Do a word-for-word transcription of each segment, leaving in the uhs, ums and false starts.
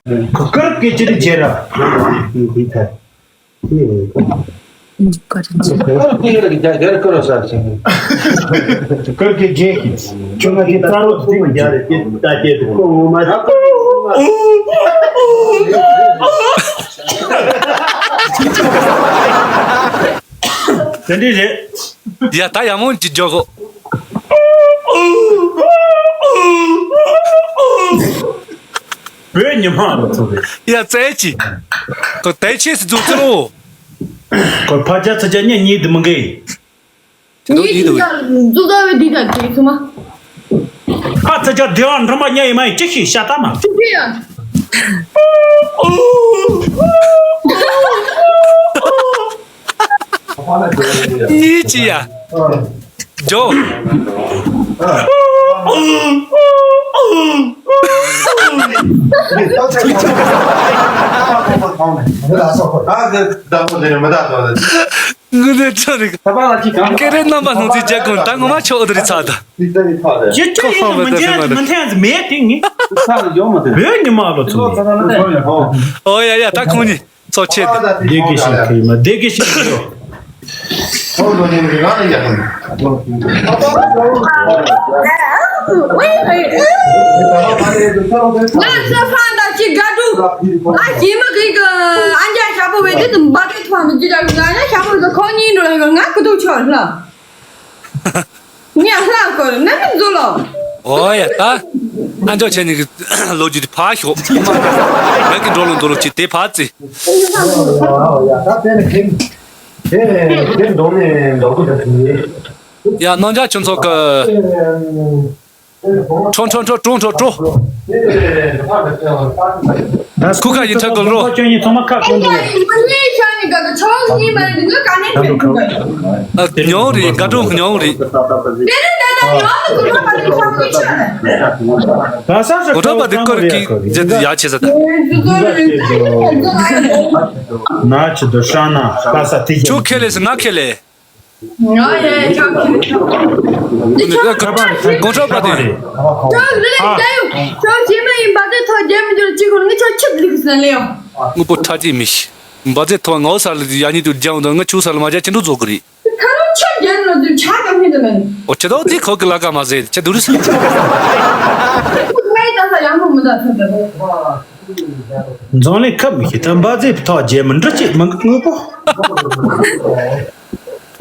ཀར་ཀེ་ཅི་རི་ཇེ་ར། ཀར་ཀེ་ཇེ་ཁི། ཁྱོད་ང་གི་རྩ་རོགས་དེ་མི་རྒྱག་རེད། དེ་ལྟ་སྐྱེས་དེ་ཁོ་ངོ་མ་རེད། དེ་འདྲ་རེད། ཡ་ད་ཡག་མོ་ཅིག་འཇོག་གོ། བོད་ཉི་མ་ལ་ཐུག་རེད། ཡ་རྩེ་ཅི། ཁོ་དེ་ཆེས་སུ་འཛུགས་ཚུལ་ལོ། ཁོ་ཕ་ཅག་ཚ་ཅག་གཉིས་གཉིས་དུ་མི་འགལ། ངའི་ཅི་ལ་འཛུགས་ས་བའི་འདི་དང་དེ་ཚུ་མ། ཨ་ཚ་ཅག་སྡེ་བ་འགྲིམ་པ་ཉལ་ཡི་མ་ཡི་ཅི་ཞིག་ཤ་ཏ་མ། ཅི་ཞིག་ཡ། ཡིད་ཀྱི་ཡ། ཇོ། ངུ་ནས་ཁྲོ་རིག་ཀེ་རེ་རྣམ་པ་སྣང་ཚུལ་རྒྱལ་ཀུན་ད་ངོ་མ་ཆོག་འདི་རིག་ཚ་ད། ཡི་ཅི་ཡི་མི་འཇལ་མི་འཐེན་མེད་དེ་ངི། བོད་ཉི་མ་ལོ་ཚུགས་ནི། ཨོ་ཡ་ཡ་ད་ཁོང་ཉིད། ཚོགས་ཆེད་དུ། སྡེ་དགེ་ཞིག་ཁ་ཡིན་མ་སྡེ་དགེ་ཞིག་ཡོད། ང་ཚོ་ཕ་དང་གཅིག་དགའ་འདུག་ཨ་ཞེ་མ་གི་གི་ཨ་འཇའ་ཞྭ་པོ་བས་དེ་དུ་འབའ་ཐུག་ཐུག་མི་ཅི་ལ་ང་ཞྭ་པོ་དུ་ཁོང་གཉིས་འགྲོ་ལ་ང་ཀུ་ཐུག་ཆོག་ལ། ངས་ལྷག་དགོས་ན་མི་འཛུལ་ལོ། ཨོ་ཡ་ད། ཨ་མཆོག་ཁྱེད་གཉིས་ཀྱི་ལོ་རྒྱུས་དེ་ཕར་ཞོག་ང་གི་འགྲོ་ལོ་འགྲོ་ལོ་ཅིག་དེ་ཕར་བརྩི། ཡ་རྣམ་རྒྱལ་ཁྱུང་ཚོགས་ཀྱི། ཁྲོ་ཁྲོ་ཁྲོ་ཁྲོ་ཁྲོ་ཁྲོ། ཁུ་ཁ་ཡིན་ཁྲ་གོལ་རོ། ཁྱོད་གཉིས་ཚང་མ་ཁ་ཁོང་དུ། ཉོང་རེད་དགའ་སྤྲོ་ཉོང་རེད། གོ་ཐོབ་པ་དེ་ཁོར་གི་རྒྱ་དུ་ཡ་ཆེ་ས་ད། ན་ཆི་དུ་ཧྲ་ན་པ་ས་དེ་ཁྱོད་ཁས་ལེ་སི་ང་ཁས་ལེ། ང་ཡ་ཡ་ཆོག་གི། འདི་ཆོག་གི། དགོང་དྲོ་པ་དེ། ཆོག་ལི་ལི་ལྟ་ཡོ། ཆོག་ཇེ་མ་ཡིན་པ་དེ་ཐོག་རྒྱབ་མི་འགྱུར་གཅིག་ཁོ་ངི་ཆོག་ཆིབ་ལིག་ཟན་ལེ་ཡོ། དངོས་པོ་ཁྲ་ཅིག་མི་ཤི། འབའ་ཚེ་ཐོག་ངའོ་ས་ལ་ཡ་ཉིད་དུ་རྒྱང་དུ་ང་ཆུ་ས་ལ་མ་རྒྱ་ཅི་འགྲོ་རྫོགས་གི་རེད། ཁ་རོ་ཆོག་རྒྱབ་ལ་དུ་ཆ་ག་མི་དུ་མེན། ཨོ་ཁྱེད་དོ་དེ་ཁོ་གི་ལ་ཀ་མ་ཟེར་ཁྱེད་དུ་རི་ས། ཁོ་ངའི་ད་ས་ཡང་མོ་མི་ད་ས་ད། འཛམ་གླིང་ཁབ་མི་ཤེས་ད་འབའ་ཚེ་ཐོག་རྒྱབ་མི་འགྲོ་ཅིག་མི་དངོས་པོ།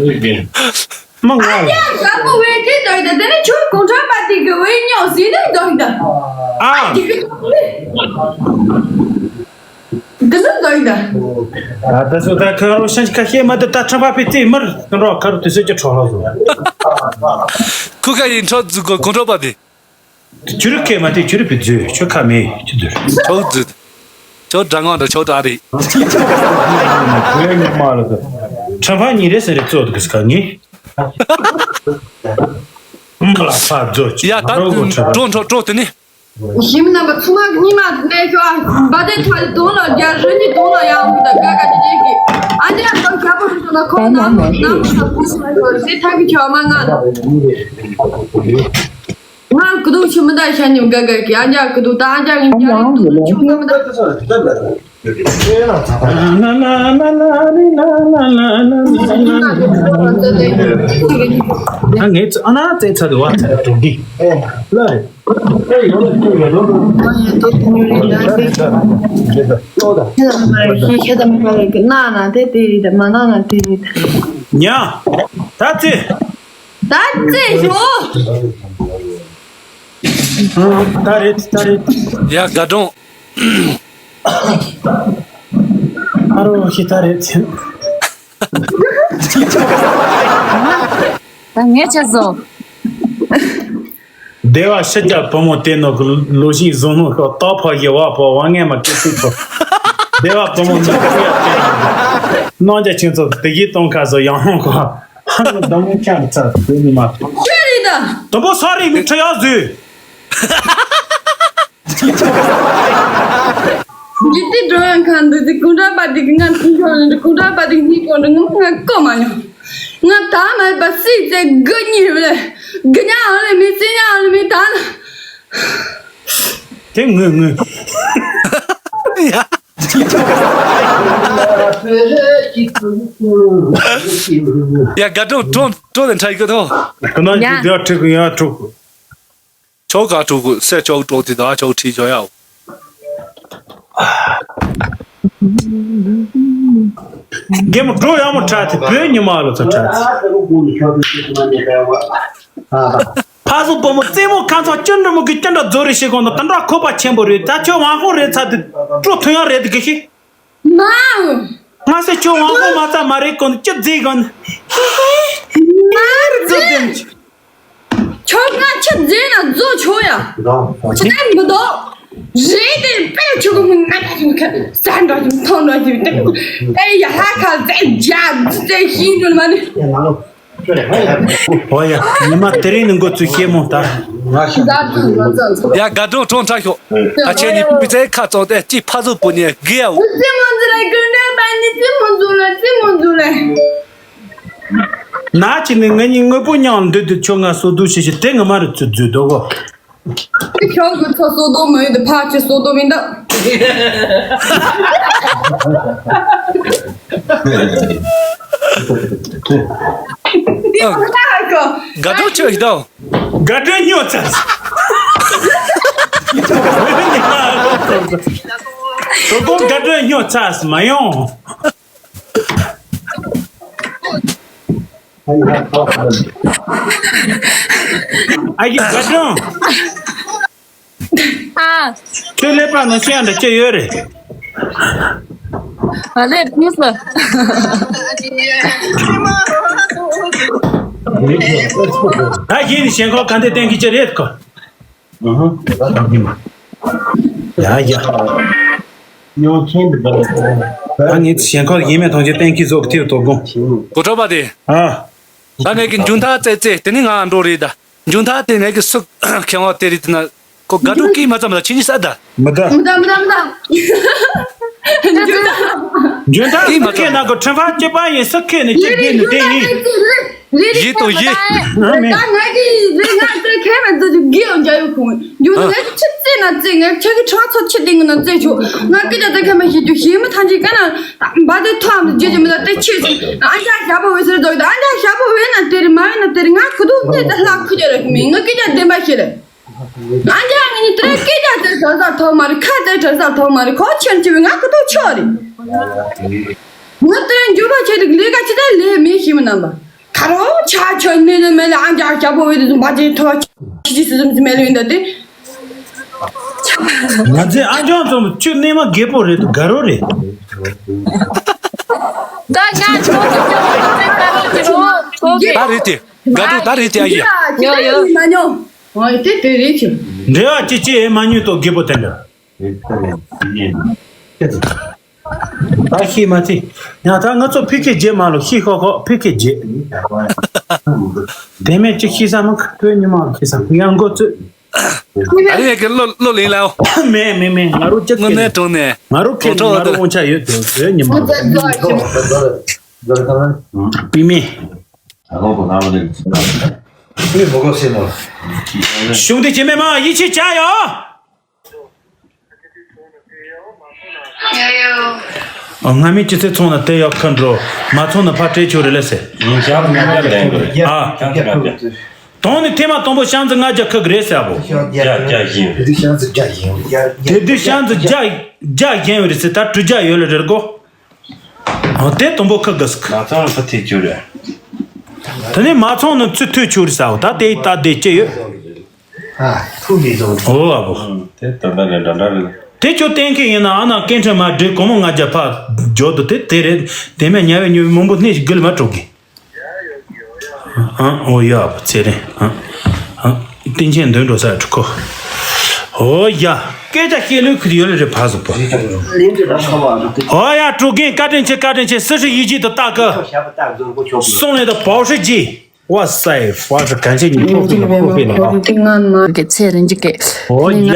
མ་ང་ལ། ཡ་ཞྭ་མོ་བས་དེ་འདོད་ད་དེ་ནི་ཁྱོད་གོང་ཁྲ་པ་དེ་གི་བས་ཉོག་ཟིན་ནི་འདོད་ད། ཨ། དེ་གི་དེ་ནི་འདོད་ད། ཨ་ད་སོ་ད་ཁ་རོ་ཤན་ཁ་ཤེས་མ་དེ་ད་ཁྲམ་པ་པི་ཏི་མར་ཁ་རོ་ཁ་རོ་དེ་སོ་ཅི་ཁྲོ་ལོ་སོ། ཁུ་ཁ་ཡིན་ཁྲོ་གོང་ཁྲ་པ་དེ། ཆུ་རུ་ཁེ་མ་ཏི་ཆུ་རུ་པི་ཛུ་ཆུ་ཁ་མེ་ཆུ་ཛུ། ཆོག་ཛུ། ཆོག་དྲ་ངང་དྲ་ཆོག་དྲ་རི། ཁོའི་ཉི་མ་ལ་དུ། ཁྲམ་ཕ་ཉི་རེ་སེ་རེ་ཙོ་དུ་ཁ་ངི། མ་ལ་ཕ་ཛོ་ཆུ། ཡ་ད་ཀྲོ་ཁྲོ་ཀྲོ་ཏི་ནི། ཞིམ་རྣམ་པ་ཚུ་མ་ཉི་མ་ནས་ཤོག་འབའ་དེ་ཐ་དོང་ལ་རྒྱ་རི་ཉི་དོང་ལ་ཡང་གི་ད་ག་ག་ཅི་ཅི་གི། ཨ་ནི་ཨ་ཁོ་ཞྭ་པོ་རི་ཐོག་ན་ཁོང་ནམ་ནམ་ས་ཕུ་སུ་ལ་ཤོག་རི་སེ་ཐ་གི་ཆོག་མ་ང་ལ། ང་ཀུ་དུ་ཆུ་མི་ད་ཤ་ཉིམ་ག་ག་གི་ཨ་ཇ་ཀུ་དུ་ད་ཨ་ཇ་གི་ཡ་རི་ཏུ་ཆུ་ག་མི་ད། ཨ་ངས་ཨ་ན་ཙེ་ཚ་དུ་བ་ཚ་དུ་གི་ལ་རེ། ཁྱེད་དམ་པ་ལ་གི་ན་ན་དེ་དེ་རེད་མ་ན་ན་དེ་རེད། ཉ། ད་ཙེ། ད་ཙེ་ཞོ། ད་རེད་ད་རེད། ཡ་དགའ་སྒྲོན། ཨ་རོ་ཤི་ད་རེད། ད་ངས་བྱས་སོ། སྡེ་བ་ཕྱི་རྒྱལ་བུ་མོ་དེ་ནོ་གི་ལོ་ཤིང་བཟུང་ནོ་ཤོག་ཏོག་ཕོ་ཡི་བ་ཕོ་བ་ངས་མ་སྐྱེ་སྲིད་ཕོ། སྡེ་བ་བུ་མོ་ནི་ཁུ་ཡ་དེ་ནོ་རྣམ་རྒྱལ་ཁྱེད་ཚོ་དེ་གི་གཏོང་ཁ་བཟོ་ཡང་ཧོང་གོ། ཧང་གི་དམ་བུ་ཁྱང་ཚ་དེ་ནི་མ། ཤོད་རེད་ད། དུམ་བུ་སོ་རི་མི་ཁྲི་ཡག་བཟོས། འཇིག་རྟེན་འགྲོ་ཡང་ཁ་འདི་དེ་ཀུན་དྲག་པ་དེ་གི་ང་མཐུན་ཕྱོགས་ནས་འདི་ཀུན་དྲག་པ་དེ་གི་སྙིང་གོང་ནས་ངོ་ང་བཀོད་མ་མྱོང་། ང་ད་མ་ཡིན་པ་སྲིད་ཚེ་དགུ་གཉིས་རེད། དགུ་ཉག་ཨང་རེད་མི་སྲིད་ཉག་ཨང་རེད་མི་ད་ན། དེ་ངུ་ངུ། ཡ། ཡ། དགའ་སྤྲོ་གྲོང་གྲོང་ནས་འཁྲབ་ཡོད་དོ། ཁོ་ན་ཡ། ཅིག་དེ་ཁྲིད་གི་ཡ་ཁྲོ། ཆོག་ག་ཁྲོ་གི་སེ་ཆོག་གྲོགས་དེ་ད་ཆོག་ཁྲིད་ཆོག་ཡ། རྒན་མོ་འགྲོ་ཡག་མོ་ཁྲ་དེ་བོད་ཉི་མ་ལོ་ཚོ་ཁྲ་དེ། ཕ་སོ་བུ་མོ་རྩེད་མོ་ཁ་ཚོགས་ཅི་འདྲ་མོ་གི་ཅི་འདྲ་རྫོ་རེ་ཞིག་གོང་དུ་དེ་འདྲ་ཁོ་པ་ཆེན་པོ་རེད། ད་ཁྱོད་ཝང་ཧོ་རེད་ཚ་དེ་སྤྲོ་ཐུང་ཡང་རེད་དེ་གི་ཤི། མ། ང་སེ་ཁྱོད་ཝང་ཧོ་མ་ཚ་མ་རེད་གོང་དུ་ཅི་རྫིག་གོང་། མ་རྫིག་ཁྱོད་ང་ཆི་རྫས་ན་རྫོ་ཆོ་ཡ། ཆི་ལྟར་མི་འདུག་རེད་དེ་དཔེ་ཆོ་གི་མི་ང་ད་ཆི་ཁ་ས་འདྲ་ཆི་མཐོང་འདྲ་ཆི་དེ་དེ་ཡ་ཧ་ཁ་རྫས་རྒྱ་རྫས་ཤིན་འགྲོ་མ་ནི། ཨོ་ཡ། ཉི་མ་དེ་རིང་ནི་འགོ་ཚུགས་ཤེས་མོ་ད། ད་དུང་ང་ཚོ་ཡ་དགའ་སྒྲུང་གྲོང་ཁྲ་ཤོག་ད་ཁྱེད་གཉིས་པུ་ཚའི་ཁ་བཙོང་སྟེ་གཅིག་ཕ་ཚོ་པུ་ནས་དགེ་ཡའོ། རྫས་མོ་འཛུལ་ལ་ཀུན་འདྲ་པ་ནི་རྫས་མོ་འཛུལ་ལ་རྫས་མོ་འཛུལ་ལ། ན་ཅི་ནི་ང་གཉིས་དངོས་པོ་མཉམ་འདུས་དུ་ཆོ་ང་སོ་སྡུག་ཤེས་ཤེས་དེ་ངོ་མ་རུ་ཚུར་འཛུལ་འདུག་གོ། ཁྱོད་ཀྱི་ཚོ་སོ་སྡུག་མ་ཡོད་དུ་ཕ་ཆེ་སོ་སྡུག་མིན་ད། དགའ་སྤྲོ་ཆོས་ཤིག་དང་། དགའ་སྤྲོ་སྨྱོ་ཚར། དོ་དགོང་དགའ་སྤྲོ་སྨྱོ་ཚར་མ་ཡོང་། ཨ་ཡི་དགའ་སྤྲོ། ཨ། ཁྱོད་ཀླད་པ་ནང་ཤེས་ཡ་འདྲ་ཅི་ཡོད་རེད། ཨ་ལས་ཁུངས་སུ། ད་གཞི་ནས་ཞེན་ཁོག་ག་འདྲ་བསྟན་གི་ཅི་རེད་གོ། ཡ་ཡ། ད་ངས་ཞེན་ཁོག་ཡིན་མེད་ཐོང་ཅི་བསྟན་གི་བཟོ་གི་ཐེབས་དོ་དགོང་། གོ་ཁྲོ་པ་དེ། ཨ། ད་ངས་ཀྱི་མཇུག་མཐའ་བཙལ་བཙལ་དེ་ནི་ང་འགྲོ་རེད་ད། མཇུག་མཐའ་དེ་ངས་ཀྱི་སུ་ཁེ་བ་དེ་རེད་དེ་ན་ཁོ་དགའ་སྤྲོ་སྐད་མ་ཙམ་ལ་ཕྱི་ཉིན་ས་ད། མི་ད། མི་ད་མི་ད་མི་ད། འཇོན་ཐང་སྐད་མ་ཁེ་ན་གོ་ཁྲིམས་ཕ་སྐྱེ་པ་ཡིན་ས་ཁེ་ནི་སྐྱེ་དགོས་ནི་དེ་ཡིན། ཡིད་དོ་ཡིད། ད་ང་གི་རེ་ང་ཚོའི་ཁེ་མ་ཚོ་གི་དགེ་འོང་རྒྱ་ཡོད་ཁུངས་འཇུག་ང་གི་ཆི་རྩེ་ན་རྩེ་ངས་ཁྱེད་ཀྱི་ཁྲག་ཚོ་ཆི་ཏིང་ན་རྩེ་ཆོག་ང་སྐད་ཆ་དེ་ཁ་མ་ཤེས་རྒྱུ་ཤེས་མི་ཐང་ཅིག་ག་ན་བ་དེ་ཐོ་ཨམ་རྗེ་རྗེ་མི་ལ་དེ་ཆི་ཟིག་ཨ་ཅག་ཞྭ་པོ་བས་ཟེར་དོ་ཨ་ཅག་ཞྭ་པོ་བས་ན་དེ་རི་མ་བས་ན་དེ་རི་ང་ཁུ་དུ་ནས་དེ་ལྷ་ཁུ་རྒྱ་ར་ཁུ་མི་ང་སྐད་ཆ་བདེན་པ་ཤེས་རེད། ཨ་ཅག་ངས་ནི་དེ་སྐད་ཆ་དེ་དྲན་ས་ཐོག་མ་རེད། ཁ་དེ་དྲན་ས་ཐོག་མ་རེད། ཁོ་ཆེན་ཆེ་བས་ང་ཁུ་དུ་ཆོག་རེད། ང་དེ་འཇུ་བ་ཆེ་རིག་ལས་ཀ་ཆི་དེ་ལས་མི་ཤེས་མི་རྣམ་པ། ཁ་རོག་ཆ་ཆོད་ནི་ནི་མེད་ལ་ཨང་ཅག་ཞྭ་པོ་བས་དེ་ཚོ་འབའ་ཅིག་ཐོ་ཁྱི་ཅི་སི་ཙམ་ཅི་མེད་ལ་ཡིན་ད་དེ། ང་ཚོའི་ཨང་ཅག་ཚོ་ཁྱོད་གནས་མ་རྒད་པོ་རེད་དུ་དགའ་རོགས་རེད། ད་ང་ཆོག་གི་ཆོག་གི་ཆོག་གི་ཆོག་གི་ད་རེད་དེ་དགའ་འགྲོ་ད་རེད་དེ་ཨ་ཡ། ཡོ་ཡོ། མ་མྱོང་། ཨོ་དེ་དེ་རེད་ཁྱོད། འབྲེལ་བ་ཅི་ཅི་ཡེ་མ་ཉུས་ཏོ་རྒད་པོ་དེ་འདྲ། ད་ཤི་མ་ཚི། ཡང་ད་ང་ཚོ་ཕི་ཁེ་རྗེས་མ་ལོ་ཤི་ཁོ་ཁོ་ཕི་ཁེ་རྗེས། དེ་མེད་ཅིག་ཤི་ས་མ་ཁ་བོད་ཉི་མ་ཤི་ས་ཡང་འགོ་ཚུད། ད་ཡེ་གི་ལོ་ལོ་ལིང་ལའོ། མེ་མེ་མེ་ང་རུ་ཅི་དངོས་གནས་དྲང་གནས། ང་རུ་ཁེ་ང་རུ་དབང་ཆ་ཡོད་དེ་བོད་ཉི་མ། པི་མེ། གཞུང་དེ་ཁྱེད་མེད་མ་ཡིད་ཆེས་བྱ་ཡོ། ཨ་སྔ་མའི་སྤྱི་ཚེ་ཚོང་ན་དེ་ཡག་ཁ་འགྲོ། མ་ཚོང་ན་ཕ་སྤྲད་ཆོག་རེད་ལ་ཟེར། ཨ། དོང་ནི་ཐེངས་མ་དང་པོ་ཤང་ཙི་ལྔ་བརྒྱ་ཁག་གི་རེད་ཟེར་བོ། དེ་དུས་ཤང་ཙི་བརྒྱ་བརྒྱ་བཞེངས་ཡོད་རེད་ཟེར། ད་དྲུག་བརྒྱ་ཡོད་ལ་རེད་གོ། ཨ་དེ་དང་པོ་ཁག་གི་ཟེར། མ་ཚོང་ན་ཕ་ཐེ་ཆོག་རེད། དེ་ནས་མ་ཚོང་ན་ཚུར་ཐོས་ཆོག་རེད་ཟེར་བོ། ད་དེ་ད་དེ་ཅི་ཡོད། ཨ། ཐུག་མི་བཟང་། ཨོ་ཨ་བོ། དེ་ད་ལྟ་ལས་འདྲ་འདྲ་རེད། དེ་ཁྱོད་གཏན་འཁེལ་ཡིན་ན་ཨ་ན་སྐད་འཕྲིན་མ་སྒྲིག་གོང་མོ་ལྔ་བརྒྱ་ཕར་འཇོག་ཏུ་དེ་དེ་རེད། དེ་མེད་ཉ་བའི་ཉོ་བའི་མང་པོ་སྣེ་ཞིག་དགུ་ལ་མ་དཀྲོག་གི། ཨ་ཨོ་ཡ་བོ་ཚེ་རིང་ཨ་ཨ་སྟེང་ཆེན་འདོན་འགྲོ་ས་ཁོ། ཨོ་ཡ། སྐད་ཆ་བཤད་ལུགས་ཁུར་ཡོད་ལ་རེད་ཕ་ཟུག་པོ། ཨོ་ཡ་དཀྲོག་མཁན་བཀའ་དྲིན་ཆེ་བཀའ་དྲིན་ཆེ་སི་ཧྲི་ཡིད་ཆེས་དུ་ལྟ་གི། སོང་ལས་དུ་བའོ་ཧྲི་ཇི། 哇塞，发是感谢你破费了，破费了啊！ ཚེ་རིང་གི། ཨོ་ཡ།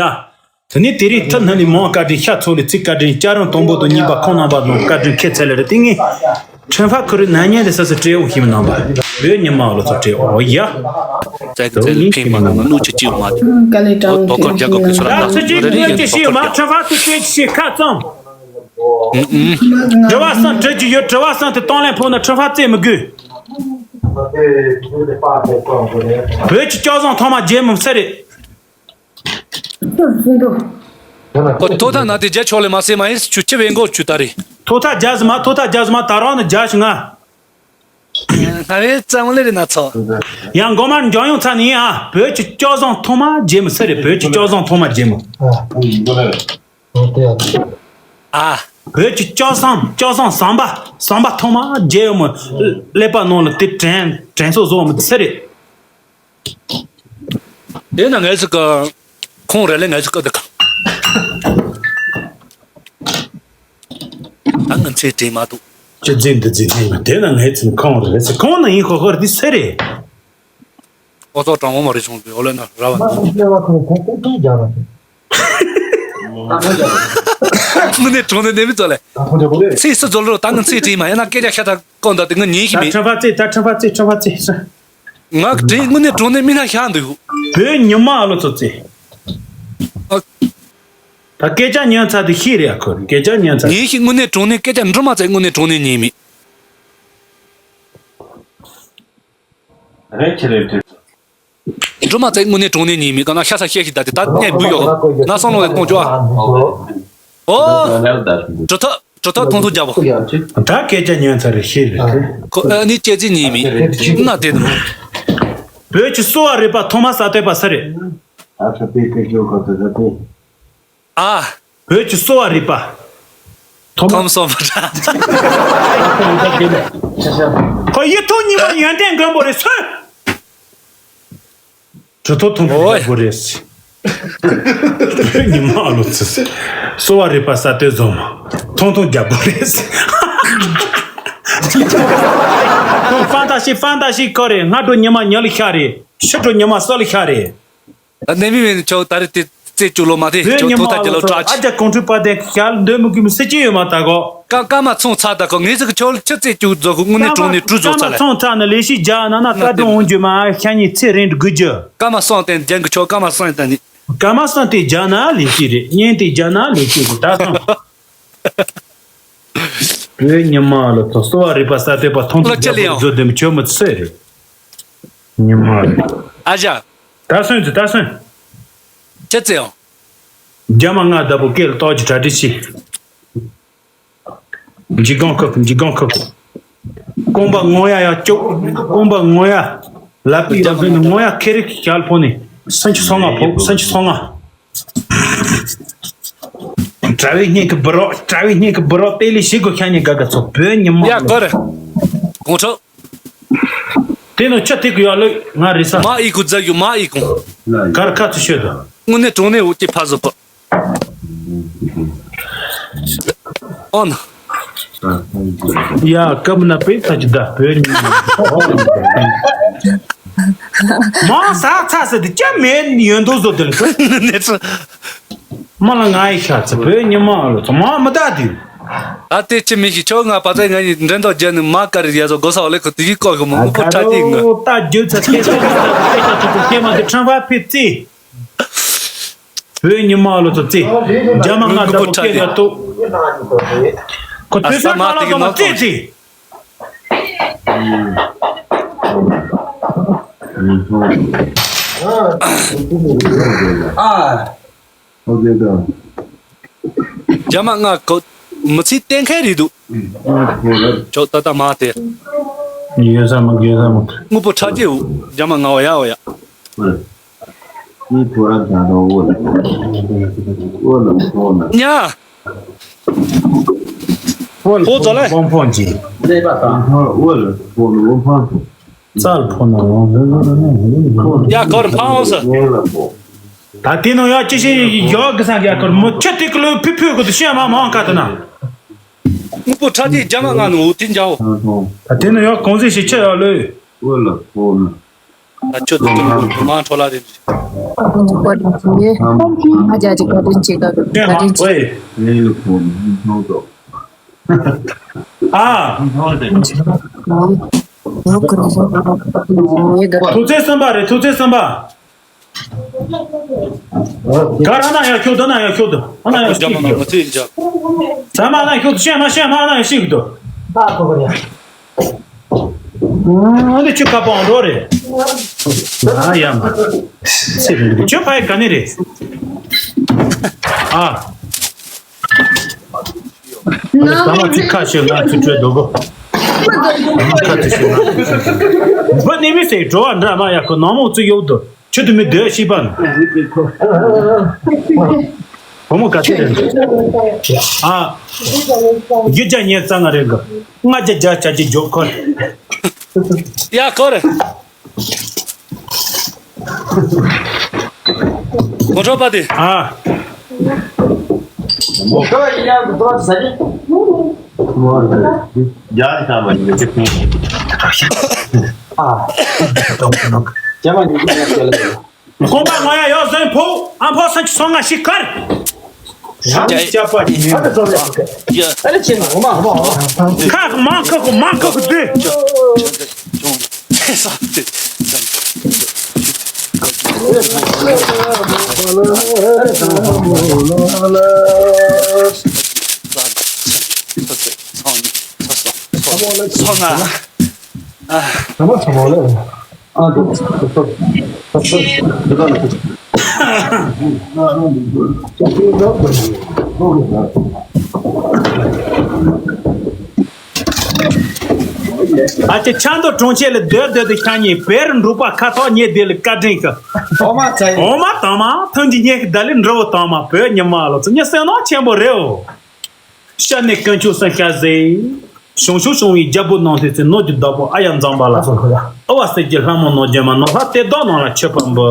དེ་ནས་དེ་རིང་ཐུབ་སྣང་ནས་མང་བཀའ་དྲིན་ཤ་ཚོ་ལས་ཚིག་བཀའ་དྲིན་བསྐྱར་རང་དང་པོ་དང་གཉིས་པ་ཁོང་རྣམ་པ་དང་བཀའ་དྲིན་ཁྱེད་ཚེ་ལ་རེ་ཏིང་ངེ་ ཁྲེན་ཧྥ་ཁུ་རུ་ནན་ཉན་དེ་ས་སུ་སྤྲེའུ་ཧི་མ་ནང་པ། བོད་ཉི་མ་ལོ་ཚོ་སྤྲེའུ་ཡ། ཙག་གི་ཙག་ལི་ཕིང་མ་ནང་ནུ་ཆི་ཅིའུ་མ་དེ། ཨོ་དོ་ཀོར་རྒྱ་གོ་གི་སོ་ར་ན་སུ་ཅི་ནུ་ཅི་ཤི་མ། ཁྲེན་ཧྥ་དུ་ཅི་ཤི་ཁ་ཙམ། དྲི་བ་གསུམ་དྲི་རྒྱུ་ཡོད། དྲི་བ་གསུམ་དེ་གཏོང་ལེན་ཕོག་ན་ཁྲེན་ཧྥ་རྩེ་མི་དགོས། བོད་ཀྱི་སྐྱོ་བཟང་ཐོག་མ་རྗེ་མི་སེ་རེད། ཁོ་ཐོག་ཐག་ན་དེ་རྒྱ་ཆོག་ལེ་མ་སེ་མ་ཡིན་ཆུ་ཆི་བའི་མགོ་ཆུ་ད་རེད། ཐོག་ཐག་རྒྱ་ཟི་མ། ཐོག་ཐག་རྒྱ་ཟི་མ། ད་རང་ནི་རྒྱ་ཞི་ང་། ང་བའི་ཙམ་ལེ་རེ་ན་ཚོ། ཡང་མགོ་མར་འཇོག་ཡོང་ཚ་ནི་ཡིན་ཨ། བོད་ཀྱི་སྐྱོ་བཟང་ཐོག་མ་རྗེ་མི་སེ་རེད། བོད་ཀྱི་སྐྱོ་བཟང་ཐོག་མ་རྗེ་མི། ཨ། བོད་ཀྱི་སྐྱོ་བཟང་། སྐྱོ་བཟང་ཟམ་པ། ཟམ་པ་ཐོག་མ་རྗེ་ཡོད་མོ། ཀླད་པ་ནང་ལ་དེ་དྲན་དྲན་གསོ་བཟོ་མི་སེ་རེད། དེ་ན་ངས་ཀ་ཁོང་རེ་ལེ་ངས་ཀ་དེ་ཀ་ད་ང་ཚེ་དྲན་མ་ཐུབ། ཅི་རྫས་འདི་རྫས་ནས་མ། དེ་ན་ངས་ཚིམ་ཁོང་རེ་ཟེར། ཁོང་ན་ཡིན་ཁོ་ཁོར་འདི་སེ་རེད། ཨོ་ཙོ་གྲང་མོ་མ་རེད་བྱུང་དུས་ཨོ་ལེ་ན་ར་བ། མ་ཤེས་པ་ཁོ་ཁོ་ཁོ་ཁོ་རྒྱག་པ་དེ། དངོས་གནས་གྲོང་ནས་ནས་མི་ཚོ་ལས། ཚེ་སུ་ཚོ་ལོ་ད་ང་ཚེ་དྲན་མ་ཡིན་ན་སྐད་ཆ་ཤ་ཐག་ཀོ་འདྲ་དེ་ང་ཉན་ཤི་ད་མེད། ཁྲ་ཕ་ཙེ། ད་ཁྲ་ཕ་ཙེ། ཁྲ་ཕ་ཙེ། ང་དྲིན་དངོས་གནས་གྲོང་ནས་མི་སྣ་ཤ་འདུག་བོད་ཉི་མ་ཨ་ལོ་ཚོ་ཙེ། ཨ། ད་སྐད་ཆ་ཉན་ཚར་དེ་ཤེས་རེད་ཨ་ཁོ། སྐད་ཆ་ཉན་ཚར། ཉན་ཤི་དངོས་གནས་གྲོང་ནས་སྐད་ཆ་འདྲི་མ་ཚད་དངོས་གནས་གྲོང་ནས་ཉན་མེད། རེད་ཆེ་རེད་དུས། འགྲོ་མ་ཚད་དངོས་གནས་གྲོང་ནས་ཉིན་མི་ག་ན་ཤ་ས་བཤད་ཤི་ད་དེ་ད་གནས་འབུ་ཡོག་ན་སང་ལོ་ལས་གཏོང་ཆོག་ཨ། ཨོ། གྲུ་ཐག་གྲུ་ཐག་ཐུང་ཐུང་རྒྱབ་པོ། ད་སྐད་ཆ་ཉན་ཚར་རེད་ཤེས་རེད། ཁོ་ཨ་ནི་སྐྱེ་རྩིས་ཉིན་མི་ན་དེ་ནོ། བོད་ཀྱི་གསོ་བ་རིག་པ་ཐོག་མ་ས་སྟོད་པ་སུ་རེད། ཨ་ཁ་པེ་ཀེ་ཇོ་ཁ་ཏ་ཁ་ཏེ། ཨ། བོད་ཀྱི་གསོ་བ་རིག་པ། ཐོམ་སོང་བ་འདྲ། ཁོ་ཡིད་ཐུག་ཉི་མ་ཡོན་ཏན་མགོན་པོ་རེད་སོན། གྲུ་ཐོག་ཐུང་ཐུང་རྒྱབ་པོ་རེད། བོད་ཉི་མ་ཨ་ལོ་ཚི། གསོ་བ་རིག་པ་ས་སྟོད་བཟོ་མ། ཐུང་ཐུང་རྒྱབ་པོ་རེད། ཧྥན་ཏ་ཤི་ཧྥན་ཏ་ཤི་ཁོ་རེད། སྔ་དྲོ་ཉི་མ་ཉལ་ཤ་རེད། ཕྱི་དྲོ་ཉི་མ་གསོལ་ཤ་རེད། ད་ནད་མི་མེད་ནི་ཆོག་ད་རེ་དེ་རྩེ་བཅུག་ལོ་མ་དེ་བོད་ཉི་མ་ཨ་ལོ་ཚོ་ཨ་ཅག་གོང་ཁྲུས་པ་དེ་ཞལ་འདོན་མི་དགོས་མི་སྲིད་ཀྱི་ཡོད་མ་ད་གོ། ཀ་ཀ་མ་ཚོང་ཚ་ད་གོ་ངེས་ཟིག་ཆོག་ལ་ཆུ་རྩེ་བཅུག་རྫོགས་གོ་དངོས་གནས་གྲོང་ནས་གྲུ་རྫོགས་ཚ་ལ། ཚོང་ཚ་ན་ལས་ཤི་རྒྱ་ན་ན་ཀ་དོན་འོང་རྒྱུ་མ་ཤ་ཉེ་ཚེ་རིང་དགོས་རྒྱུ། ཀ་མ་སང་སྟེ་རྒྱན་གི་ཆོག་ཀ་མ་སང་ད་ནི། ཀ་མ་སང་དེ་རྒྱ་ན་ལས་ཤི་རེད་གཉེན་དེ་རྒྱ་ན་ལས་ཤི་རེད་ད་སང་། བོད་ཉི་མ་ལ་ཐོ་གསོ་བ་རིག་པ་ས་སྟོད་པ་ཐོང་ལོ་ཅི་ལ་ཡང་བཟོ་དེ་མི་ཆོད་མི་ཚེ་རེད། ཉི་མ་རེད། ཨ་ཞ། ད་སོན་ཚེ་ད་སོན། ཅི་ཚེ་ཡང་། རྒྱ་མ་ང་ལྟ་བུ་སྐད་ལ་ཏོག་ཅིག་གྲ་སྒྲིག་བྱེད། འཇིགས་སྒང་ཁུག་འཇིགས་སྒང་ཁུག་རྐང་པ་ངོ་ཡ་ཡ་ཅོག་རྐང་པ་ངོ་ཡ། ལ་པི་ཡ་ཟོས་ནས་ངོ་ཡ་ཁེ་རེ་ཞལ་ཕོག་ནས་སུམ་ཅུ་སོ་ལྔ་ཕོག་སུམ་ཅུ་སོ་ལྔ། གྲྭ་བའི་སྙིང་གི་འབུ་རོགས་གྲྭ་བའི་སྙིང་གི་འབུ་རོགས་དེ་ལས་ཞིག་དགོས་ཤ་ཉེ་དགའ་དགའ་ཚོ་བོད་ཉི་མ་ཡ་གོ་རེ། གོང་ཁྲོ། དེ་ནི་ཆུ་ཐིག་གི་ཡོད་ལོས་ང་རེ་ས། མ་ཨི་ཁུ་རྫ་རྒྱུ་མ་ཨི་ཁུ། གར་ཁ་ཚུ་ཤོད་དང་། དངོས་གནས་གྲོང་ནས་འུ་ཅི་ཕ་ཟོ་ཕ། ཨོ་ན། ཡ་སྐབས་ན་པའི་ཚ་ཅི་ད་བོད་ཉི་མ། མ་ས་ཚ་ཟེར་དེ་ཅི་མེད་ཡོན་དུ་བཟོ་དེ་ལ། དངོས་གནས་ཚ། མ་ལ་ང་ཡི་ཤ་ཚ་བོད་ཉི་མ་ལ་ཚ་མ་མི་ད་དུས། ད་དེ་ཅི་མི་ཤི་ཆོག་ང་པ་ཚའི་ང་ཡི་འགྲན་ཐོག་རྒྱལ་ནི་མ་ཀ་རི་ཡ་ཟོ་གོ་ས་བ་ལེ་ཁོ་དེ་ཡི་ཀོ་ཤོ་མོ་མོ་པོ་ཁྲ་ཅིག་ང་ད་རྒྱུ་ཚ་སྐད་ཆ་སྐད་ཆ་ཁྲང་བ་ཕི་ཙི། བོད་ཉི་མ་ལོ་ཚོ་ཙི། རྒྱ་མ་ང་ད་པོ་སྐད་ལ་ཏོ། ཁོ་དུས་ས་མ་ལ་ཚོ་མ་ཙི་ཙི། ཨ། ཨོ་ཁེ་ད། རྒྱ་མ་ང་གོ་མི་ཚེ་གཏན་འཁེལ་རེད་འདུག་ཨོ་ཁེ་རེད། ཅོག་ཏ་ཏ་མ་དེ། ཡོད་ས་མ་ཡོད་ས་མ། དངོས་པོ་ཁྲ་རྒྱས་འུ་རྒྱ་མ་ང་འོ་ཡ་འོ་ཡ། ཨོ་ལ་ཨོ་ལ་ཨོ་ལ། ཉ། ཧོ་ཙོ་ལེ། ཕོང་ཕོང་ཅི། ཨོ་ལ་ཕོང་ལ་ཨོ་ཕོང་། ཙལ་ཕོ་ན་ཡང་ཟེར་ཟེར་ནས་ཡ་གོར་ཕང་ཟེར། ད་དེ་ནང་ཡང་ཅི་ཞིག་ཡོད་གི་ས་ག་གོར་མོ་ཁྱི་དེ་ཀི་ལོ་ཕི་ཕུ་གི་དུ་ཤེས་མ་མང་ག་དུ་ན། དངོས་པོ་ཁྲ་དེ་རྒྱ་མ་ང་ནུ་དེ་འཇའ་འོ། ད་དེ་ནང་ཡང་གང་ཟེར་ཞིག་ཆེ་ཡ་ལོས། ད་ཁྱོད་དུ་དུ་མང་འཕྲོ་ལ་རེད། བཀའ་དྲིན་ཆེ། ཨ་ཅག་ཅིག་བཀའ་དྲིན་ཆེ་བཀའ་དྲིན་ཆེ། ཨ། ཐུག་ཚེ་གསུམ་པ་རེད། ཐུག་ཚེ་གསུམ་པ། གར་ཨ་ན་ཡང་ཤོག་འདུག་ཨ་ན་ཡང་ཤོག་འདུག་ཨ་ན་ཡང་ཤོག་འདུག་ཚང་མ་ཨ་ན་ཤོག་འདུག་ཤེས་ན་ཤེས་ན་ཨ་ན་ཡང་ཤེས་འདུག་ཨ་འདི་ཆུ་ཁ་པོ་འགྲོ་རེད། ཨ་ཡ་མ། ཚེ་རིང་གི་ཆུ་ཕ་ཡི་ག་ནི་རེད། ཨ། ད་ལ་ཚིག་ཁ་ཤོད་ང་ཚུར་སྤྲོད་འདུག་གོ་ཁ་ཚིག་ཤོད་ང་ཚུར་སྤྲོད་འདུག་འབུ་ནི་མི་སེ་འགྲོ་བ་འདྲ་མ་ཡག་གི་ནང་མོ་ཚུར་གཡུག་འདུག་ཆུ་དུ་མི་སྡོད་ཤི་པ་ན། བུ་མོ་ག་ཚོད་རེད། ཨ། བཞི་བརྒྱ་ཉེར་རྩ་ལྔ་རེད་གི་ལྔ་བརྒྱ་བརྒྱ་ཆ་གཅིག་འཇོག་ཁོ། ཡ་ཁོ་རེད། གོ་ཁྲོ་པ་དེ། ཨ། ཁོ་ཡིན་ཡང་གོ་ཁྲོ་ཟ་གི་ཡར་ཁ་མ་ཡིན་ཅི་ཕུང་། ཨ། རྒྱ་མ་ཡིན་ཅི་ཡང་ཤེས་ལ། དགོན་པ་ང་ཡ་ཡོད་ཟན་ཕོ་ཨ་ཕོ་སང་ཁྱི་སོང་ང་ཤི་ཁར། རང་སྐྱབས་པ་ཉིད། ཡ། ཨ་རེ་ཆེ་ན་འོ་མ་འོ་མ་འོ་མ། ཁ་མང་ཁ་ཁོ་མང་ཁ་ཁོ་དུ། ཚོང་ང་། ཚོང་ང་། ཨ། ཚ་མོ་ཚ་མོ་ལེ། ཨ་འདུག་ཨ་ཅེ་ཆང་དུ་གྲོང་ཁྱེར་ལ་སྡོད་སྡོད་དུ་ཤ་ཉེ་བེར་འབྲུག་པ་ཁ་ཐོག་ཉེ་བདེ་ལ་བཀའ་དྲིན་གི་འོ་མ་ཚ་ཡི། འོ་མ་དང་མ་ཐུན་གྱི་ཉེ་གི་ད་ལི་འགྲོ་བོ་དང་མ་བོད་ཉི་མ་ལོ་ཚོ་ཉི་སེང་ནོ་ཆེན་པོ་རེའོ། ཤ་ནི་དཀོན་མཆོག་སེང་ཤ་ཟེ། ཞུང་ཞུང་ཞུང་བའི་རྒྱལ་པོ་ནང་སྲིད་ཚེ་ནོར་གྱི་བདག་པོ་ཨ་ཡ་འཛམ་བ་ལ། ཨ་བ་སེར་གྱི་ལྷ་མོ་ནོར་རྒྱལ་མ་ནོར་ལྷ་གཏེར་བདག་ནང་ལ་ཆོད་པ་འབུ་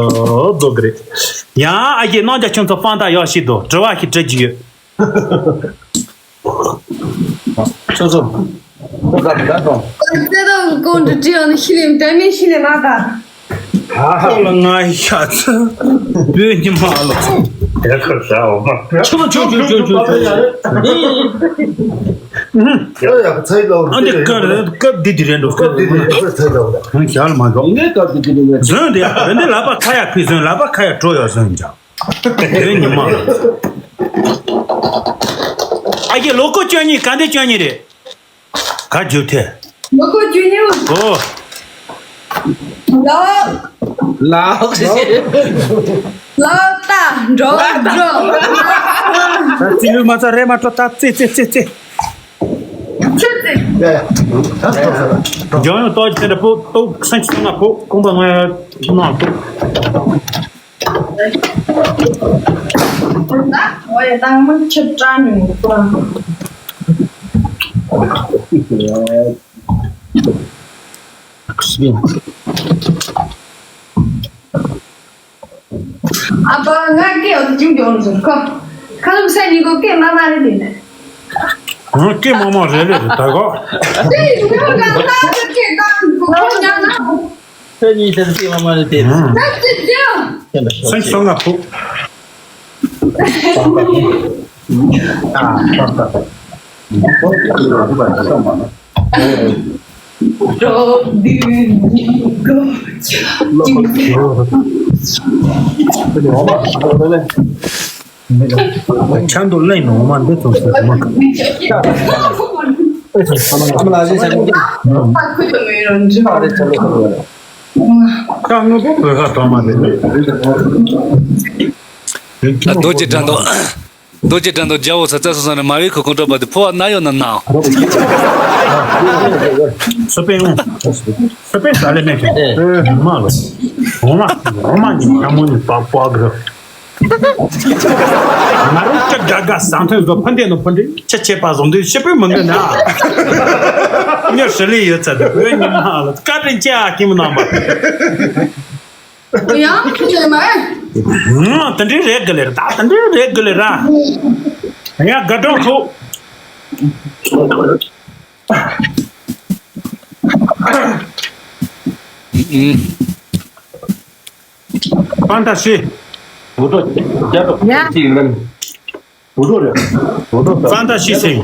རྫོགས་ཀྱི་རེད། ཡང་ཨ་ཡེ་རྣམ་རྒྱལ་ཁྱོད་ཚོ་དཔང་རྟགས་ཡག་ཤི་དོ་དྲི་བ་ཞིག་དྲི་རྒྱུ་ཡོད། ཁྱོད་ཚོ། ཁོ་ག་ག་དང་། ཁོ་ཚེ་དང་ཀུན་ཏུ་བྲིས་ཡོང་ནི་ཤི་ལེམ་དྲན་མེད་ཤི་ལེ་མ་ག་ཁོ་ལ་ང་ཤ་ཚ། བོད་ཉི་མ་ལ། དེ་ཁར་ཟ་འོ་མ། ཆུ་མ་ཆུ་ཆུ་ཆུ་ཆུ་ཆུ། ཡ་ཡ་ཚའི་ལོ། ཨ་འདི་ཀ་རེད་ཀ་འདི་འདི་རེད་འགྲོ། ཀ་འདི་འདི་རེད་ཚའི་ལོ། ང་ཞར་ལ་མ་འགྲོ། ངས་ཀ་འདི་འདི་རེད། ཟོན་འདི་ཡ་འདི་ལ་པ་ཁ་ཡ་ཁུ་ཟོན་ལ་པ་ཁ་ཡ་འགྲོ་ཡ་ཟོན་ཀྱང་། བོད་ཉི་མ། ཨ་ཀྱེ་ལོ་ཀོ་བཅོ་གཉིས་ག་འདི་བཅོ་གཉིས་རེད། ག་རྒྱུ་ཐེ། ལོ་ཀོ་བཅུ་གཉིས། ཨོ། ལོ། ལོ། ལོ་ལྟ་འགྲོ་འགྲོ། ད་རྩི་ལུས་མ་ཚ་རེ་མ་སྤྲོ་ད་རྩི་རྩི་རྩི་རྩི། ཆུ་རྩི། ཡ་ཡ། ད་ཐོབ་ས་ལ། ལྗོངས་ཡོངས་ཏོག་ཅན་དྲ་ཕུ་ཏོག་སེང་ཆུ་ང་ཕུ་ཀོང་པ་ང་ཡ་ནང་ཕུ། ད་ངོ་ཡ་དང་མ་ཁྱབ་བཀྲ་ནས་ངོ་ཕུ་རང་། ཨ་ཕ་ང་སྐད་འོ་དེ་ཅུང་ཀྱང་ཟེར་ཁོ། ཁ་ལུམ་སེ་ཉིན་གོ་སྐད་མ་མ་རེད་དེ་ནས། ང་སྐད་མ་མ་རེད་རེད་ད་གོ། དེ་ཡིན་ཁོ་ང་ལ་སྐད་གང་གོ་ཁོ་ཉག་ན། སེ་ཉིན་སེ་སྐད་མ་མ་རེད་དེ། ད་ཅི་ཅི། སེ་སོང་ང་ཕུ། ཨ་ཨ་ཨ། ཆང་དུ་ལེན་ནོ་མ་འདི་ཚོ་ཟེར་མ་ག་ཨ་དངོས་པོ་བོད་ཁ་གཏོང་མ་རེད། རྡོ་རྗེ་དྲན་དོ། རྡོ་རྗེ་དྲན་དོ་རྒྱལ་པོ་ས་ཙ་སོ་སོ་ནས་མ་བའི་ཁུ་ཁོང་ཁྲོ་པ་དེ་ཕོ་བ་ན་ཡོད་ན་ནའོ། སུ་པེ་ངོ་། སུ་པེ་ས་ལེ་མེ་ཁེ་མ་ལོ། འོ་མ་འོ་མ་ནི་ཉ་མོ་ནི་པག་པག་གི། ང་རང་ཅག་དགའ་དགའ་ཟང་ཐོན་བཟོ་ཕན་བདེ་ནོ་ཕན་བདེ་ཁྱི་ཆད་པ་བཟོ་འདོད་ཤི་པོའི་མི་འདོད་ན། ཉོ་ཧྲི་ལི་ཡོད་ཚད་དུ་བོད་ཉི་མ་ལ་བཀའ་དྲིན་ཆེ་ཨ་ཁྱིམ་ནང་པ། ཡང་ཁྱི་ཆད་མ། ང་དེ་འདྲའི་རེད་གི་ལེར་ད་དེ་འདྲའི་རེད་གི་ལེར་ར། ཡང་དགའ་སྦྲང་ཁོ། ཕན་ཐ་ཤི། བུ་ཏོ་རྒྱ་ཏོ་ཡ། ཅི་ཡིན་ནམ། བུ་ཏོ་རེད། བུ་ཏོ་ཕན་ཐ་ཤི་སེང་།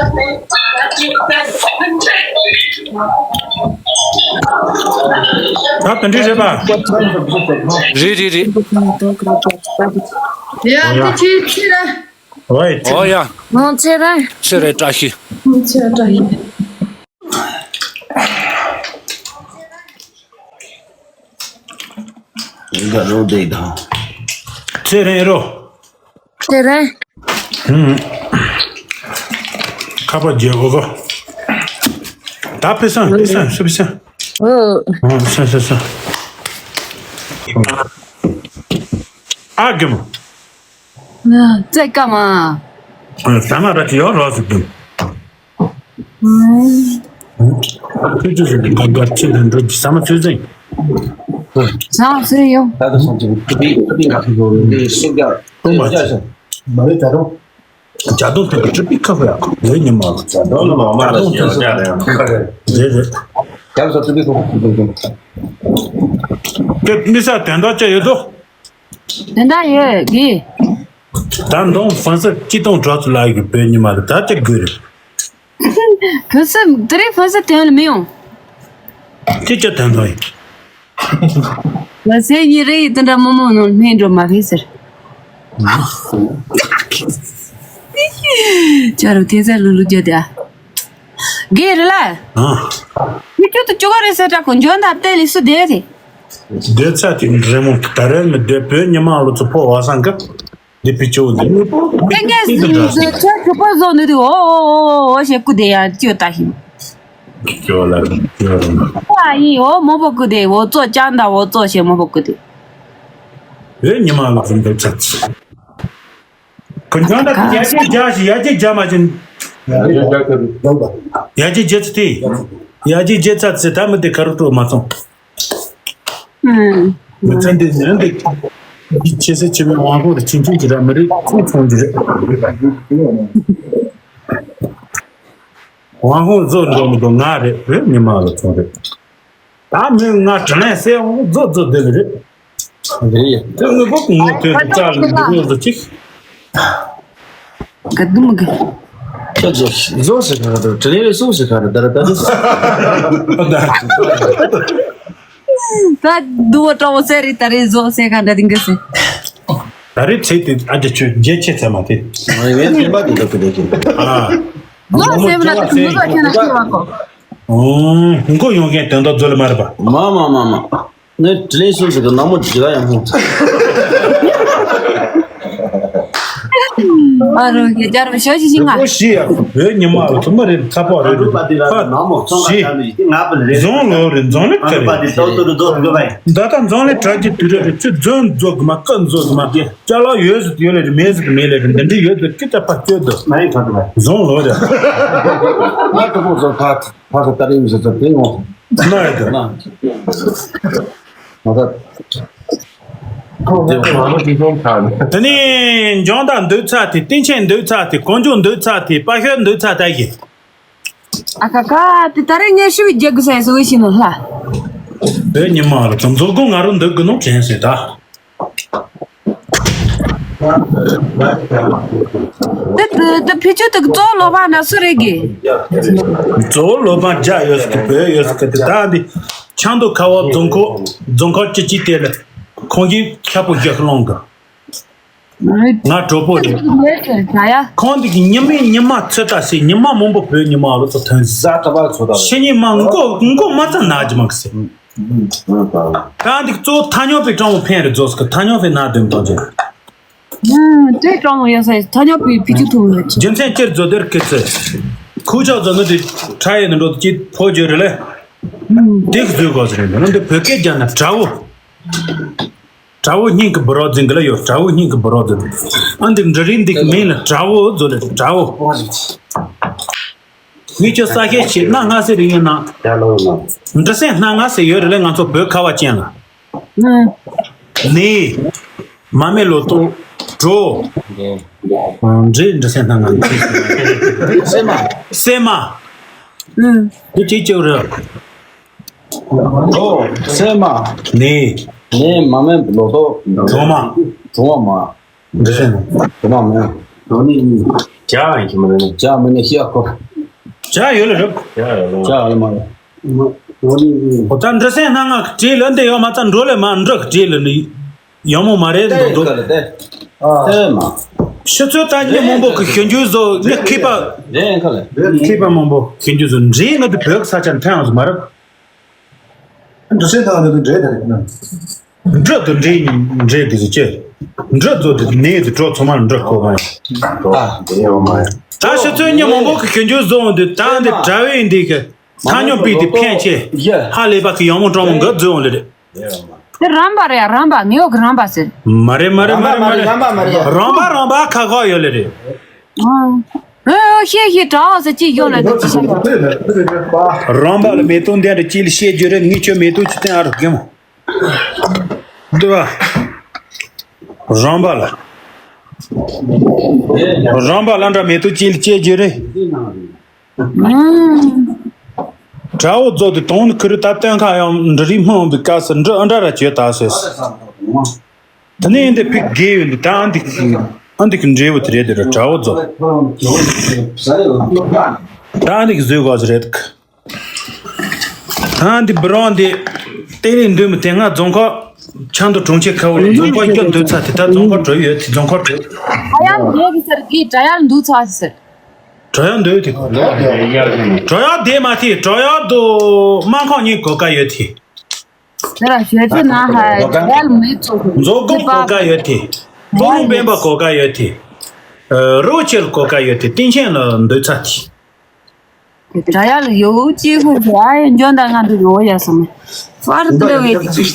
ད་དེ་འདྲ་རེད་པ། རེད་རེད་རེད། ཡ་འདི་ཁྱེད་ཁྱེད་ར། ཨོ་ཡ། ཨོ་ཡ། ང་ཚེ་རིང་། ཚེ་རིང་བཀྲ་ཤིས། ང་ཚེ་རིང་བཀྲ་ཤིས། ཡིན་ད་རོ་དེ་དང་། ཚེ་རིང་རོ། ཚེ་རིང་། ཧུམ། ཁ་པར་རྒྱག་གོ་གོ། ད་ཕེ་སང་ཕེ་སང་སུ་ཕེ་སང་། ཨོ། ཨོ་སང་སང་སང་། ཨ་གི་མོ། ཙེ་ཀ་མ། ཟ་མ་ར་ཅི་ཡོད་རོགས་སུ་དུ། ཁྱོད་ཚོ་ཟིན་གི་ག་ག་ཅི་ལ་འགྲོ་གི་ཟ་མ་ཚོད་ཟིན། ཟ་མ་ཚོད་ཡོང་། ད་ད་སོང་ཅིག་ཏུ་པི་ཏུ་པི་ང་ཚོ་ལོ་རེ་ཤིང་རྒྱ་ཏུ་མ་ཅ་ཤ་མ་རེད་ད་རུང་། ཇ་དུང་ཐུག་གི་ཅི་པི་ཁ་བ་ཡག་ལེ་ཉི་མ་ལ་ཇ་དུང་ལ་མ་མ་ལ་ཤིང་རྒྱ་ལ་ཡང་ཁ་རེད་རེད། ཇ་ས་ཏུ་པི་ཁོ་ཁོ་ཁོ་ཁོ། དེ་མི་ས་དན་ད་ཅ་ཡོད་དོ། དེ་འདྲ་ཡོད་གི། ད་འདོང་ཧྥན་སི་སྐྱིད་གཏོང་གྲོགས་ཚོ་ལ་ཡོད་པའི་ཉི་མ་རེད་ད་ཅི་དགོས་རེད། ཧྥན་སི་དེ་རིང་ཧྥན་སི་དོན་ལ་མི་ཡོང་། ཅི་ཅི་དོན་དང་ཡིན། ང་ཚེ་ཉིན་རེ་ཡི་དེ་འདྲ་མོ་མོ་ནང་སྨན་འགྲོ་མ་ཕེ་ཟེར། ཅོ་རུ་ཐེ་ཚེ་ལུ་ལུ་བརྗོད་དེ་ཨ། དགེ་རེད་ལ། ཨ། མི་ཁྱོད་དུ་ཅོ་ག་རེད་ཟེར་དྲག་གོ་འཇོན་དང་བལྟས་ལི་སུ་བསྡད་རེད། སྡོད་ས་དེ་རེ་མོ་ད་རེ་མི་སྡོད་བོད་ཉི་མ་ལོ་ཚོ་ཕོ་བ་སང་གི་འདི་བི་ཅོ་འདི་ནི་ཏན་ཏན་ཟིན་ཟིན་ཆོས་ཆོས་ཕོ་བཟོ་འདི་དུ་ཨོ་ཨོ་ཨོ་ཨོ་ཞེས་སྐུ་དེ་ཡང་ཅོ་ལྟ་ཞིང་། ཅོ་ལ་ཅོ་ལ། ཨ་ཡིན་ཨོ་མོ་པོ་སྐུ་དེ་ཨོ་ཙོ་ཅང་དང་ཨོ་ཙོ་ཞེས་མོ་པོ་སྐུ་དེ། བོད་ཉི་མ་ལོ་ཚོ་འདི་ཚ་ཚ། གུ་ཉོན་ད་ཡ་གྱལ་རྒྱག་ཞིག་ཡ་གྱལ་རྒྱག་མ་བྱིན། ཡ་གྱལ་རྒྱག་ཚེ་དེ། ཡ་གྱལ་རྒྱག་ཚ་ཚེ་ད་མི་དེ་ག་རུ་སྤྲོ་མ་སོང་། ཨུམ། མི་ཚེ་འདི་ནི་འདི་ཆེ་སེ་ཆེ་བའི་དབང་ཁོག་དེ་ཆུང་ཆུང་གི་ར་མི་རིགས་ཚོང་ཚོང་གི་རེད། དབང་ཁོག་བཟོ་འགྲོ་མི་འདུག་ང་རེད་བོད་ཉི་མ་ལ་ཚོང་རེད། ད་མི་ང་དྲིན་ལན་གསལ་འོང་རྫོགས་རྫོགས་བསྡད་པ་རེད། རེད། དེ་དངོས་པོ་ངོ་ཐོས་ཀྱི་ལྕགས་ལ་འདུག་རོགས་ཟེར་ཅིག་ག་དུ་མི་ག་ཁྱོད་ཚོ་བཟོ་ཟེར་ག་རེ་དྲིན་ལན་སུ་ཟེར་ག་རེ་ད་རེ་ད་རེ། ད་དུ་བ་སྤྲང་བོ་ཟེར་རེད་ད་རེ་བཟོ་ཟེར་ག་འདྲ་དེ་འགའ་ཟེར། ད་རེ་ཚེ་དེ་ཨ་ཅེ་ཁྱོད་རྒྱལ་ཆེ་ཚད་མ་དེ། ངའི་ངའི་སེམས་པ་དེ་འདྲ་གི་འདྲ་གི་ཨ། བཟོ་ཟེར་མ་ད་དུ་མི་བཟོ་ཁྱོད་ན་ཤེས་བ་གོ་ཨོ། མགོ་ཡོང་མཁན་དོན་དག་རྫོགས་ལ་མ་རེད་པ། མ་མ་མ་མ། ངས་དྲིན་ལན་སུ་ཟེར་གི་ནག་མོ་ཇི་ལ་ཡང་ཧོ། ཨ་རོ་གེ་ཇར་བ་ཞོ་ཞི་ཞི་ང་། ཨོ་ཞི་ཡ། བོད་ཉི་མ་ལ་ཚོ་མ་རེད་ཚ་པོ་རེད་རེད། ཁ་ཞི། རྫོང་ལོ་རེད་རྫོང་ལེ་ག་རེད། ད་ལྟ་རྫོང་ལེ་དྲ་རྒྱུ་དུས་རེད་རེད་ཚུ་རྫོང་རྫོགས་གི་མ་ཀ་རྫོགས་གི་མ། ཅ་ལག་ཡོད་ཟེར་ཡོད་ལེ་རེད་མེད་ཟེར་མེད་ལེ་རེད་འདི་འདྲི་ཡོད་ཟེར་ཀི་ཅ་ཕ་སྐྱོད་དོ། རྫོང་ལོ་རེད། ང་ཀ་ཕོ་ཟོ་ཕ། ཕ་ས་ཏ་རིང་ཟེར་ཚ་དེ་ཡོང་། ན་ཡོད་དོ། ན། ང་ད། དེ་ནས་འཇོན་དང་འདོད་ཚ་དེ་བསྟན་ཆེན་འདོད་ཚ་དེ་དཀོན་མཆོག་འདོད་ཚ་དེ་དཔའ་ཤོད་འདོད་ཚ་ད་གི་ཨ་ཁ་ཁ་དེ་ད་རེས་ངས་ཞུ་བའི་རྒྱག་དགོས་ས་ཡ་སུ་བའི་ཤི་ནོ་ལྷ། བོད་ཉི་མ་རུ་ཚོ་མཛོ་སྒོ་ང་རུ་འདུག་གི་ནོ་དྲན་སྲིད་ད། དེ་དེ་དེ་ཕི་ཆུ་དེ་གཙོ་བོ་ལོ་པ་ན་སུ་རེད་གི། གཙོ་བོ་ལོ་པ་རྒྱ་ཡོད་སི་གི་བོད་ཡོད་སི་གི་དེ་ད་འདི་ཆང་དུ་ཁ་བ་རྫོང་ཁོ་རྫོང་ཁོ་ཅི་ཅི་དེ་ལ་ཁོང་གིས་ཁྱབ་པོ་རྒྱག་ལོང་གི་ང་གྲོགས་པོ་རེད། ད་ཡ། ཁོང་འདི་གི་ཉི་མའི་ཉི་མ་ཚོད་ལྟ་སི་ཉི་མ་མང་པོ་བོད་ཉི་མ་ལོ་ཚོ་ཐོན་ཟ་ད་པར་ཚོད་ལྟ་ཕྱི་ཉི་མ་མགོ་མགོ་མ་ཚ་ན་ཇི་མ་གི་སི། ད་འདི་གཙོ་བོ་ཐ་སྙོག་པའི་སྤྲང་བོ་ཕན་རེ་རྫོགས་སི་གི་ཐ་སྙོག་པའི་ན་དོན་གཏོང་རྒྱུ། ཨུམ། དེ་སྤྲང་བོ་ཡོད་ས་ཐ་སྙོག་པའི་ཕི་ཆུ་ཐུང་ཡོད་ཅི། རྒྱུ་མཚན་སྤྱིར་བཟོ་དེར་ཁི་ཚི། ཁུ་ཆག་བཟོ་ནི་དེ་ཁྲ་ཡེ་ནི་འགྲོ་དེ་ཕོ་བརྗོད་རེ་ལེ། ཨུམ། དེ་གི་བཟོས་གོ་ཟེར་རེད་འདི་ནི་འདི་བོད་སྐད་རྒྱག་ན་དགྲ་བོ། དགྲ་བོ་སྙིང་གི་བུ་རོགས་འཛིན་གི་ལ་ཡོད་དགྲ་བོ་སྙིང་གི་བུ་རོགས་འཛིན། ཨ་འདི་འབྲུ་རིགས་འདི་གི་མིང་ལ་དགྲ་བོ་བཟོ་ལེ་དགྲ་བོ། ངས་ཁྱོད་ས་ཁྱད་ཆེ་སྣ་ལྔ་ཟེར་རིང་ཡོད་ན། འབྲུ་སེང་སྣ་ལྔ་ཟེར་ཡོད་རེད་ལེ་ང་ཚོ་བོད་ཁ་བ་ཅན་ལ། ནི། མ་སྨད་ལོ་ཏོག་གྲོ། འབྲས་འབྲུ་སེང་སྣ་ལྔ། སྲན་མ། སྲན་མ། འདི་ཅིག་ཅིག་རེད། གྲོ། སྲན་མ། ནི། ནི་མ་སྨད་ལོ་ཏོག་གྲོ་མ། གྲོ་མ། འདི་ཟེར་ན། དེ་མ་མེད། དོ་ནི་གཉིས། ཇ་ཡིན་གྱི་མ་རེད་ནི། ཇ་མེད་ནི་ཤི་ཨ་ཁོ། ཇ་ཡོད་ལ་རུབ། ཇ་ཡོད་ལ། ཇ་ལ་མ་རེད། དོ་ནི་གཉིས། ཨོ་ད་འདྲ་སེ་སྣ་ལྔ་གི་བྲིས་ལ་འདི་ཡོད་མ་ཚ་འགྲོ་ལེ་མ་འདྲ་གི་བྲིས་ལ་ནི། ཡོང་མོ་མ་རེད་འདུག་འདུག་ཨ། དེ་མ། ཤི་ཚོད་ད་ཉི་མང་པོ་གི་ཤི་རྒྱུ་བཟོ་ཉི་མཁས་པ། རེད་ཁ་ལེ། མཁས་པ་མང་པོ་ཤི་རྒྱུ་བཟོ་འདྲེ་ང་དུ་བོད་ས་ཆ་འཐེན་ཡང་མ་རུབ། འདྲ་སེ་ད་འདི་འདྲེ་ད་རེད་ན། འབྲུ་དང་འབྲས་འབྲས་དེ་ཚོ་ཅི། འབྲུ་དང་དེ་ནས་དེ་གྲོ་ཚང་མ་འབྲུ་ཁོ་བ་ཡིན། ཨ། དེ་ཡོད་མ་ཡིན། ད་ཕྱི་ཚོད་ཉི་མང་པོ་གི་ཞུ་རྒྱུ་བཟོ་འོང་དུས་ད་འདི་དྲ་བའི་འདི་གི་ཐ་སྙོམས་པའི་དེ་ཕན་ཆེ། ཧ་ལས་པ་གི་ཡང་མོ་གྲོང་མོ་འགའ་བཟོ་འོང་ལེ་རེད། དེ་རམ་པ་རེད་ཡ་རམ་པ་ངེའོ་གི་རམ་པ་ཟེར། མ་རེད་མ་རེད་མ་རེད་མ་རེད། རམ་པ་རམ་པ་ཁ་ཁ་ཡོད་ལེ་རེད། ཨ། ཨོ་ཤེས་ཤེས་དྲ་བ་ཟེར་ཅི་ཡོད་ལེ་དེ་ཅི་ཤེས་ཡོད། རམ་པ་ལ་མེ་ཏོག་འདི་འདྲ་ཅི་ལ་བཤད་རྒྱུ་རེད་ངས་ཁྱོད་མེ་ཏོག་ཅི་བསྟན་ཨ་རུ་གེ་མོ། འདི་བ། རོམ་པ་ལ། རོམ་པ་ལ་འདྲ་མེ་ཏོག་ཅི་ལ་བཅད་རྒྱུ་རེད། དགྲ་བོ་རྫོགས་ཏེ་དོང་ནི་ཁུ་རུ་ད་བསྟན་ཁ་ཡང་འབྲུ་རིགས་སྨོན་འོང་པའི་སྐབས་སུ་འབྲུ་ཨ་འདྲ་ར་བཅོས་ད་ཟེར། དེ་ནས་འདི་ཕིག་དགེ་ཡོད་འདི་ད་ཨ་འདི་ཨ་འདི་གི་འབྲས་བུ་དེ་རེད་དེ་ར་དགྲ་བོ་རྫོགས། ད་ཨ་འདི་གི་བཟོས་དགོས་ཟེར་རེད། ད་འདི་བུ་རོང་འདི་ཏེ་ལི་འདུས་མི་དེ་སྔ་རྫོང་ཁག་ཆང་དུ་གྲོང་ཁྱེར་ཁ་བོ་རེད། རྫོང་ཁག་སྐྱོ་འདོད་ཚ་དེ་ད་རྫོང་ཁག་གྲོལ་ཡོད་དེ་རྫོང་ཁག་གྲོལ། ཨ་ཡང་ ངས་གི་ཟེར་གི་དྲ་ཡར་འདུག་ཚར་ཟེར། དྲ་ཡར་འདུག་དེ། དྲ་ཡར་དེ་མ་དེ་དྲ་ཡར་དུ་སྨར་ཁམས་གཉིས་གོ་ཀ་ཡོད་དེ། དེ་ལ་ཞོལ་ཆེ་ན་ཧ་དྲ་ཡར་མི་ཚོ་གི་མཛོ་སྒང་གོ་ཀ་ཡོད་དེ། ལྷོ་རོང་སྤེན་པ་གོ་ཀ་ཡོད་དེ། རི་བོ་ཆེ་ལ་གོ་ཀ་ཡོད་དེ། སྟེང་ཆེན་ལ་འདུག་ཚར་དེ། དྲ་ཡར་ལ་ཡོད་ཅི་ཧུ་ཧུ་ཨ་ཡོད་འཇོན་ད་ང་འདུག་ཡོད་ཡ་སོང་། ཧྥར་ཏི་ལ་བས་ཀྱི།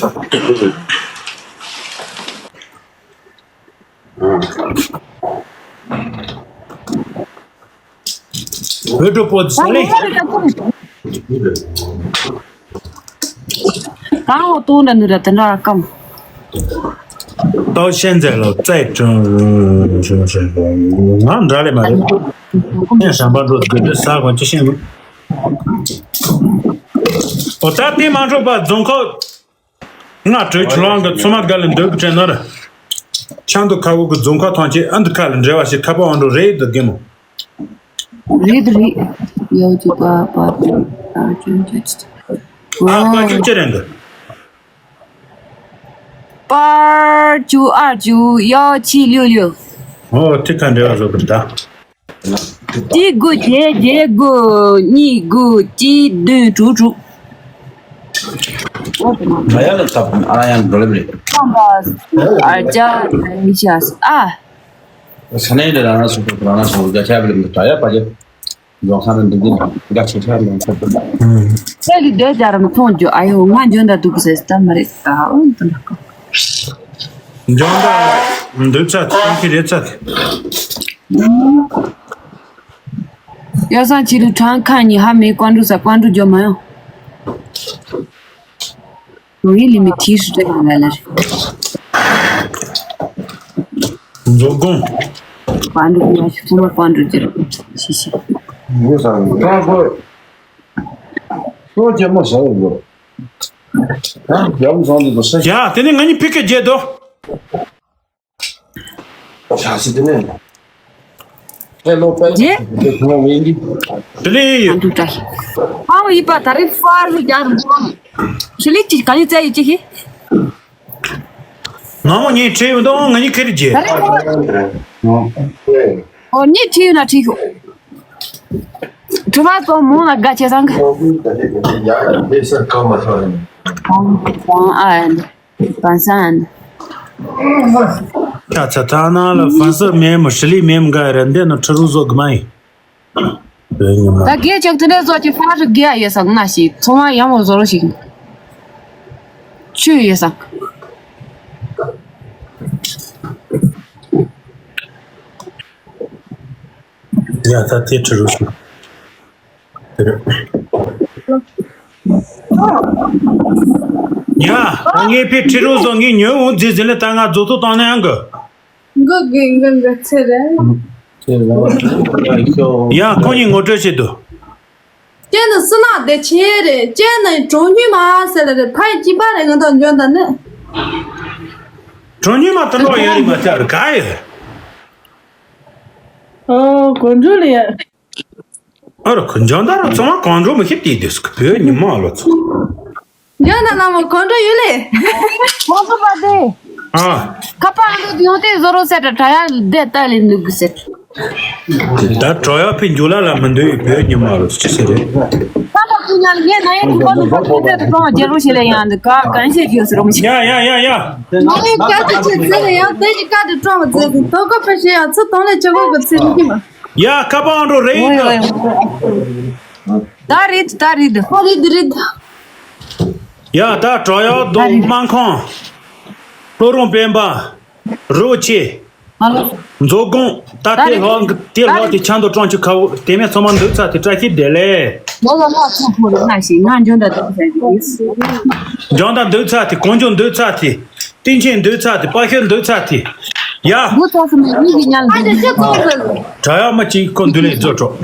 བོད་ཕྲུག་པོ་ཟ་ལེ། གང་འོ་ཏོང་འདྲ་ནུ་ར་དེ་འདྲ་ར་ཀམ། ཏའོ་ཤན་ཛེ་ལོ་ཙའི་ཀྲུང་ང་འདྲ་ལེ་མ་རེད། ངས་ཞམ་པ་འགྲོ་དགོས་དུས་ས་གོ་ཅི་ཤེས་ནོ། ཨོ་ད་དེ་མ་འགྲོ་པ་རྫོང་ཁོག་ང་གྲོས་ཆུ་ལང་གི་ཚོ་མ་དགའ་ལ་འདོད་གི་དྲན་ན་ར། ཆང་དུ་ཁ་བོ་གི་རྫོང་ཁོག་ཐང་ཆེ་ཨ་འདི་ཁ་ལ་འབྲེལ་བ་ཞིག་ཁ་པ་འོང་འགྲོ་རེད་འདི་དགེ་མོ། རེད་རེད། ཡོ་ཅུ་པ་པ་ཨ་ཅུ་ཅུ་ཅུ། ཨ་པ་ཅུ་ཅི་རེད་འདི། པར་ཅུ་ཨར་ཅུ་ཡོ་ཆི་ལིའུ་ལིའུ། ཨོ་ཐིག་ཁ་འབྲེལ་བ་བཟོ་གི་རེད་ད། གཅིག་དགུ་བརྒྱད་བརྒྱད་དགུ་གཉིས་དགུ་གཅིག་བདུན་དྲུག་དྲུག་ང་ཡང་ལ་ཐབ་ཨ་ཡང་འགྲོ་ལེབ་རེད། ཁམས་པ་ཨར་ཅ་ཨ་ཤ་ཨ། ས་གནས་འདི་རང་རང་སོ་སོ་རང་རང་སོ་སོ་རྒྱ་ཆེ་བ་ལེབ་འདི་ད་ཡ་པ་ཇེ་རྫོང་ཁ་རང་འདི་འདི་རྒྱ་ཆེ་ཆེ་རང་ཚོ། ཁྱེད་ཀྱི་སྡོད་རྒྱ་རམ་མཐོང་རྒྱུ་ཨ་ཡོ་ང་འཇོན་ད་འདུག་ཟེར་ད་མ་རེད་ད་འོ་འདི་འདྲ་གོ། འཇོན་ད་འདུག་ཚ་ཐང་གི་རེད་ཚ། ཡ་སང་ཕྱི་རུ་གྲང་ཁ་ཉི་ཧ་མེ་ཀོན་འགྲོ་ས་ཀོན་འགྲོ་འཇོ་མ་ཡོང་། རོ་ཡི་ལི་མི་ཐི་ཧྲི་ཏེ་གང་ལ་ལ་རེ། མཛོ་སྒང་། ཀོན་འགྲོ་ཡ་ཤི་ཚོ་མ་ཀོན་འགྲོ་ཇེ་རོ་ཤི་ཤི། ངོ་ས་ངོ་ས་ངོ་ས་ངོ་ས་ངོ་ས་ངོ་ས་ངོ་ཡང་ཡང་མཚང་འདི་དུ་ས་ཡ་དེ་ནི་ང་གཉིས་ཕི་ཀེ་རྒྱལ་དོ། ཞག་སི་དེ་ནས། ཨེ་ལོ་པེ། རྗེ། དེ་ཁོང་ངེ་འདི། དེ་ལས་ཡོད། ཨ་འདུག་ཏྲ། ཨའོ་ཡིད་པ་ད་རེས་ཧྥ་རུ་རྒྱ་རུ་འགྲོ། ཤི་ལི་ཅི་ག་ལི་ཙེ་ཡི་ཅི་ཧི། ང་མོ་ངའི་ཁྲེལ་ཡོད་དོ་ང་གཉིས་ཁེར་རྒྱལ། ད་རེས་ཧྥ། ཨོ་ངའི་ཁྲེལ་ཡོད་ན་ཁྲེལ་ཤོག་གྲུ་མ་ཙོ་མོ་ལ་དགའ་ཆེ་སང་གི། ཡ་ཡ་དེ་སར་ཀ་མ་ཐོ་རེ། ཨང་ཨང་ཨ། བན་སན། ཁྱ་ཚ་ཐ་ན་ལ་ཧྥན་སི་མེ་མོ་ཧྲི་ལི་མེ་མོ་ག་ར་འདི་ནི་ཁྲི་རུ་བཟོ་གི་མ་ཡིན། བོད་ཉི་མ། ད་གེ་ཅག་དེ་འདྲ་བཟོ་གི་ཧྥ་རི་གེ་ཡ་ཡེ་སང་ན་ཞིག་ཚོ་མ་ཡང་མོ་བཟོ་རོ་ཞིག་ཆུ་ཡེ་སང་། ཡ་ད་དེ་ཁྲི་རུ་ཞིག་ཡ། ངའི་ཕི་ཁྲི་རུ་བཟོ་ངའི་ཉོན་འོང་རྫི་ཟིན་ལ་ད་ང་རྫོ་ཐོ་བཏང་ན་ཡང་གི། མགོ་གི་མགོ་མགོ་ཚེ་རེད། ཡ་ཁོང་གཉིས་ངོ་སྤྲོད་བྱེད་དོ། ཁྱེད་ནི་སུ་ནག་བདེ་ཆེ་རེད། ཁྱེད་ནི་གྲོང་ཉུལ་མ་ཟེར་ལ་རེད། ཕ་ཡི་སྐྱིད་པ་རེད་ང་དང་འཇོན་ད་ནི། གྲོང་ཉུལ་མ་དུ་འགྲོ་ཡོད་རེད་མ་ཚར་ག་ཡོད། ཨོ་གོ་འགྲོ་ལ་ཡ། ཨ་རོ་ཁོ་འཇོན་ད་ར་ཚང་མ་གང་འགྲོ་མི་ཤེས་དེ་དུས་སུ་བོད་ཉི་མ་ལོ་ཚོ། འཇོན་ད་ན་མོ་གོ་འགྲོ་ཡོད་ལེ། ཁོང་ཚོ་པ་དེ། ཨ། ཁ་པར་འདུག་ཡོང་དེ་བཟོ་རོགས་ཟེར་དྲ་ཡ་བསྡད་ལྟ་ལེ་འདུག་གི་ཟེར། ད་གྲོ་ཡ་ཕི་འཇུ་ལ་ལ་མི་འདོད་ཡོད་བོད་ཉི་མ་ལོ་ཅི་ཟེར་རེད། ཁ་པར་ཁུ་ཉལ་ངས་ན་ཡང་ཁུ་པར་འདུག་པར་ཁུ་ཚད་དུ་གཏོང་བ་རྒྱལ་རོགས་ཞེས་ལས་ཡང་འདུག་ག་གང་བཤད་རྒྱུ་ཟེར་རོགས་མི་ཤེས། ཡ་ཡ་ཡ་ཡ། ང་ཡི་སྐད་ཆ་ཆེ་ཟེར་ཡང་དེ་ཡི་སྐད་དུ་སྤྲོ་བ་མཛད་ཟིན་དོ་ཀོ་ཕེ་ཤེ་ཡང་ཚུ་དོང་ལས་ཆེ་བོ་གི་ཚེ་མི་ཤེས་མ། ཡ་ཁ་པར་འགྲོ་རེད་འདུག་ད་རེད་ད་རེད། ཧོ་རེད་རེད། ཡ་ད་གྲོ་ཡག་རྡོ་སྨར་ཁམས། ལྷོ་རོང་སྤེན་པ། རི་བོ་ཆེ། མཛོ་སྒང་། ད་དེ་ལྷག་དེ་ལྷག་དེ་ཆ་འདོད་གྲོང་ཆུ་ཁ་བོ་དེ་མེད་ཚང་མ་འདུག་ཚ་དེ་བཀྲ་ཤིས་བདེ་ལེགས། ལོ་ལ་ལ་ཚོ་ཕོ་རེ་ན་ཞིག་ང་འཇོན་ད་འདུག་ཚ་དེ། འཇོན་ད་འདུག་ཚ་དེ་གོང་འཇོན་འདུག་ཚ་དེ། སྟེང་ཆེན་འདུག་ཚ་དེ་པ་ཤོད་འདུག་ཚ་དེ། ཡ། འདུག་ཚ་སུ་མེད་མི་གི་ཉལ་འདུག་ཚ་ཚ་ཚ། གྲ་ཡག་མ་ཅིག་ཁོ་འདུག་ལེ་རྫོ་གྲོགས།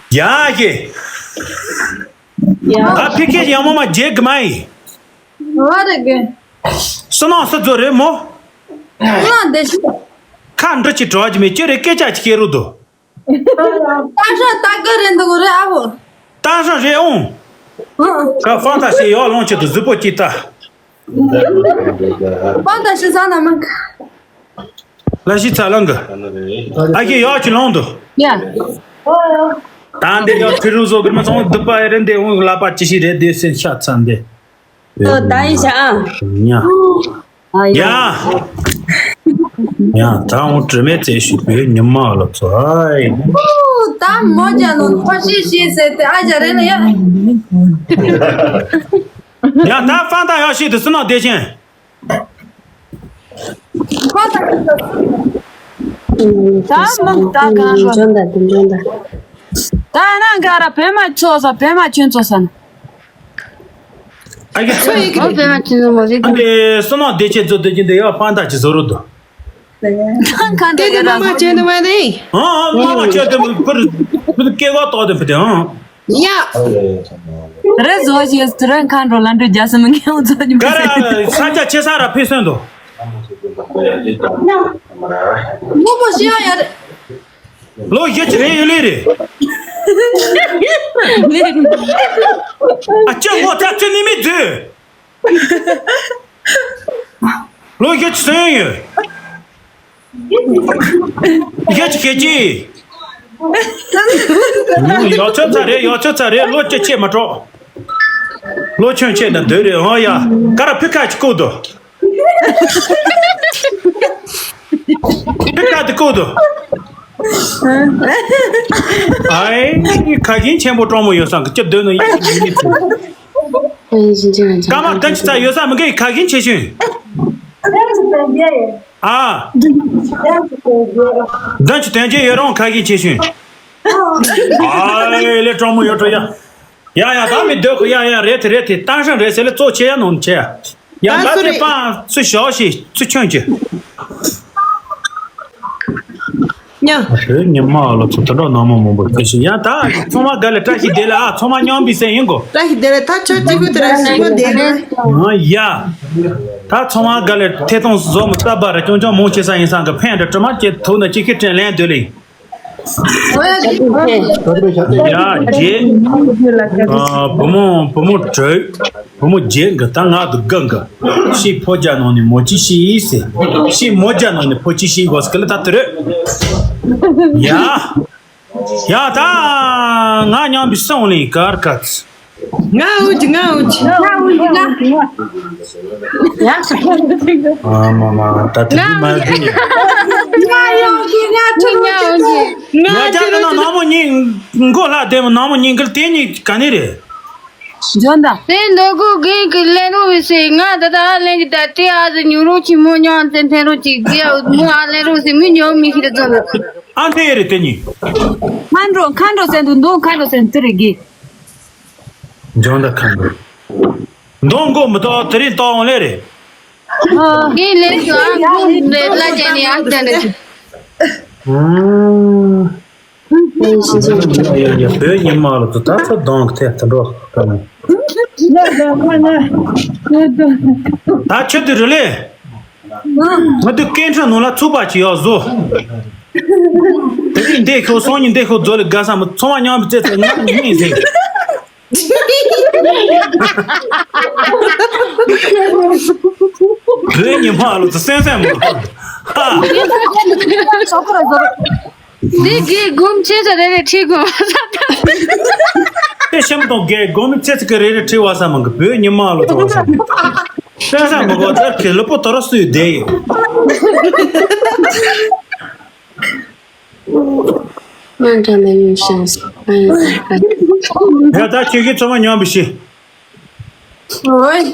ཡ་ཞེ། ཡ། ད་ཕི་ཁེ་ཡང་མོ་མ་རྗེ་གི་མ་ཡིན། བ་རེ་གི། སུ་ནང་སུ་རྫོ་རེད་མོ། སུ་ནང་བདེ་ཤི། ཁ་འདྲི་ཅི་གྲོགས་ཀྱི་མེད་ཅི་རེད་སྐད་ཆ་ཅི་ཁེ་རུ་དོ། ཏ་ཧྲ་ཏ་ཀ་རེད་འདུག་རེད་ཨ་བོ། ཏ་ཧྲ་རེད་ཨོང་། ཧུ། ཀ་ཧྥང་ཏ་ཤི་ཡོག་ལོང་ཆེད་དུ་གཟུགས་པོ་ཅིག་ལྟ། ཧྥང་ཏ་ཤི་ཟ་ན་མ་ཁ། ལ་ཤི་ཚ་ལང་གི། ཨ་ཁྱེད་ཡག་ཅིག་ལོང་དུ། ཡ། ད་འདི་ཡག་ཁྱི་རུ་བཟོ་གི་མི་ཚང་སྡུག་པ་ཨེ་རེད་འདི་འོང་ལ་པ་ཅི་ཞིག་རེད་འདི་སེམས་ཤ་ཚ་འདི། ཨོ་ད་ཡིན་ཤ་ཨ། ཉ། ཨ་ཡ། ཡ། ཡ། ད་འོང་དྲི་མེད་ཚེ་ཞུ་བའི་ཉི་མ་ལ་ཚོ་ཨའི། ཨོ་ད་མོ་ཅ་ནོ་ཁོ་ཤི་ཤི་ཟེར་ཏེ་ཨ་ཅག་རེད་ལ་ཡ། ཡ་ད་ཧྥང་ཏ་ཡག་ཤི་དུ་སུ་ནང་བསྡད་ཅན། ད་མང་ད་གང་རོ། འཇོན་ད་དེ་འཇོན་ད། ད་ན་ག་ར་བོད་མ་ཚོ་ས་བོད་མ་ཁྱོད་ཚོ་ས་ན། ཨ་ཀེ་ཚོ་ཡི་གེ་ཨོ་བོད་མ་ཁྱོད་ཚོ་མོ་ཟིག་ཨ་ཀེ་སུ་ནང་བསྡད་ཅན་ཚོ་བསྡད་ཀྱི་འདི་ཡག་ཧྥང་ཏ་ཅི་བཟོ་རུ་དུ། ད་གང་དེ་དེ་ག་ར་མ་ཁྱོད་དུ་མ་ནི། ཨ་ཨ་མ་མ་ཁྱོད་དུ་པུར་པུར་སྐད་གོ་ཏོག་དེ་པུ་དེ་ཨང་། ཡ། རེ་བཟོ་ཞེས་དུ་རན་ཁ་འགྲོ་ལ་འགྲོ་རྒྱ་སེ་མི་ངན་འུ་ཚོ་ཉི་མ་ག་ར་ས་ཆ་ཆེ་ས་ར་ཕེ་སོན་དོ། ངོ་མ་ཤི་ཡ་ཡ་རེད། ལོ་བཞི་ཅི་རེ་ཡོད་ལེ་རེད། ཨ་ཅག་ངོ་ཚ་ཚོད་ནི་མི་འཛུལ། ལོ་བཞི་ཅི་སོན་ཡོད། ཡ་ཅི་ཁེ་ཅི། ཡོ་ཆོ་ཚ་རེད་ཡོ་ཆོ་ཚ་རེད། ལོ་ཅི་ཆེ་མ་གྲོགས། ལོ་ཆོན་ཆེ་ན་འདོད་རེད་ཧོ་ཡ། ག་ར་ཕི་ཁ་ཅི་ཀོ་དོ། ཕི་ཁ་དི་ཀོ་དོ། ཨའི་ཁ་ཞིང་ཆེན་པོ་གྲོགས་མོ་ཡོད་སང་གི་ཅི་འདོད་ནོ་ཡིན་ཡིན་ཚུལ། ཀ་མ་གདན་ཅི་ཚ་ཡོད་ས་མི་འགའི་ཁ་ཞིང་ཆེ་ཤོས། ཨ། འདི་ཚོ་དོན་རྐྱེན་ཡོད་རུང་ཁ་ཞིག་ཆེ་ཤོས། ཨ་ལེ་གྲོགས་མོ་ཡོད་འགྲོ་ཡ། ཡ་ཡ་ད་མི་སྡོད་གི་ཡ་ཡ་རེད་དེ་རེད་དེ་ཏང་ཧྲང་རེད་ཟེར་ལེ་གཙོ་ཆེ་ཡ་ནོར་ཆེ་ཡ། ཡ་ད་ད་སུ་ཚེ་རེད། པང་ཚུ་ཞོག་ཤིག་ཚུ་ཁྱོད་ཀྱི། ཉ། བོད་ཉི་མ་ལ་ཚོ་དུད་འགྲོ་ནང་མ་མང་པོ་ཁྱེར་ཤིག་ཡ་ད་ཚང་མ་དགའ་ལེ་བཀྲ་ཤིས་བདེ་ལེགས་ཨ། ཚང་མ་མཉམ་པའི་སེམས་ཡིན་གོ། བཀྲ་ཤིས་བདེ་ལེགས། ད་ཆོས་གཅིག་པུ་དེ་ར་ཤི་མ་བདེ་ལེགས། ཨ་ཡ། ད་ཚང་མ་དགའ་ལེ་ཐེ་ཐོང་བཟོ་མི་ལྟ་བར་ཅུང་ཅུང་མང་ཆེ་ས་ཡིན་སང་གི་ཕན་འདྲ་དྲི་མ་སྐྱེ་ཐུག་ན་ཅི་ཁི་དྲན་ལན་འདོད་ལེ། ཡ་རྗེ། ཨ་བུ་མོ་བུ་མོ་གྲོས། བུ་མོ་རྗེ་འགི་ད་ང་དུ་དགའ་འགི། ཤི་ཕོ་རྒྱ་ནང་ནས་མོ་ཅི་ཤི་ཟེར། ཤི་མོ་རྒྱ་ནང་ནས་ཕོ་ཅི་ཤི་གོ་སྐལ་ད་དུ་རེད། ཡ། ཡ་ད། ང་མཉམ་པའི་སོང་ལིང་གར་ག་ཚི། ང་འུ་ཅི་ང་འུ་ཅི། ཨ་མ་མ་ད་དེ་དུས་མ་ཡོད་དུས། ང་ཡོང་གི་ང་ཐུག་ང་ཡོང་གི་ང་ཡ་ཅག་གི་ནང་ནང་མོ་གཉིས་མགོ་ལྷ་ལྡེ་མོ་ནང་མོ་གཉིས་འགུལ་དེ་གཉིས་ག་ནས་རེད། འཇོན་ད། དེ་འདོད་དགུ་རྒན་གྱི་ལེན་རོགས་བྱེད་ཟེར། ང་ད་ལྟ་ཨ་ལེན་གྱི་ད་དེ་ཨ་ཟེར་ཉུང་རོགས་ཆི་མོ་མཉམ་དེ་འཐེན་རོགས་ཅིག་དེ་ཨ་མོ་ཨ་ལེན་རོགས་ཟེར་མི་ཉོ་མི་ཤི་ད་འཇོན་ད། ཨ་འཐེན་ཡེ་རེད་དེ་གཉིས། མཁའ་འགྲོ་མཁའ་འགྲོ་ཟེར་འདུག་མདོ་མཁའ་འགྲོ་ཟེར་འདི་རེད་གི། འཇོན་ད་མཁའ་འགྲོ། མདོ་མགོ་མི་ཏོག་དེ་རིང་ཏོག་འོང་ལེ་རེད། ཨ། དེ་ལེན་ཞུ་ཨ་མགོ་མི་ལ་ཅན་ནི་ཨ་ཟེར་ནི། ཨ། ཡ་ཡ་ཡ་བོད་ཉི་མ་ལ་དུ་ད་ཚོ་གདོང་གི་ཐད་དུ་འགྲོ་ག་ནས། ད་ཁྱོད་དུ་རུ་ལེ། ང་དུ་སྐད་འཕྲིན་ནང་ལ་ཚུགས་པ་ཅི་ཡག་བཟོ། དེ་རིང་འདི་ཁོ་སང་ཉིན་འདི་ཁོ་བཟོ་ལེ་དགའ་ས་མི་ཚང་མ་མཉམ་པའི་རྩེ་ཚོ་ང་གཉིས་ཟིན། བོད་ཉི་མ་ལ་དུ་སེམས་སེམས་མི་ཧ། འདི་གའི་སྒོམ་ཆེ་ས་རེ་རེ་ཁྲིད་དགོས། དེ་ཤམ་དང་གའི་སྒོམ་ཆེ་ས་གི་རེ་རེ་ཁྲིད་བ་ས་མང་གི་བོད་ཉི་མ་ལ་དུ་བ་ས་མང་གི་སེམས་སེམས་མི་གོ་ཚར་གི་ལུ་པོ་དོ་ར་སུས་བསྡད་ཡོད། ང་འདྲ་མི་ཉུང་ཤང་ཨ་ཡིན་ས་ཨ་ཡིན། ཡ་ད་ཁྱེད་ཀྱི་ཚོ་མ་མཉམ་པི་ཤི། ཨོའི།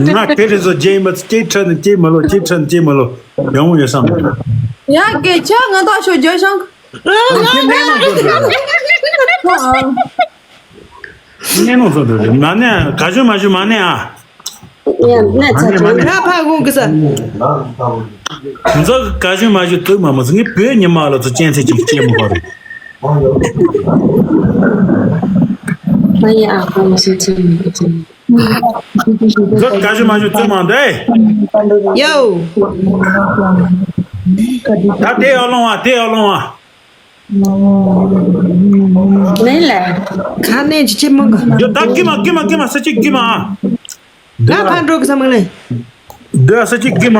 ང་དེ་རེ་བཟོ་རྗེས་མ་སྐྱེས་ཁྲ་ནི་སྐྱེས་མ་ལོ་སྐྱེས་ཁྲ་ནི་སྐྱེས་མ་ལོ་ཡང་ཡོད་བསམ། ཡ་སྐད་ཆ་ང་ད་ཤོ་རྒྱ་ཤང་། ཁྱེད་ནས་ནང་བཟོ་འདོད་རེད། ནས་ནང་བཟོ་འདོད་རེད་མ་ནས་ག་ཞུ་མ་ཞུ་མ་ནས་ཨ། ཡ་ནས་ཚ་ཚ། ང་ཕ་གོང་གི་ས། འཛག་ག་ཞུ་མ་ཞུ་དུག་མ་མ་ཟིན་ངས་བོད་ཉི་མ་ལ་ཚོ་ཅན་ཚེ་ཅིག་སྐྱེས་མ་གོ་རེད། ང་ཡི་ཨ་ཁོ་མ་ཞུ་ཚེ་མི་གི་ཚེ། འཛག་ག་ཞུ་མ་ཞུ་དུག་མ་འདུག་ཨེ། ཡའོ། ད་དེ་ཡར་ལོང་བ་དེ་ཡར་ལོང་བ། མིན་ལ། ཁ་ནས་ཅི་ཅི་མང་གི། འདི་ད་གི་མ་གི་མ་གི་མ་ས་ཅིག་གི་མ། ང་ཕར་འགྲོ་གི་ས་མ་ལེ། འདི་ས་ཅིག་གི་མ།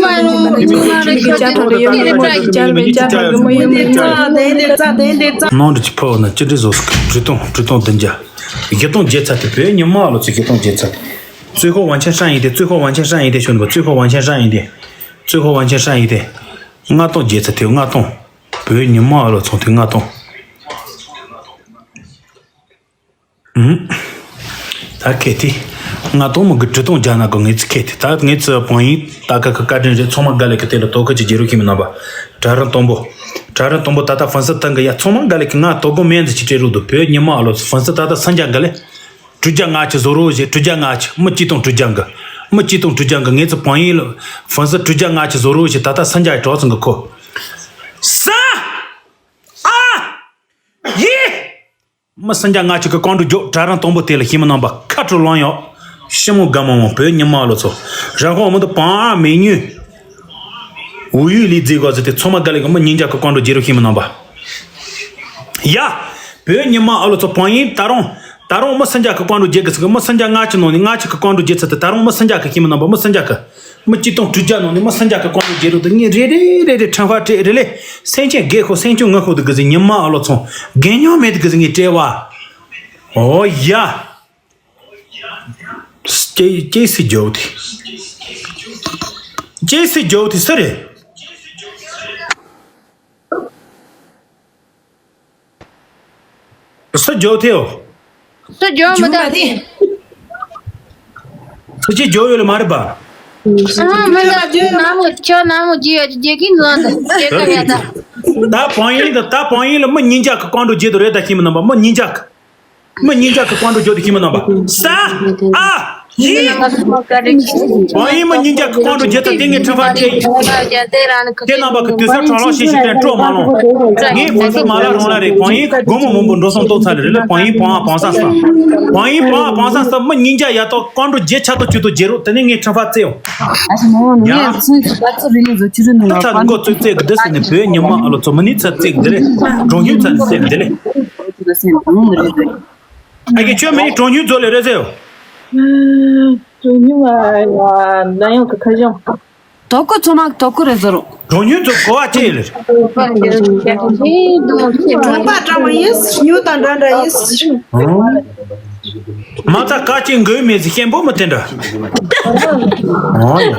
ཉི་མ་རང་ཉི་མ་རེ་ཁྱོད་ཀྱི་ནང་དུ་ཡོད་མེད་ཅག་ཅག་མེད་ཅག་ལ་ཡོད་མ་ཡོད་མེད་ནང་འདྲི་ཅིག་ཕོ་ན་ཅི་འདྲི་བཟོ་སྐད་འབྲི་སྟོང་འབྲི་སྟོང་བདུན་བརྒྱ། བཞི་སྟོང་བརྒྱད་ཚད་དེ་བོད་ཉི་མ་ཨ་ལོ་ཚོ་བཞི་སྟོང་བརྒྱད་ཚད། 最后完全上一点，最后完全上一点 ཤོད་པ། 最后完全上一点། 最后完全上一点། ལྔ་སྟོང་བརྒྱད་ཚད་དེ་ལྔ་སྟོང་། བོད་ཉི་མ་ཨ་ལོ་ཚོ་དེ་ལྔ་སྟོང་། ཨུམ། ད་ཁེ་ཏི། ང་དང་མོ་གི་བྲི་སྟོང་རྒྱ་ནག་གི་ངེད་ཚི་ཁེ་ཏི་ད་ངེད་ཚི་བང་ཡིན་ད་ག་གི་བཀའ་དྲིན་རེད། ཚང་མ་དགའ་ལེ་གི་དེ་ལ་དོ་ཁ་ཅིག་རྒྱལ་རོགས་ཁྱིམ་མི་རྣམ་པ། གྲྭ་རིན་དང་པོ། གྲྭ་རིན་དང་པོ་ད་ལྟ་ཧྥང་སི་ཏང་གི་ཡ་ཚང་མ་དགའ་ལེ་གི་ང་དོ་དགོང་མེན་ཙི་ཅི་སྤྲད་རུ་འདུག་བོད་ཉི་མ་ཨ་ལོ་ཧྥང་སི་ད་ལྟ་སང་རྒྱ་དགའ་ལེ། དྲུག་བརྒྱ་ལྔ་ཅི་བཟོ་རོགས་བྱེད། དྲུག་བརྒྱ་ལྔ་ཅི་མི་གཅིག་སྟོང་དྲུག་བརྒྱ་གི་མི་གཅིག་སྟོང་དྲུག་བརྒྱ་གི་ངེད་ཚི་བང་ཡིན་ལ་ཧྥང་སི་དྲུག་བརྒྱ་ལྔ་ཅི་བཟོ་རོགས་བྱེད། ད་ལྟ་སང་རྒྱ་གྲོགས་ཚང་གི་ཁོ། ས། ཨ། ཡེ། མི་སུམ་བརྒྱ་ལྔ་བཅུ་གི་རྐང་དྲུག་རྒྱོབ། གྲྭ་རིན་དང་པོ་དེ་ལ་ཤི་མི་རྣམ་པ་ཁ་དྲོ་ལོང་ཡོད། ཤི་མོ་དགའ་མོ་མོ་བོད་ཉི་མ་ལོ་ཚོ། རང་ཁོང་མི་འདུག་པང་ཨ་མེ་ཉུས། འུ་ཡུས་ལི་རྫི་གོ་ཟི་དེ་ཚང་མ་དགའ་ལེ་གི་མི་ཉིས་བརྒྱ་གི་རྐང་དྲུག་རྒྱལ་རོགས་ཤི་མི་རྣམ་པ། ཡ། བོད་ཉི་མ་ཨ་ལོ་ཚོ་བང་ཡིན་ད་རུང་། ད་རུང་མི་སུམ་བརྒྱ་གི་རྐང་དྲུག་རྒྱལ་གི་ཟི་གི་མི་སུམ་བརྒྱ་ལྔ་བཅུ་ནང་ནས་ལྔ་བཅུ་གི་རྐང་དྲུག་རྒྱལ་ཚར་དེ་ད་རུང་མི་སུམ་བརྒྱ་གི་ཤི་མི་རྣམ་པ་མི་སུམ་བརྒྱ་གི་མི་གཅིག་སྟོང་དྲུག་བརྒྱ་ནང་ནས་མི་སུམ་བརྒྱ་གི་རྐང་དྲུག་རྒྱལ་རོགས་དེ་ངས་རེ་རེ་རེ་རེ་ཁྲང་ཧྥ་སྤྲད་རེ་ལེ། སེམས་ཅན་རྒས་ཤོས་སེམས་ཅན་ངུ་ཤོས་དེ་གི་ཟི་ཉི་མ་ཨ་ལོ་ཚོང་རྒས་ཉོ་མེད་དེ་གི་ཟི་ངས་སྤྲད་བ། ཨོ་ཡ། ཅེ་ཅེ་སི་ཇོ་དེ། ཅེ་སི་ཇོ་དེ་སུ་རེད། སུ་ཇོ་དེའོ། སུ་ཇོ་མི་ད་དེ། སུ་ཅི་ཇོ་ཡོད་ལ་མ་རེད་པ། ཨ་མི་ད་ཇོ་ན་མོ་ཁྱོད་ན་མོ་ཇི་ཡ་ཇི་ཀིན་ལོན་ད་ཇེ་ཀ་ཡ་ད། ད་བང་ཡིན་ད་ད་བང་ཡིན་ལ་མི་ཉིས་བརྒྱ་གི་རྐང་དྲུག་རྒྱལ་དུ་རེད་ད་ཤི་མི་རྣམ་པ་མི་ཉིས་བརྒྱ་གི་མི་ཉིས་བརྒྱ་གི་རྐང་དྲུག་རྒྱལ་དུ་ཤི་མི་རྣམ་པ། ས། ཨ། ཡི། བང་ཡིན་མི་ཉིས་བརྒྱ་གི་རྐང་དྲུག་རྒྱལ་ད་དེ་ངས་ཁྲི་ཕ་ཅེ། དེ་རྣམ་པ་གི་དུས་ས་གྲོང་ལོག་ཤེས་ཤེས་དྲན་སྤྲོ་མ་ལོང་། ངས་གོང་ས་མ་ལ་རོང་ལ་རེད། བང་ཡིན་སྒོ་མོ་མང་པོ་འགྲོ་སོང་གཏོང་ཚར་རེད་ལ་བང་ཡིན་བང་ཨ་བང་ས་ས། བང་ཡིན་བང་ཨ་བང་ས་ས་མི་ཉིས་བརྒྱ་ཡ་ཏོ་རྐང་དྲུག་རྒྱལ་ཆ་ཏོ་ཆུ་ཏོ་རྒྱལ་རོགས་དེ་ནས་ངས་ཁྲི་ཕ་ཙེའོ། ཨ་ཞེ་མོ་ངས་ཚུན་ཚོད་ད་ཚོད་རིང་ལ་བཟོ་ཆུ་རུ་ནང་ལ་ཚ་མགོ་ཚོད་ཚད་གི་འདི་སི་ནས་བོད་ཉི་མ་ཨ་ལོ་ཚོ་མི་ནི་ཚ་ཚིག་འདི་རེད། གྲོང་ཉུལ་ཚ་ཚིག་འདི་རེད། ཨ་ཀེ་ཁྱོད་མི་ནི་གྲོང་ཉུལ་རྫོ་ལས་རེད་ཟེར། གྲོང་ཉུལ་ན་ཡང་གི་ཁ་བྱང་དོ་ཀོ་ཚོ་མ་དོ་ཀོ་རེད་ཟེར་རོ། གྲོང་ཉུལ་ཚོ་གོ་བ་ཅི་ཡིན་རེད། གྲོང་པ་འདྲ་མ་ཡིན་སྨྱུ་དང་འདྲ་འདྲ་ཡིན། མ་ཚ་ཀ་ཅིག་འགོས་མེད་ཟི་ཤེན་པོ་མི་དེ་འདྲ། ཨོ་ཡ།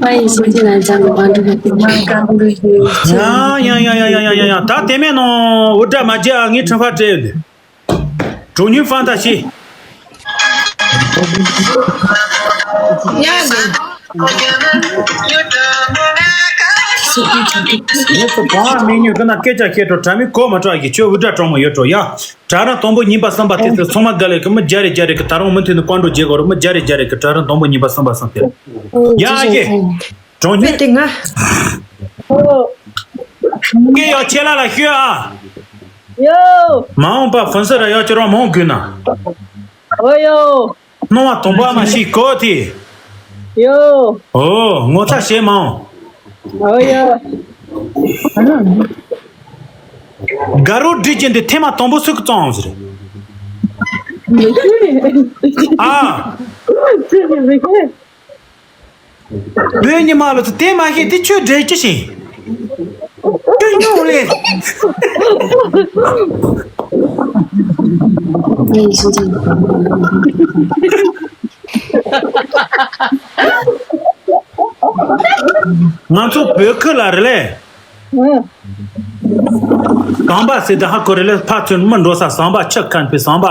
ཕ་ཡི་སུ་ཅི་ན་ཅང་གི་བང་འགྲོ་གི་ཡ་ཡ་ཡ། ད་དེ་མེད་ནོ་འུ་དྲ་མ་རྒྱ་ངའི་ཁྲི་ཕ་སྤྲད་ཡོད། གྲོང་ཉུལ་ཧྥང་ཏ་ཤི། ཡ་གི། ངས་ཚོ་བང་མེད་ཉོ་གི་ན་སྐད་ཆ་བཤད་འགྲོ་དྲ་མི་གོ་མ་དྲག་གི་ཁྱོད་འུ་དྲ་གྲོང་མོ་ཡོད་འགྲོ་ཡ། གྲྭ་རང་དང་པོ་གཉིས་པ་གསུམ་པ་དེ་ཚོ་ཚང་མ་དགའ་ལས་གི་མི་རྒྱ་རེ་རྒྱ་རེ་གི་ད་རུང་མུ་མཐུད་ནས་བཀའ་འགྲོ་རྒྱག་གོ་ར་མི་རྒྱ་རེ་རྒྱ་རེ་གི་གྲྭ་རང་དང་པོ་གཉིས་པ་གསུམ་པ་གསུམ་དེ། ཡ་ཨ་ཀེ། གྲོང་ཉུལ། དེ་ང་། སྐད་ཡག་ཆེ་ལ་ལ་ཤོད་ཨ། ཡོ། མ་འོངས་པ་ཧྥུན་སི་ར་ཡག་ཅི་རང་མང་དགོས་ན། ཨོ་ཡོ། སྣང་བ་དང་པོ་ཨ་མ་ཤི་གོ་དེ། ཡོ། ཨོ་ངོ་ཚ་བྱེད་མ་འོང་། ཨོ་ཡོ། དགའ་རོགས་སྒྲིག་རྒྱུ་འདི་ཐེངས་མ་དང་པོ་སུ་གི་བཙོང་ཟེར། ཨ། ཅི་ཟེར་ཟེར་གི། བོད་ཉི་མ་ལོ་ཚོ་དེ་མ་ཤེས་དེ་ཆོས་འབྲེལ་ཅི་ཞིག་ཁྱོད་སྨྱོ་ལེ། ང་ཚོ་བོད་ཁུལ་ལ་རེད་ལེ། ཟམ་པ་ཟེར་དེ་ཧ་གོ་རེད་ལེ། ཕར་ཚུར་མི་འགྲོ་ས། ཟམ་པ་ཆུ་ཁ་པའི་ཟམ་པ།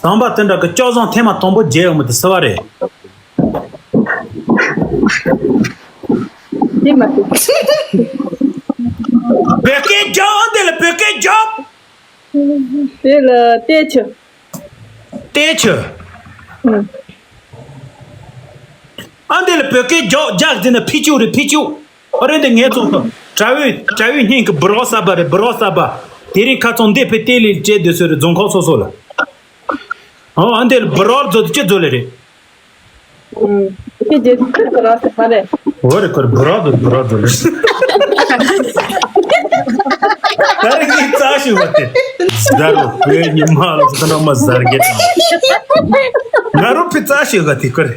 ཟམ་པ་དེ་འདྲ་གི་ལྕོག་ཟམ་ཐེངས་མ་དང་པོ་བརྒྱབ་ཡོང་མི་དེ་སུ་བ་རེད། དེ་མ་རེད། བོད་སྐད་རྒྱོབ། ཨ་འདི་ལ་བོད་སྐད་རྒྱོབ། དེ་ལ་ཏེ་ཆུ། ཏེ་ཆུ། ཨང་། ཨ་འདི་ལ་བོད་སྐད་རྒྱོབ། རྒྱག་ཟེར་ན་ཕི་ཅུ་རེད། ཕི་ཅུ། ཨ་རེད། འདི་ངའི་ཚོགས་ཁང་གྲྭ་བའི་གྲྭ་བའི་སྙིང་གི་སྦུ་རོགས་གསར་པ་རེད། སྦུ་རོགས་གསར་པ། དེ་རིང་ཁ་ཚོན་འདི་ཕི་ཏེ་ལི་སྤྲད་སྡོད་སྲོལ་རེད། རྫོང་ཁག་སོ་སོ་ལ། ཨོ་ཨ་འདི་ལ་སྦུ་རོགས་བཟོ་དུས་ཅི་བཟོ་ལེ་རེད། ཨུམ། ཁྱེད་རྗེས་སུ་ཁྱེད་སྦུ་རོགས་ཟེར་མ་རེད། འོ་རེད། ཁོ་རེ་སྦུ་རོགས་བཟོ་སྦུ་རོགས་བཟོ་ལེ། ད་རེས་ངས་རྩ་ཞུ་བ་དེ། ཟ་རོ་བོད་ཉི་མ་ལ་ཚོ་ནང་མ་ཟར་གེ་དང་། ང་རོ་ཕི་རྩ་ཞུ་བ་དེ་ཁོ་རེ།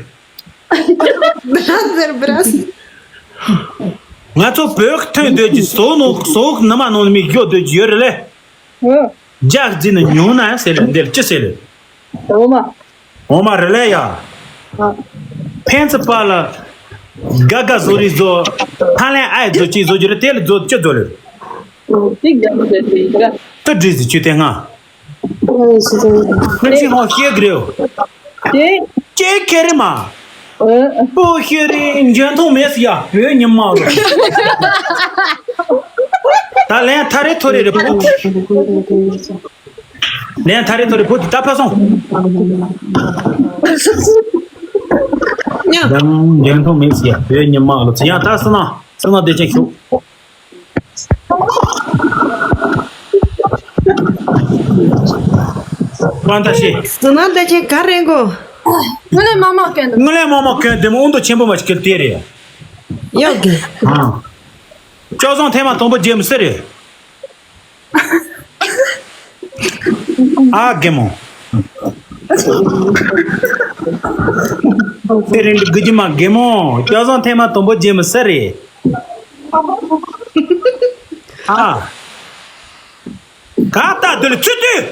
སྦུ་རོགས་ཟེར་སྦུ་རོགས་ཟེར། ང་ཚོ་བོད་ཐོན་སྡོད་ཀྱི་ཟོག་ནང་ཟོག་ནི་མ་ནང་ནས་མི་བཞོ་སྡོད་ཀྱི་ཡོད་རེད་ལེ། ཨོ། རྒྱག་རྫི་ནི་ཉུང་ན་ཟེར་ལེ། འདིར་ཅི་ཟེར་ལེ། འོ་མ། འོ་མ་རེད་ལེ་ཡ། ཨ། ཕན་ཚུན་བར་ལ་དགའ་དགའ་བཟོ་རིགས་བཟོ། ཧ་ལན་ཨའི་བཟོ་ཅིག་བཟོ་རྒྱུ་རེད། དེ་ལ་བཟོ་ཅི་བཟོ་ལེ། ཨོ། ཅིག་རྒྱག་མི་བྱེད་ཅིག་ར། ཏུ་འདྲི་ཟི་ཅུ་དེ་ང་། ཨོ་ཤི་ཟི། ང་ཅི་ཧོ་ཤེས་གི་རེད། ཅེ། ཅེ་ཁེ་རེ་མ། ཨོ། པོ་ཤེས་རེ་འཇོན་ཐང་མེད་སི་ཡ། བོད་ཉི་མ་ལོ། ད་ལན་ཐ་རེ་ཐོ་རེ་རེ་པོ། ལན་ཐ་རེ་ཐོ་རེ་པོ་ད་ཕ་སོང་། ཉ། ཡང་འགན་ཐོག་མེད་ཟེར་ཡ། བོད་ཉི་མ་ལོ་ཚེ་ཡང་ད་སི་ན་སི་ན་བདེ་ཆེན་ཤོག་ཀོན་ད་ཤེ། སི་ན་བདེ་ཆེན་ག་རེ་གོ། དངུལ་ལས་མང་མང་གོན་འདུག་དངུལ་ལས་མང་མང་གོན་དེ་མོ་ཨུ་མདོ་ཆེན་པོ་མ་ཞིག་གིར་དེ་རེད། ཡོད་གི། ཨང་། ལྕོག་ཟམ་ཐེངས་མ་དང་པོ་རྒྱབ་མི་སི་རེད། ཨ་རྒན་མོ། དེ་རིང་འདི་དགུ་རྒྱུ་མ་རྒན་མོ། ལྕོག་ཟམ་ཐེངས་མ་དང་པོ་རྒྱབ་མི་སི་རེད། ཨ། ག་ལྟ་དུ་ལ་ཚུད་དུས།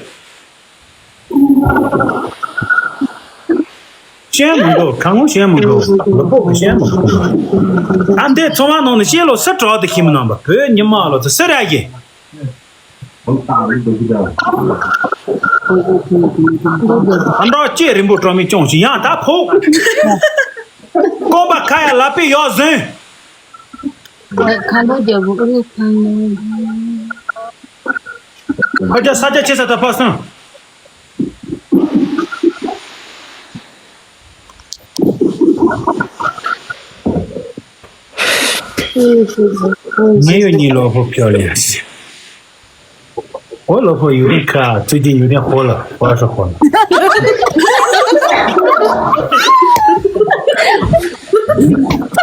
ཤེས་མི་འདུག་གང་ངོ་ཤེས་མི་འདུག་ལོ་པོ་གི་ཤེས་མི་འདུག་ཨ་འདས་ཚོ་མ་ནང་ནས་ཤེས་ལོ་སི་གྲོགས་དེ་ཤེས་མི་ནང་པ། བོད་ཉི་མ་ལོ་ཚོ་སི་ར་གི། ཨ་འདྲ་ལྕེ་རིང་པོ་སྤྲོ་མི་ཅུང་ཞིག་ཡང་ད་ཕོག་ཀོང་པ་ཁ་ཡ་ལ་པི་ཡོ་ཟོན། ཁ་ལོ་རྒྱལ་པོ་ཨུ་རུ་ཁང་ནང་། ཁ་རྒྱ་ས་རྒྱ་ཆེ་ས་ད་ཕ་སང་། ངས་ཡོད་ཉིན་ལོ་ཕོ་ཕྱོགས་ལས། ཨོ་ལོ་ཕོ་ཡུ་རིན་ཁ་ཙི་ཅི་ཡུ་རིན་ཧོ་ལ་པ་ཧྲ་ཧོ་ལ།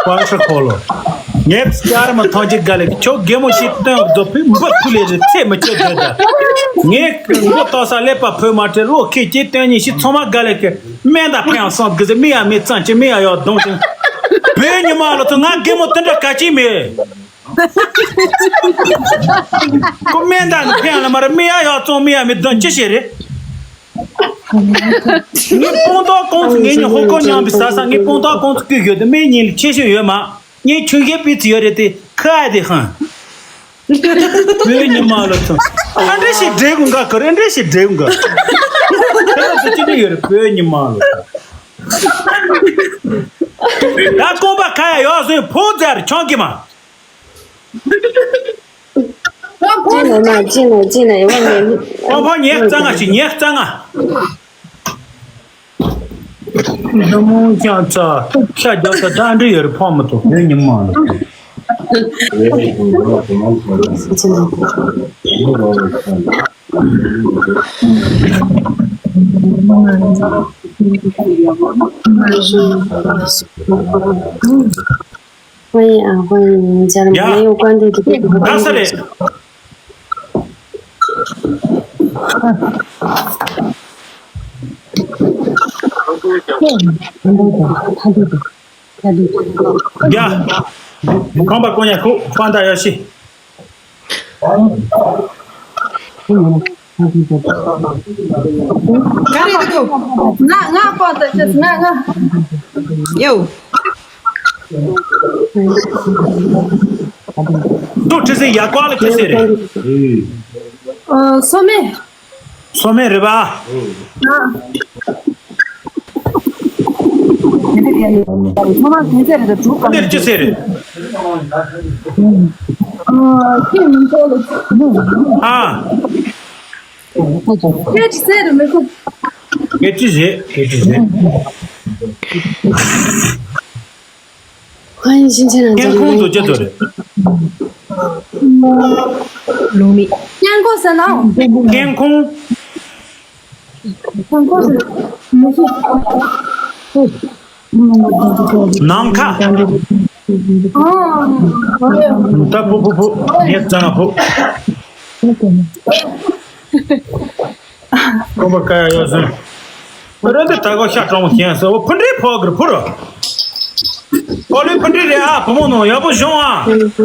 པ་ཧྲ་ཧོ་ལ། ངས་ཅར་མ་ཐོང་ཅི་ག་ལེ་ཁྱོ་རྒན་མོ་ཞིག་སྟོན་རྫོ་ཕི་འབུ་ཁུ་ལེ་རེ་ཚེ་མི་ཆོད་དོན་དང་། ངས་མགོ་ཏོ་ས་ཀླད་པ་ཕོས་མ་ཁྲེལ་བློ་ཁེ་ཅི་སྟོན་ཉིན་ཞིག་ཚང་མ་ག་ལེ་ཁེ་སྨན་དང་ཕན་ཡང་སོང་གི་ཟེར་མི་ཡ་མི་གཙང་ཅི་མི་ཡ་ཡོ་གདོང་ཅི། བོད་ཉི་མ་ལོ་ཚོ་ང་རྒན་མོ་དེ་འདྲ་ག་ཅི་མེད། ཁོ་སྨན་དང་ནི་ཕན་ལ་མ་རེད། མི་ཡ་ཡག་བཙོང་མི་ཡ་མི་དོན་ཅི་ཞིག་རེད། ངའི་སྤུན་ཟླ་ཀོང་ཚོ་ངེད་གཉིས་ཧོ་ཀོ་མཉམ་པའི་ཟ་ས། ངའི་སྤུན་ཟླ་ཀོང་ཚོ་སྐུ་ཡོད་དེ་མི་གཉིས་ལ་ཆེ་ཤོས་ཡོད་མ། ངའི་ཆུང་ཤོས་པི་ཙི་ཡོད་རེད་དེ་ཁ་ཨ་དེ་ཧང་། བོད་ཉི་མ་ལ་ཚོ་ཨ་འདྲ་ཞིག་འདྲེ་གུང་ག་ག་རེ་འདྲ་ཞིག་འདྲེ་གུང་ག་ཁ་ཚོ་ཅི་འདྲ་ཡོད་རེད། བོད་ཉི་མ་ལ་ད་ཀོང་པ་ཁ་ཡ་ཡོག་སོང་ཕོ་རྫ་རེ་ཆོང་གི་མ། ཅི་ནས་ན་ཅི་ནས་ཅི་ནས་ཡོང་ནས། ཁོང་ཁོང་ཉེག་རྩ་ང་ཞིག་ཉེག་རྩ་ང་། འདི་མོ་ཀྱང་ཚ་ཤ་རྒྱག་ས་ད་འདྲི་ཡོད་རེད། ཕོག་མི་ཐུབ་བོད་ཉི་མ་ལ། ཧོན་ཡིན་ཨ་ཧོན་ཡིན་འཇར་མ་ཡ་ཡོང་ཀོན་དུ་དུ་དུ་དུ་ད་ས་རེད། ཡ། ཁམས་པ་ཀོ་ཉ་ཁུ་ཕན་ད་ཡ་ཤི། ག་རེ་འདུག་ང་ང་པོ་ད་ཅེས་ང་ང་ཡོ། ཏོ་ཁྲི་སེ་ཡ་ཀ་ལ་ཁྲི་སེ་རེད། ཨ། སོ་མེ། སོ་མེ་རེད་པ། ཨ། ཁོ་མ་ཁྱེད་ཚེ་རེད་དྲུག་ག་འདིར་ཅི་ཟེར། ཨ། ཁྱེད་མིང་ཐོག་ལ། ཨ། ཁྱེད་ཅི་ཟེར་མི་ཁུག་ཁྱེད་ཅི་ཟེར། ཁྱེད་ཅི་ཟེར། ཁོང་ཡིན་ཕྱིན་ཆད་རང་ཚོ་ཁེན་ཁོང་དུ་ཅི་ཚོ་རེད། ལུང་མིག་ཁེན་ཁོང་ཟེར་ན། ཁེན་ཁོང་། ཁེན་ཁོང་ཟེར་ན། ནམ་མཁའ། ཨ། ད་ཕུ་ཕུ་ཕུ། ངས་ཙང་ཕུ། ཁོང་པ་ཀ་ཡ་ཡོད་ཟིན། རེད་འདི་ད་གོ་ཤ་སྤྲང་མོ་ཁྱེད་སོ་ཕུ་འདྲེ་ཕོ་གིར་ཕུ་རོ། ཨོ་ལི་ཕུ་འདྲེ་རེད་ཨ། བུ་མོ་ནོ་ཡག་པོ་བྱུང་ཨ། ཕུ་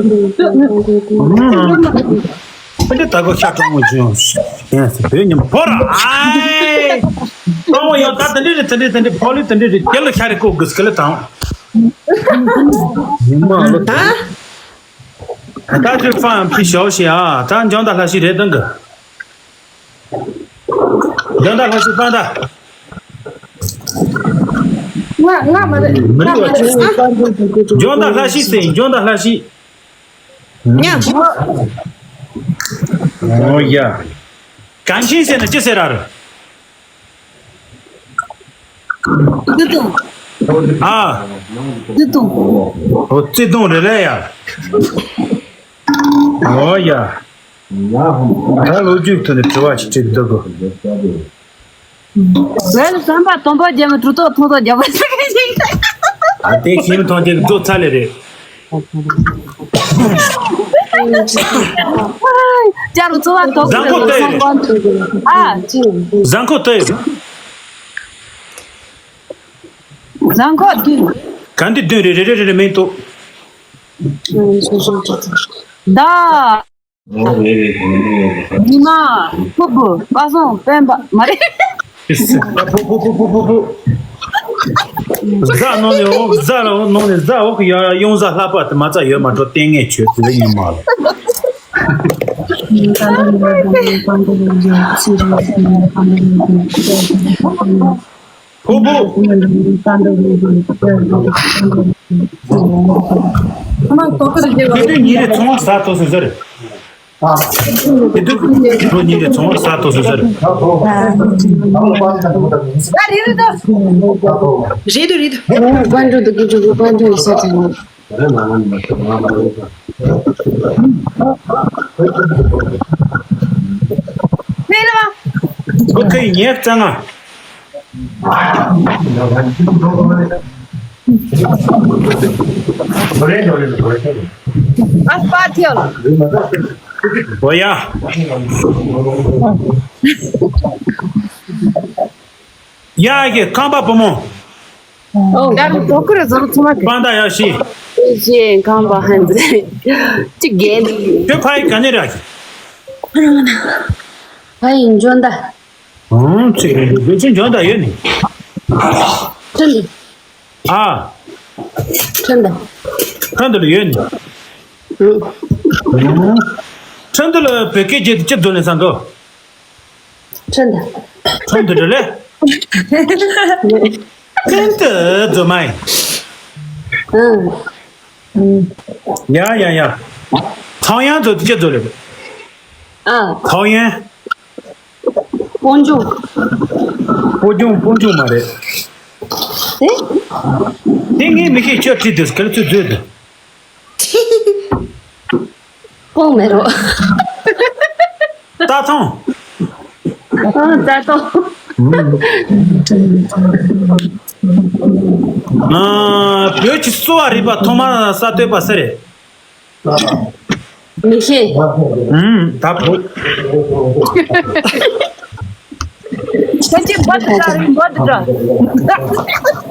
འདྲེ་ད་གོ་ཤ་སྤྲང་མོ་བྱུང་ཁྱེད་སོ་བོད་ཉམས་ཕོ་རོ་ཨའི། སྤྲང་མོ་ཡོད་ད་དེ་འདྲེ་རེད་དེ་འདྲེ་དེ་འདྲེ་ཕོ་ལི་དེ་འདྲེ་རེད། དེ་ལ་ཤ་རེ་ཀོ་གི་སྐེ་ལ་དང་། ཡིན་མ་ལོ། ད་ད་ཅི་ཕམ་ཕི་ཞའོ་ཤི་ཨ། ད་འཇོན་ད་ལྷ་ཤི་རེད་དང་གི། འཇོན་ད་ལྷ་ཤི་ཕན་ད། ང་ང་མ་རེད། མི་རིགས་པ་ཆེ། འཇོན་ད་ལྷ་ཤི་ཟེར། འཇོན་ད་ལྷ་ཤི། ཉ། ཨོ་ཡ། གང་ཤིང་ཟེར་ན་ཅི་ཟེར་ར་རེད། བརྩེ་དུང་། ཨ། བརྩེ་དུང་། ཨོ་བརྩེ་དུང་རེད་ལེ་ཡ། ཨོ་ཡ། ད་ལོ་རྒྱུས་ཐོག་ནས་དྲི་བ་ཞིག་དྲིས་འདུག་གོ། བོད་བསམ་པ་དང་པོ་རྒྱ་མི་གྲུ་ཐོག་ཐོག་ཐོག་རྒྱ་མི་ཟེར་གི་ཞིག་ཨ་དེ་ཁྱིམ་ཐོག་དེ་རྫོགས་ཚར་ལེ་རེད། ཅ་རུ་ཚོ་བ་ཐོག་ཟ་འཁོར་ལྟ་ཡི་རེད། ཨ། ཟ་འཁོར་ལྟ་ཡི་རེད། ཟ་འཁོར་བདུན། ག་འདི་བདུན་རེད། རེ་རེ་རེ་རེ་མིང་ཐོག་ཟླ། ཉི་མ། ཕུར་བུ། པ་སངས། སྤེན་པ། མ་རེད། ཕུ་ཕུ་ཕུ་ཕུ་ཕུ་ཕུ། གཟའ་ནང་ནས་འོ་གཟའ་ལ་འོ་ནང་ནས་གཟའ་འོ་གི་ཡ་གཡུང་གཟའ་ལྷག་པ་དེ་མ་རྩ་ཡོད་མ་འགྲོ། ལྟས་ངན་ཆོས་དེ་ཡིན་མ་ལ། ཕུ་ཕུ། དེ་དུས་ཉིན་རེ་ཚོང་ཟ་ཐུབ་སོང་ཟེར། དེ་དུས་ཁོ་ཉིན་རེ་ཚོང་ཟ་ཐུབ་སོང་ཟེར། རེད་འདུག་རེད་འདུག་དཀོན་མཆོག་དུ་སྐྱིད་ཆུ་དཀོན་མཆོག་ཡིན་ས་དང་། ཨོ་ཁེ་ཉེར་རྩ་ལྔ། ཨ་པ་ཐེའོ་ལ། ཨོ་ཡ། ཡ་གི་ཁམས་པ་བུ་མོ། ཨོ། ད་རུང་དོ་ཁུར་བཟོ་རུ་ཚང་མ་གི། པང་ད་ཡ་ཤི། ཅི་ཁམས་པ་ཧན་ཙེ། ཅི་རྒན། ཁྱོད་ཕ་ཡི་ག་ནས་ར་གི། ཕ་ཡི་འཇོན་ད། ཨང་ཚིག་རེད་འདུག་བོད་ཆུ་འཇོན་ད་ཡོད་ནི། ཁྲིན་ཏི། ཨ། ཁྲིན་ཏི། ཁྲིན་ཏི་ལ་ཡོད་ནི། ཨང་། ཁྲིན་ཏི་ལ་བོད་སྐད་རྒྱབ་དུས་ཅི་འདོན་ལེན་བསམ་འདུག་ཁྲིན་ཏི། ཁྲིན་ཏི་རེད་ལེ། ཁྲིན་ཏི་རྫུན་མ་ཡིན། ཨང་། ཡ་ཡ་ཡ། ཐའོ་ཡན་ཚོ་དེ་ཅི་ཚོ་རེད། ཨ། ཐའོ་ཡན། སྤོ་འཇུག་སྤོ་འཇུག་སྤོ་འཇུག་མ་རེད། ཨེ། དེ་ངས་མི་ཤེས། ཁྱོད་བྲིས་དུས་ག་ལ་ཚུར་བཟོས་དུས། སྤོང་མེད་རོ། རྩྭ་ཐང་། ཨ། རྩྭ་ཐང་། ཨ། བོད་ཀྱི་གསོ་བ་རིག་པ་ཐོག་མར་གསར་གཏོད་པ་སུ་རེད། མི་ཤེས། ཨུམ། ད་བོད། ཁྱེད་ཀྱིས་འབོད་དུ་འདྲ་རེད། འབོད་དུ་འདྲ།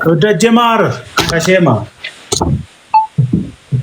བོད་སྒྲ་ཇེ་མར་ཁ་ཤས་མ།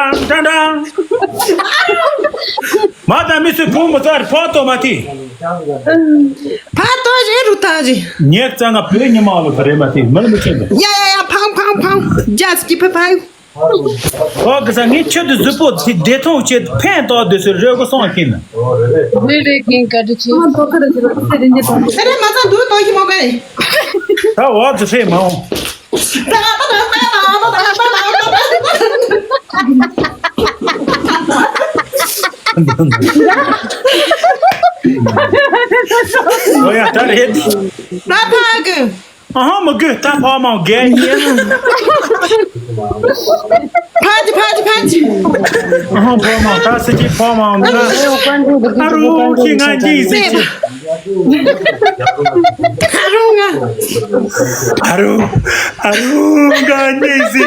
ཀྲང་ཀྲང་ཀྲང་། མ་ད་མི་སུ་བུ་མོ་ཚར་ཕོ་ཏོ་མ་ཐི། ཕ་ཏོ་ཞེ་རུ་ཐང་ཞེ། ཉེག་ཙང་ང་བོད་ཉི་མ་ལོ་ད་རེ་མ་ཐི་མི་ལ་མི་ཆེན་པ། ཡ་ཡ་ཡ་ཕང་ཕང་ཕང་ཇ་སི་ཀི་ཕ་ཕང་། ཨོ་གི་ས་ངའི་ཆུ་དུ་གཟུགས་པོ་དེ་བདེ་ཐང་ཆེད་ཕན་ཏོག་དུས་སུ་རོལ་གོ་སོང་ཁྱིན། རེ་རེ་ཁྱིན་ག་དུ་ཆེ། ཨ་ཏོ་ཁ་རེ་ཆེ་རེ་ཆེ་རེ་ཆེ་ཏོ། ཨ་རེ་མ་ཚང་དུ་ཏོ་ཁྱི་མོ་ག་ཡིན། ད་འོག་ཏུ་ཧྲེ་མ་འོང་། ཨོ་ཡ་ད་རེད། ད་ཕ་གི། ཨ་ཧ་མ་གི་ད་ཕ་མ་རྒན་ཡིན། ཕ་ཅི་ཕ་ཅི་ཕ་ཅི། ཨ་ཧ་ཕ་མ་ད་སི་ཅི་ཕ་མ་ང་། ཨ་རུ་ཁྱི་ང་གཉིས་སི་ཅི། ཨ་རུ་ང་། ཨ་རུ་ཨ་རུ་ང་གཉིས་སི།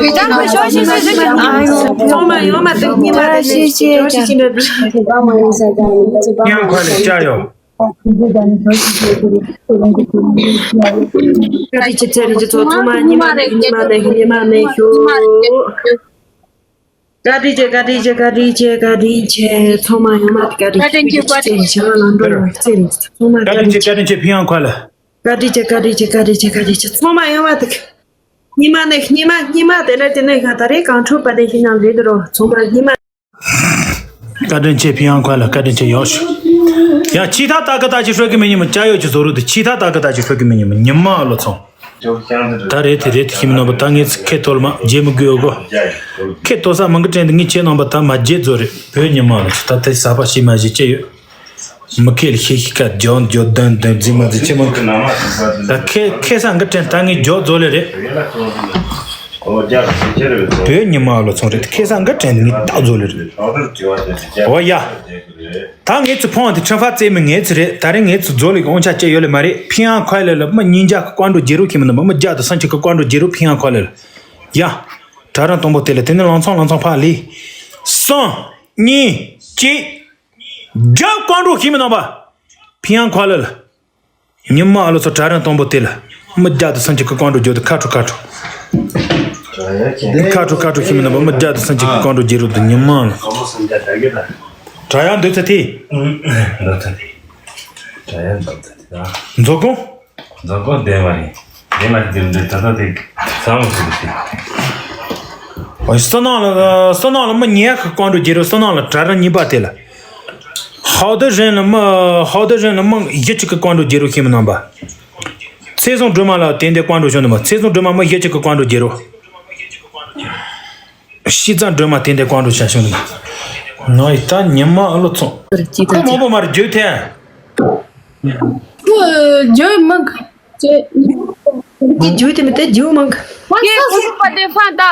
ཚོ་ཡོད་ཀྱི་ན། ཚང་མ་ཡོང་མ་ཐུབ། ཉི་མ་རེ་ནས་ཅོ་ཤི་ཅི་འདྲ་འདུག་ཡང་ཁ་ལ་བཅར་ཡོད། བཀའ་དྲིན་ཆེ། ཚེ་རིང་ཅི་ཚོ་ཚང་མ་ཉི་མ་ནས་ཉི་མ་ནས་ཉི་མ་ནས་ཤོག་བཀའ་དྲིན་ཆེ། བཀའ་དྲིན་ཆེ། བཀའ་དྲིན་ཆེ། བཀའ་དྲིན་ཆེ། ཚང་མ་ཡོང་མ་ཐུབ། བཀའ་དྲིན་ཆེ། བཀའ་དྲིན་ཆེ། བཀའ་དྲིན་ཆེ། ཚང་མ་བཀའ་དྲིན་ཆེ། བཀའ་དྲིན་ཆེ། ཕིང་ཡང་ཁ་ལ། བཀའ་དྲིན་ཆེ། བཀའ་དྲིན་ཆེ། བཀའ་དྲིན་ཆེ། བཀའ་དྲིན་ཆེ། ཚང་མ་ཡོང་མ་ཐུབ། ཉི་མ་ནས་ཉི་མ་ཉི་མ་དེ་འདྲ་དེ་ནས་ང་ད་རེས་གང་འཕྲོད་པ་དེ་ཞིག་ནང་རེད་དོ། ཚང་མ་ཉི་མ། བཀའ་དྲིན་ཆེ། ཕིང་ཡང་ཁ་ལ། བཀའ་དྲིན་ཆེ། ཡོ་ཤི། ཡ་ཆི་ཐ་ད་ཀ་ད་ཅི་ཧྲོ་གི་མི་ཉི་མ་ཅ་ཡོ་ཅི་ཟོ་རུ་དུ་ཆི་ཐ་ད་ཀ་ད་ཅི་ཧྲོ་གི་མི་ཉི་མ་ཉི་མ་ལོ་ཚོང་། ད་རེད་དེ་རེད་དེ་ཤི་མི་ནང་པ་ད་ངས་ཚིག་ཁེ་ཐོར་མ་བརྗེད་མི་དགོས་གོ། ཁེ་ཐོར་ས་མང་གི་དྲན་དེ་ངས་ཁྱེད་ནང་པ་ད་མ་བརྗེད་རྫོ་རེད། བོད་ཉི་མ་ལ་ད་ད་ཟ་པ་ཤི་མ་ཞིག་ཅི་ཡོད། མི་ཁེ་ལ་ཤི་ཤི་ཀ་ཇོན་ཇོ་དན་དན་ཛི་མ་ཛི་ཅི་མང་གི། ད་ཁེ་ཁེ་ས་འགི་དྲན་ད་ངས་ཇོ་རྫོ་ལེ་རེད། བོད་ཉི་མ་ལ་ཚོང་རེད། ཁེ་ས་འགི་དྲན་ངས་ད་རྫོ་ལེ་རེད། འོ་ཡ། ད་ངེད་ཚོ་ཕོང་དེ་ཁྲི་ཕ་རྩེ་མི་ངེད་ཚོ་རེད། ད་རེས་ངེད་ཚོ་རྫོ་ལེ་གི་དབང་ཆ་ཅི་ཡོད་ལེ་མ་རེད། ཕི་ཡང་ཁོ་ལེ་ལ་མི་གཉིས་འཇག་གི་ཀོན་ཀྲོ་རྒྱལ་རོ་ཁྱིམ་ནང་མི་མི་བརྒྱ་དང་སུམ་ཅུ་གི་ཀོན་ཀྲོ་རྒྱལ་རོ་ཕི་ཡང་ཁོ་ལེ་ལ། ཡ། གྲ་རང་དང་པོ་དེ་ལ་དེ་ནས་ལང་ཚང་ལང་ཚང་ཕ་ལི། སང་། གཉིས། གཅིག་རྒྱབ་ཀོན་ཀྲོ་ཤི་མི་ནང་པ། ཕི་ཡང་ཁོ་ལེ་ལ། ཉི་མ་ཨ་ལོ་ཚོ་གྲ་རང་དང་པོ་དེ་ལ། མི་བརྒྱ་དང་སུམ་ཅུ་གི་ཀོན་ཀྲོ་རྒྱོ་དུ་ཁ་ཁྲོ་ཁ་ཁྲོ། ཁ་ཁྲོ་ཁ་ཁྲོ་ཤི་མི་ནང་པ་མི་བརྒྱ་དང་སུམ་ཅུ་གི་ཀོན་ཀྲོ་རྒྱལ་རོ་དུ་ཉི་མ་ཨ་ལོ། གྲ་ཡང་འདོད་ཚ་དེ། འདོད་ཚ་དེ། གྲ་ཡང་འདོད་ཚ་དེ་ད། མཛོ་ཀོང་། མཛོ་ཀོང་བདེ་བ་རེད། དེ་ལ་འདིར་འདིར་ད་ལྟ་དེ་ས་མོ་ཞིག་ཞིག་བསོད་ནམས་ལ་བསོད་ནམས་ལ་མི་ཉེ་ཁ་ཀོན་ཀྲོ་རྒྱལ་རོ་བསོད་ནམས་ལ་གྲ་རང་གཉིས་པ་དེ་ལ། ཧའོ་ཏེ་རེན་ལ་མི་ཧའོ་ཏེ་རེན་ལ་མི་བཞི་གཅིག་གི་ཀོན་ཀྲོ་རྒྱལ་རོ་ཤི་མི་ནང་པ། ཚེ་བཟང་སྒྲོལ་མ་ལ་དེ་འདྲའི་ཀོན་ཀྲོ་ཤོར་ནི་མ། ཚེ་བཟང་སྒྲོལ་མ་མི་བཞི་གཅིག་གི་ཀོན་ཀྲོ་རྒྱལ་རོ། ཤི་ཙང་སྒྲོལ་མ་དེ་འདྲའི་ཀོན་ཀྲོ་ཤ་ཤོར་ནི་མ། ནོ་ཡི་ད་ཉི་མ་ཨ་ལོ་ཚོང་ཁོ་མང་པོ་མར་རྒྱུག་ཐལ། ཁོ་རྒྱུག་མི་འདི་རྒྱུག་དེ་མི་དེ་རྒྱུག་མང་གི། ཧྥང་ཏ་ཧྥང་ཏ།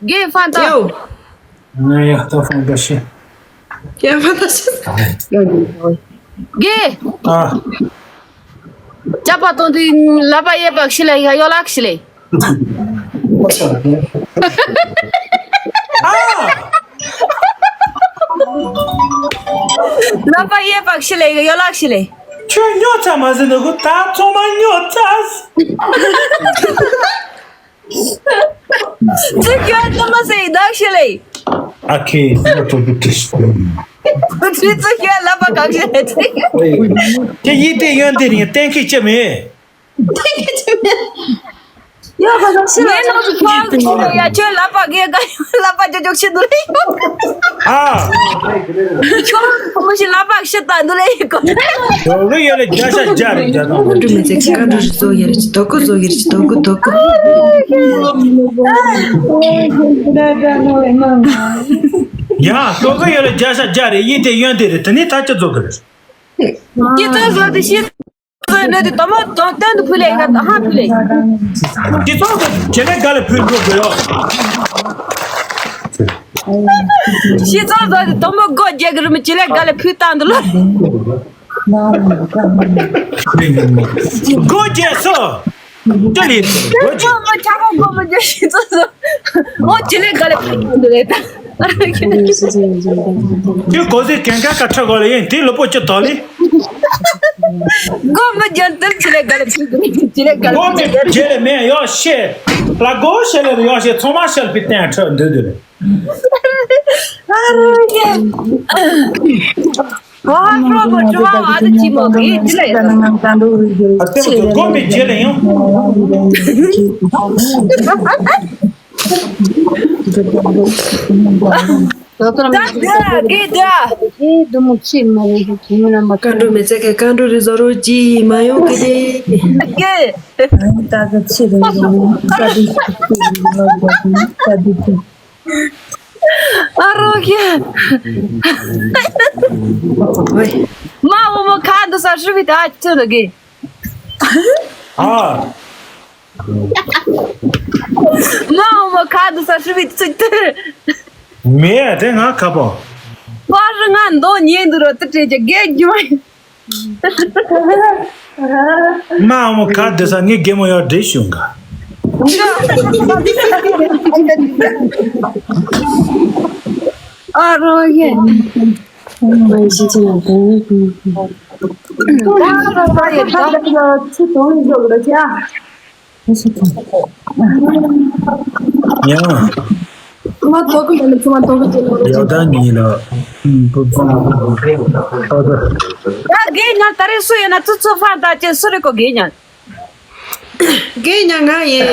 གེ་ཧྥང་ཏ། ཡོ། ང་ཡ་ད་ཧྥང་ཏ་ཤི། ཡ་ཧྥང་ཏ་ཤི། གེ། ཨ། ཅ་པ་དོན་དུ་ལ་པ་ཡེ་པ་ཤི་ལེ་ཡ་ཡོ་ལག་ཤི་ལེ། ལ་པ་ཡེ་པ་ཤི་ལེ་ཡ་ཡོ་ལག་ཤི་ལེ། ཁྱོད་ཉོ་ཚ་མ་ཟིན་ནོ་གོ་ད་ཚོང་མ་ཉོ་ཚ། ཙི་ཁྱོད་ཏུ་མ་སེ་བདག་ཤི་ལེ། ཨ་ཁེ་ང་ཏོ་བུ་ཏི་ཤི། ཙི་ཁྱོད་ལ་པ་གང་ཤི་ལེ་ཙི། ཁྱེད་ཡིད་དེ་ཡོན་ཏེ་རིང་གཏན་འཁེལ་ཅི་མེད། ཡ་ཁ་ཤི་ལེ་ནོ་ཁྱོད་ཁྱོད་ཡ་ཁྱོད་ལ་པ་གེ་ག་ལ་པ་ཅོ་ཅོག་ཤི་འདུག་ལེ། ཨ། ཁྱོད་མི་ཤི་ལ་པ་ཤི་ད་འདུག་ལེ་ཡི་གོ། ཞོགས་ཀྱི་ཡོད་ལེ་རྒྱ་ཤ་རྒྱ་རེད་རྒྱ་དང་། འགྲོ་མི་ཚེ་གི་ཀ་འགྲོ་རི་བཟོ་ཡ་རེད་ཅི་དོ་ཀུ་བཟོ་ཡ་རེད་ཅི་དོ་ཀུ་དོ་ཀུ། ཡ་ཞོགས་ཀྱི་ཡོད་ལེ་རྒྱ་ཤ་རྒྱ་རེད་ཡིན་དེ་ཡོན་དེ་རེད་དེ་ནི་ད་ཅི་བཟོ་གི་རེད། ཅི་ཙོ་བཟོ་དེ་ཤི། ཚོས་འདྲ་དེ་དོ་མོ་དོ་སྟོན་དུ་ཕུལ་ལེ་ཡ་ཧ་ཕུལ་ལེ། དེ་ཚོ་ཇེ་ལེ་ག་ལ་ཕུལ་འགྲོ་དགོས་ཡོ། ཤི་ཚོ་ཚོ་དེ་དོ་མོ་སྒོ་རྒྱག་གི་རུ་མི་ཇེ་ལེ་ག་ལ་ཕུལ་བཏང་འདུག་ལོ། སྒོ་རྒྱག་སོ། ཅི་ལི་སྒོ་རྒྱག། ཆ་གོ་སྒོ་མི་རྒྱག་ཤི་ཚོ་ཚོ། ཨོ་ཅི་ལེ་ག་ལ་ཕུལ་འདུག་ལེ་ད། དེ་གོ་ཟི་གན་ག་ཀ་ཁྲ་གོ་ལེ་ཡིན་དེ་ལོ་པོ་ཅི་དོ་ལེ། སྒོ་མི་རྒྱག་དེར་ཅི་ལེ་ག་ལ་ཕུལ་འདུག་ཅི་ལེ་ག་ལ་སྒོ་ཕུལ་འདུག་ལེ། མི་རྒྱག་ལེ་མེ་ཡོ་ཤེ། ལ་སྒོ་ཤེ་ལེ་ཡོ་ཤེ་ཚོ་མ་ཤལ་པི་ཏན་ཁྲ་འདུག་འདུག་ལེ། ཨ་རོ་ཡེ། ཨ་ཧྲོ་མོ་ཅུ་བ་ཨ་ཏི་ཅི་མོ་གི་ཅི་ལེ། ཨ་ཏེ་མོ་ཅུ་གོ་མི་ཇེ་ལེ་ཡང་། ད་གི་ད་གི་ད་གི་དུ་མོ་ཅི་མ་རེད་ཅི་མི་ན་མ་ཀ་འགྲོ་མི་ཚེ་གི་ཀ་འགྲོ་རི་ཟོ་རོ་ཅི་མ་ཡོང་གི་དེ། གི། ད་གི་ཅི་རེད་ད་གི་ཅི་རེད་ད་གི་ཅི། ཨ་རོ་ཁྱེད། མ་འོ་མོ་ཁ་འདུག་ས་ཧྲུ་བི་ད་ཅི་ལ་གི། ཨ། མ་འོ་མོ་ཁ་འདུག་ས་ཧྲུ་བི་ཚིག་ཏུ། མེད་དེ་ང་ཁ་པོ། པར་ང་མདོ་ཉེ་འདུག་རོ་ཏི་ཏྲེ་ཅི་གེ་རྒྱུ། མ་འོ་མོ་ཁ་བདེ་ས་ངའི་རྒན་མོ་ཡར་འདྲེ་ཞུ་འགའ། ཨ་རོ་ཡེ། ཡང་། ང་ཐོག་གི་ལ་ཚོ་མ་ཐོག་གི་ལ། ཡག་ད་ཉིད་ལ། ཨུམ། བུ་བུ། ཨ་ད། ཡ་རྒན་ཉང་ད་རེས་སུ་ཡིན་ན་ཙི་ཙི་ཧྥང་ད་ཅེ་སུ་རེད་གོ་རྒན་ཉང་། རྒན་ཉང་ང་ཡིན།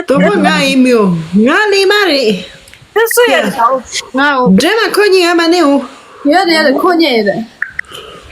དོ་པོ་ང་ཡིན་མིའོ། ང་ལི་མ་རེད། དེ་སུ་ཡིན་ད། ང་འོ། འདྲེ་མ་ཁོ་གཉིས་ཡོད་མ་ནི་འོ། ཡོད་རེད་ཡོད་རེད་ཁོ་གཉིས་ཡོད་རེད།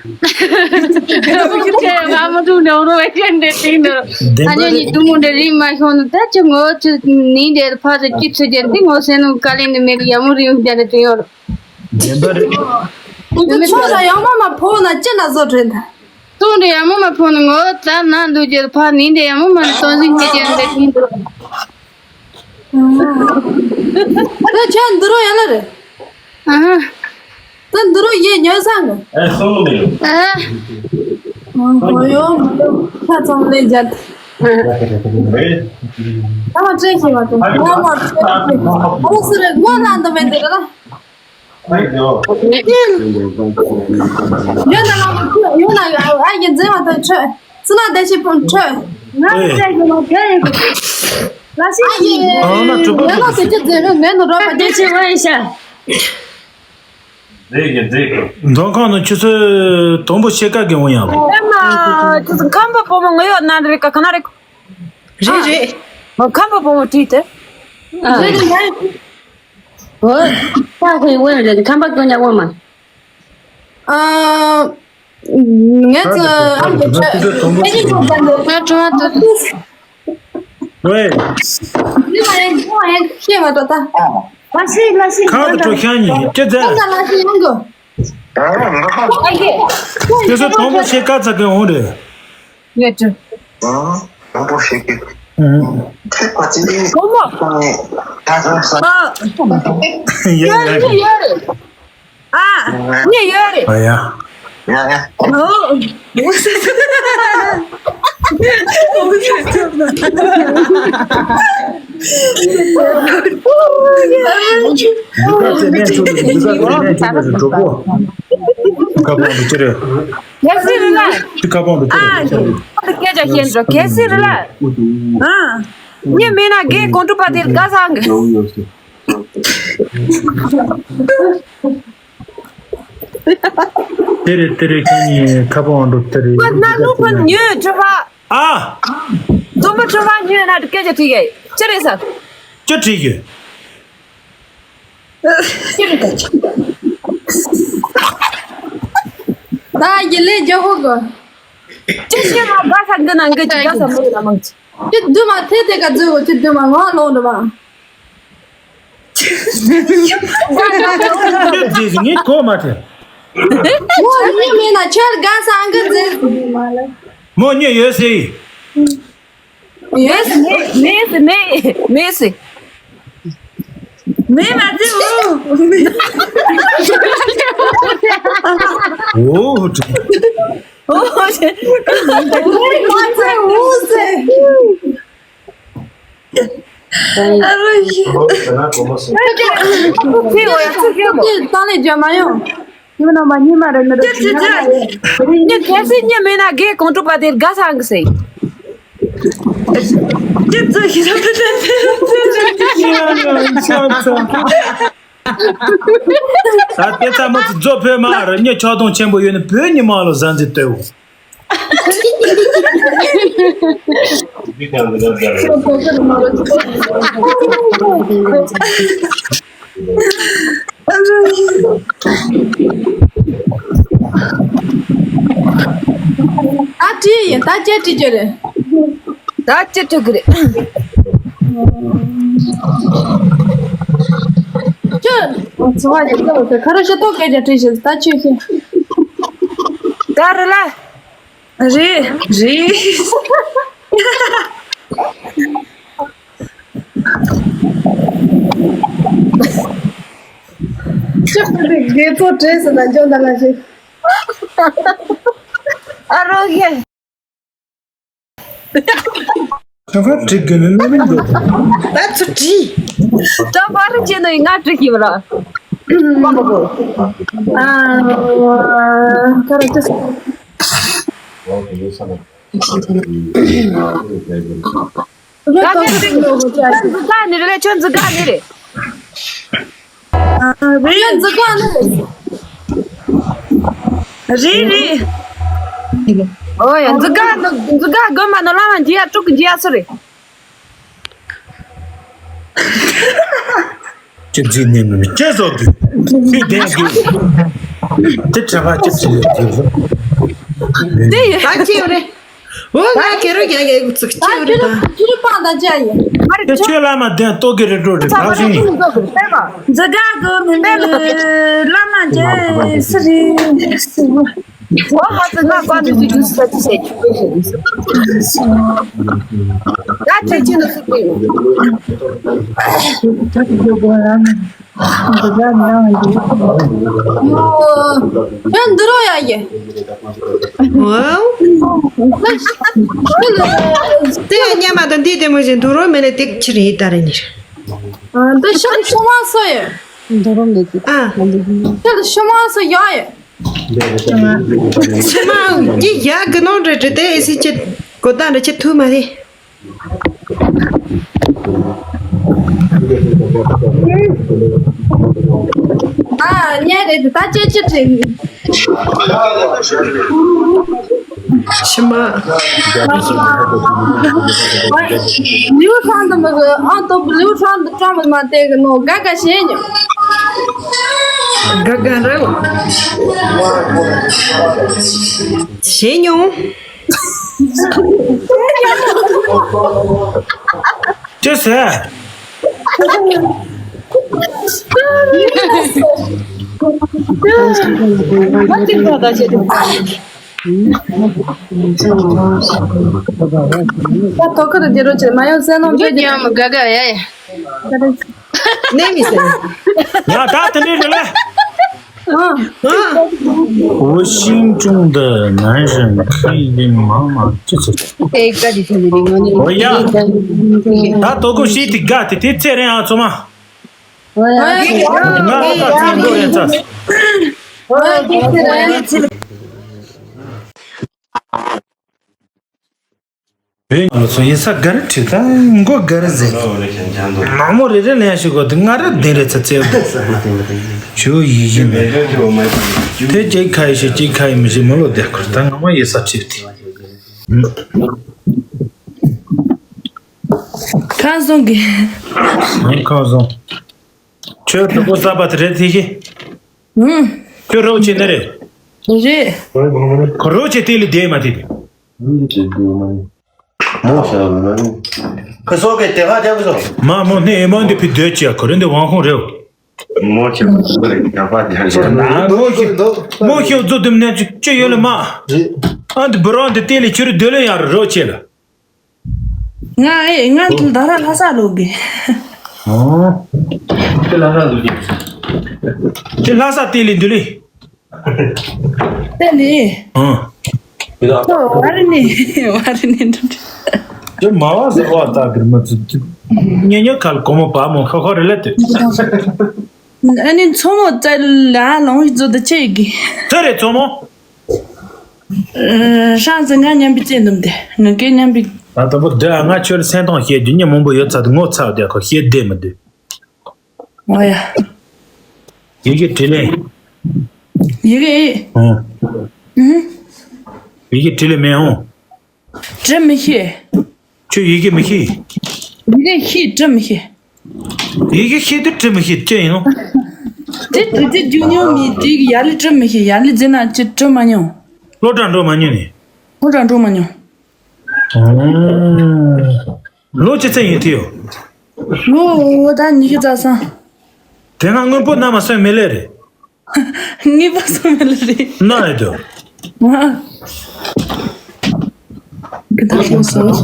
ཁྱེད་ང་མ་ཐུག་ནས་རོ་བའི་ཅན་དེ་དེ་ནོ། ཨ་ཉོ་ཉི་དུ་མུ་འདྲ་རིང་མ་ཤོང་ནོ་ད་ཅི་ངོ་ཅི་ནི་འདྲ་ཕ་ཟེ་ཅི་ཚུ་ཅན་དེ་ངོ་སེ་ནོ་ཀ་ལེ་ནི་མེ་གི་ཡ་མུ་རིང་ཅན་དེ་དེ་ཡོ་རོ། བདེན་པ་རེད། ཁྱོད་ལ་ཡང་མ་མ་ཕོ་ན་ཅི་ན་བཟོ་དྲན་ད། ཏུང་འདྲ་ཡ་མུ་མ་ཕོ་ནི་ངོ་ད་ན་འདུག་ཅི་ཕ་ནི་འདྲ་ཡ་མུ་མ་ནི་སོང་ཟིན་ཅི་ཅན་དེ་དེ་ཡོ་རོ། ད་ཁྱོད་འདི་རུ་ཡོད་ལ་རེད། ཨ་ཧ། ད་འདི་རུ་ཡེ་ཉོ་ས་ངོ་། ཨེ་སོང་ལོ་མི་ཡོང་། ཨ། ཨ་ཧོ་ཡོ་མ་ཡོ་ཁ་ཙམ་ལས་མཇལ། ཨ་མ་བྲེལ་ཞིག་མ་ཐུབ་ངོ་མ་བྲེལ་ཞིག་ཨ་སུ་རེད་ངོ་ན་འདི་མེད་འདི་ར། ཡོད་ན་ལ་ཡོད་ན་ཨ་ཡེ་མཛེས་མ་ཐུབ་ཁྲོད་སུ་ན་བདེ་ཞིག་ཕུང་ཁྲོད། ང་་ཨེ། བྲེལ་ཞིག་མ་བྲེལ་ཞིག་ལ་ཤི་ཨ་ན་གྲུབ་པ་ཡོད་ན་དེ་ཅི་མཛེས་མེད་མེད་ནོ་རོ་པ་བདེ་ཆེ་བ་ཡིན་ཤ། མཛེས་ཀྱི་མཛེས་ཀྱི། མདོ་ཁམས་ནང་ཆུ་ཚོད་དང་པོ་ཕྱེད་ཀ་གི་འོང་ཡང་། ཨེ་མ། ཁམས་པ་བུ་མོ་ངོ་ཡོད་ན་རེ་ཀ་ཁ་ན་རེ། རེད་རེད། ཁམས་པ་བུ་མོ་བྲིས་ཏེ། ཨ། རེད་རེད། ཨོ། ཁམས་པ་ཀུན་ཉག་འོ་མ། ཨ། ངས་ཚ་ཨ་མ་ཆོས་ཨེ་ཅི་ཁོང་ཚ་འདི་ང་ཁྲོ་བ་དུ། ཝེ། ནི་མ་ཡེ་ཁོང་ཡེ་ཤེས་མ་ཏོ་ད། ལ་ཤི་ལ་ཤི་ཁ་དུ་ཁྲོ་ཤ་ཉི་ཅི་ཚ། ཁོང་ཚ་ལ་ཤི་ཡོང་གོ། ཨ་ཡེ། དེ་ཚོ་དང་པོ་ཤེས་ཀ་ཚ་གི་འོང་རེད། ངས་ཚ། ཨ་དང་པོ་ཤེས་ཀི། ཨ། ཁྲིད་པ་ཅི་ནི། གོ་མོ། ད་ཚ་ས། ཨ། ཡ་ཡ་ཡ། ཡ་རེད། ཨ། ངས་ཡོད་རེད། ཨ་ཡ། ཡ་ཡ། ཨོ། འདི་ག་ཚེ་ནས་ཆུ་འདི་ག་ཚེ་ནས་ཆུ་འདི་གྲོགས་པོ། ཁ་པོ་འདི་ཅི་རེད། གལ་སྲིད་རེད་ལ། འདི་ཁ་པོ་འདི་ཅི་རེད། ཨ། འདི་སྐད་ཆ་བཤད་འགྲོ་གལ་སྲིད་རེད་ལ། ཨ། ངས་མིན་ན་རྒན་གོང་དྲུག་པ་དེར་དགའ་སང་གི། དེ་རེད་དེ་རེད་ཁྱེད་གཉིས་ཁ་པོ་འགྲོ་དེ་རེད། ཁོ་ན་ལུག་ཁོ་ཉོས་གྲུ་པ། ཨ། རྩོམ་པ་གྲུ་པ་ཉོས་ན་སྐད་ཆ་དྲིས་ཡས་ཅི་རེད་ཟེར། ཅི་དྲིས་ཡོད། ཅི་རེད་ད། ད་ཡི་ལས་རྒྱ་ཧོ་གོ། ཅི་ཤེས་ན་དགའ་ས་འདི་ན་འགི་ཅི་དགའ་ས་མི་ཡོད་ན་མང་ཅི། ཅི་འདུག་མ་ཐེ་ཐེ་ག་འཛུལ་གོ་ཅི་འདུག་མ་ངོ་ལོང་འདུག་མ། ཁྱོད་ཀྱིས་ངའི་གོ་མ་ཐེ། མོ་གཉིས་མེད་ན་ཁྱོད་དགའ་སང་གི་མཛད། མོ་གཉིས་ཡོད་སྲིད། ཡོད་སྲིད་མེད་མེད་སྲིད་མེད་མེད་སྲིད། མེད་མ་ཚད་འུ། འོ། འོ། མེད་མ་ཚད་འུ་ཟེར། ཨ་རོ་ཡི། ཨ་རོ་ཡི། ཁྱེད་ཚོ་ཡང་ཚུགས་ཀྱི་མོ། ཁྱེད་ཚོ་ལས་རྒྱ་མ་ཡོང་། ཉི་མ་ནང་མ་ཉི་མ་རེ་མི་རེ་ཁྱེད་ཚོ་ཚུགས་ཀྱི། ཉི་གལ་སྲིད་ཉི་མེད་ན་རྒན་གོང་དྲུག་པ་དེར་དགའ་སང་གི་ཟེར། ཁྱེད་ཚོ་ཡི་ར་ཕེ་ཕེ་ཕེ་ཕེ། ད་དེ་ཚ་མ་ཚི་རྫོ་བོད་མ་ར་ཉི་ཆག་སྡང་ཆེན་པོ་ཡོད་ནི་བོད་ཉི་མ་ལ་ཟ་འཛི་ལྟོས། ད་བྲིས་ཡིན་ད་ཅི་བྲིས་རྒྱུ་རེད། ད་ཅི་བྲིས་གི་རེད། ཅི། ཚོ་བ་ཡིན་ད་ཁ་རོ་ཤ་ཏོག་སྐད་ཆ་བྲིས་ཤིག་ད་ཅི་ཤེས། ད་རེད་ལ། རེད་རེད། ཅི་ཁོ་དེ་དགེ་ཚོ་བྲེས་སུ་ན་འཇོག་ན་ལ་ཞིག་ཨ་རོ་ཡེ། ཁ་ཁ་བྲིས་དགོས་ནི་ལོ་མིན་འདུག་ད་ཚུར་བྲིས། ད་པར་རིན་ཆེན་ནི་ང་བྲིས་ཤིག་ར། ཨ། ཁ་ར་ཅི། ཁྱོད་འཛུགས་ག་ནི་རེད། ཁྱོད་འཛུགས་ག་ནི་རེད། རེད། འཛི་ག་ནི་རེད། རེད་རེད། ཨོ་ཡ། འཛི་ག་འཛི་ག་དགོན་པ་ནང་བླ་མ་འཇིགས་ཡ་དྲུག་གི་འཇིགས་ཡ་སུ་རེད། ཅི་འཛིན་ནས་མི་ཅི་བཟོ་དགོས། ཅི་ལྡན་དགོས། དེ་ཁྲ་བ་ཅི་བྱེད་དགོས། དེ་ཡིན། ད་ཅི་ཡོད་རེད། འོ་ང་ཁེ་རོ་རྒྱག་རྒྱག་ཚིག་ཅི་ཡོད་རེད་ད། ཁྱི་རུ་པང་དང་ཅི་ཡིན། ཁྱོད་ལ་མ་བདེན་ལྟོ་གི་རེ་འགྲོ་རེད། ད་བཞིན་ཡིན། འཛི་ག་གི་མི་འདྲ་གི་བླ་མ་མཇལ་སི་རི་སི་རི། ཨོ་ཧ་ཙི་ང་བཀའ་འདི་ཅིག་ཞུ་ས་ཅི་ཟེར་ཅིག་ཞུ་ཞུ་ཞུ། ད་ཁྱེད་ཅི་ནས་སུ་དགོས་ཡོད། ཡོ། ཡང་འདི་རོ་ཡ་ཡེ། ཝའོ། དེ་ཡང་སྙམ་མ་དང་འདི་ལྟད་མོ་ཞིག་འདུག་རོ་མེད་ལ་དེ་ཕྱིར་ཡིད་ད་རེ་ཉིར། འདི་ཤོག་ཤོག་མ་སོ་ཡེ། འདི་རོ་མེད་ཀྱི། ཨ། ཤོག་ཤོག་མ་སོ་ཡ་ཡེ། ཕྱི་མ་འདི་ཡག་གི་ནོ་རེད་རེད་དེ་ཨེ་སི་ཅི་གོ་ད་འདྲ་ཅི་ཐུ་མ་རེད། ཨ་ཉལ་རེད་དེ་ད་ཅི་ཅི་དྲན། ཕྱི་མ། ལིའུ་ཧྲང་དུ་མི་གི་ཨང་ཏོ་ལིའུ་ཧྲང་དུ་ཀྲང་མི་མ་བལྟས་གི་ནོ་ག་ག་ཞེ་ཉོ། ག་ག་རེད། ཞེ་ཉོ། ཅི་ཟེར། ད་དོ་ཁུར་དུ་འགྱུར་རོགས་བྱེད། མ་ཡོང་བསད་ནོ་འདི་ཡང་མི་དགའ་ག་ཡ་ཡ། ནས་མི་ཟེར། ང་ད་དེ་འདྲའི་རེད་ལ། 我心中的男人可以吗？这是 ཨེ་ཀ་དེ་ཆུང་དེ་རིང་ངོ་ནས། 我呀，ད་དོ་ཁུར་ཤིག་དེ་དགའ་དེ་དེ་ཚེ་རིང་ཨ་ཚོ་མ། ང་ཨ་ཀ་ཚེ་འགྲོ་ཡན་ཚ། བོད་ང་ཚོ་ཡིན་ས་ག་རེ་བྲིས་ད་མགོ་ག་རེ་ཟེར། ནག་མོ་རེ་རེ་ལེན་ཞིག་གོ་དེ་ང་རེ་བདེན་རེ་ཚ་ཚེ་བོ། ཆུ་ཡི་ཡི་མེད། དེ་ཅིག་ཁ་ཡི་ཞིག་ཅིག་ཁ་ཡི་མི་ཞིག་མི་ལོ་བདེ་ཁུར་ད་ང་མ་ཡི་ས་བྲིས་ཏེ། ཁ་སོང་གི། ཁ་སོང་། ཁྱོད་དུ་གོ་ས་པ་དེ་རེད་དེ་ཞིག་ཁྱོད་རོགས་བྱེད་ནི་རེད། རེད། ཁོ་རོགས་བྱེད་དེ་ལས་བསྡད་མ་དེ་དེ། མོ་ཤ་ཁ་སོག་གི་དེ་ཧ་རྒྱབ་སོ། མ་མོ་ནི་ཨེ་མོ་འདི་ཕི་སྡོད་ཅིག་ཁོ་རེ་འདི་དབང་ཁོང་རེད། མོ་ཆེ་བ་རེད་ཡག་པ་རྒྱབ་སོ། མོ་ཤོག་རྫོ་དུམ་ནས་ཅི་ཅི་ཡོད་ལ་མ། ཨ་འདི་བུ་རང་འདི་དེ་ལས་ཁྱོད་རེ་སྡོད་ལ་ཡང་རོགས་བྱེད་ལ། ང་ཨེ་ང་ད་ར་ལྷ་ས་ལོག་གི། ཨོ། ཁྱེད་ལྷ་ས་ལོག་གི། ཁྱེད་ལྷ་ས་དེ་ལས་འདི་ལས། དེ་ལས། ཨང་། ཁྱོད་བ་རི་ནས་བ་རི་ནས་འགྲོ། ཁྱོད་མ་བ་ཟེར་བ་ལྟ་གིར་མ་ཚུད་ཚུད། ཉེ་ཉེ་ཁལ་གོ་མོ་བ་མོ་ཁ་ཁ་རེ་ལས་དེ། ཨ་ནི་མཚོ་མོ་བཙལ་ལ་ལོང་བའི་ཚོ་དུ་ཆེ་གི། ཚེ་རེད་མཚོ་མོ། ཧྲང་ཟེར་ང་མཉམ་པའི་བཙལ་འདུམ་དེ་ང་གའི་མཉམ་པའི། ད་ལྟ་བུ་འདི་ང་ཁྱོད་སེམས་གཏོང་བཤད་རྒྱུ་ཉིན་མང་པོ་ཡོད་ཚར་དུ་ངོ་ཚ་བསྡད་ཁོ་བཤད་བསྡད་མི་འདུག་ཨོ་ཡ། ཡི་གེ་བྲིས་ལེ། ཡི་གེ་ཨེ། ཨང་། ཨུ་ཧུ། ཡི་གེ་བྲིས་ལེ་མེད་ཨང་། བྲི་མི་ཤེས། ཁྱོད་ཡི་གེ་མི་ཤེས། ཡི་གེ་ཤེས་བྲི་མི་ཤེས། ཡི་གེ་ཤེས་དུས་བྲི་མི་ཤེས་ཅི་ཡིན་ནོ། དེ་དེ་དེ་རྒྱུ་ཉོ་མི་དེ་གི་ཡར་ལས་བྲི་མི་ཤེས། ཡར་ལས་འཛིན་ན་ཅི་བྲི་མ་མྱོང་། སློབ་གྲྭ་འགྲོ་མ་མྱོང་ནི། སློབ་གྲྭ་འགྲོ་མ་མྱོང་། ཨང་། ལོ་ཅི་ཚད་ཡིན་དེ་ཡོ། ལོ་འོ་ད་ཉི་ཤུ་རྩ་གསུམ། དེ་སྔ་དངོས་པོ་ན་མ་སོན་མི་ལེ་རེད། ངེས་པ་སོང་མེད་ལ་རེད། ན་ཡོད་དོ། ང་། གི་ད་སོང་སོང་།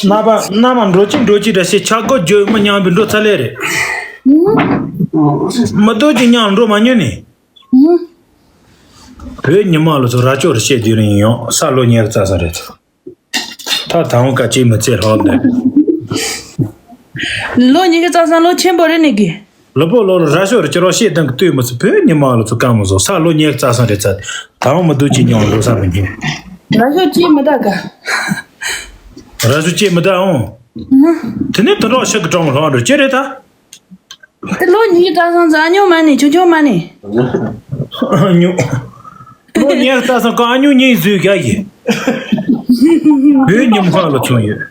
ན་པ་ན་མ་འགྲོ་ཅི་འགྲོ་ཅི་ར་ཤེ་ཆ་གོ་ཇོ་མ་ཉམས་པའི་འགྲོ་ཚ་ལེ་རེད། མ་དོ་ཅི་ཉམས་འགྲོ་མ་ཉོ་ནི། བོད་ཉི་མ་ལོ་ཚོ་ར་ཅོ་ར་ཤེ་དུས་རིང་ཡོང་ས་ལོ་ཉེར་རྩ་ས་རེད། ད་དང་བ་ཀ་ཅིག་མི་ཚེ་ལྷོད་འདི། ལོ་ཉི་ཤུ་རྩ་གསུམ་ལོ་ཆེན་པོ་རེད་ནི་གི། ལོ་པོ་ལོ་ལོ་ར་ཤོ་ར་ཅི་རོ་ཤེས་དང་གི་ལྟོས་མི་ཚུ་བོད་ཉི་མ་ལོ་ཚོ་ཀ་མོ་ཚོ་ས་ལོ་ཉེར་རྩ་གསུམ་རེད་ཚ། དང་བ་མི་འདུག་ཅིག་ཉོང་འགྲོ་ས་མི་ཉན། ར་ཤོ་ཅིག་མི་ད་ག། ར་ཤོ་ཅིག་མི་ད་འོང་། དེ་ནས་དུ་རོག་ཤག་གི་གྲོང་ལྷོ་འགྲོ་ཅི་རེད་ད། དེ་ལོ་གཉིས་ལྟ་སང་ཙང་ཨ་ཉོ་མ་ནི་ཆུང་ཆུང་མ་ནི། ཨ་ཉོ། ལོ་གཉིས་ལྟ་སང་ཀ་ཨ་ཉོ་གཉིས་བཟོས་རྒྱ་ཡིན། བོད་ཉི་མ་ལ་མཚོན་ཡོད།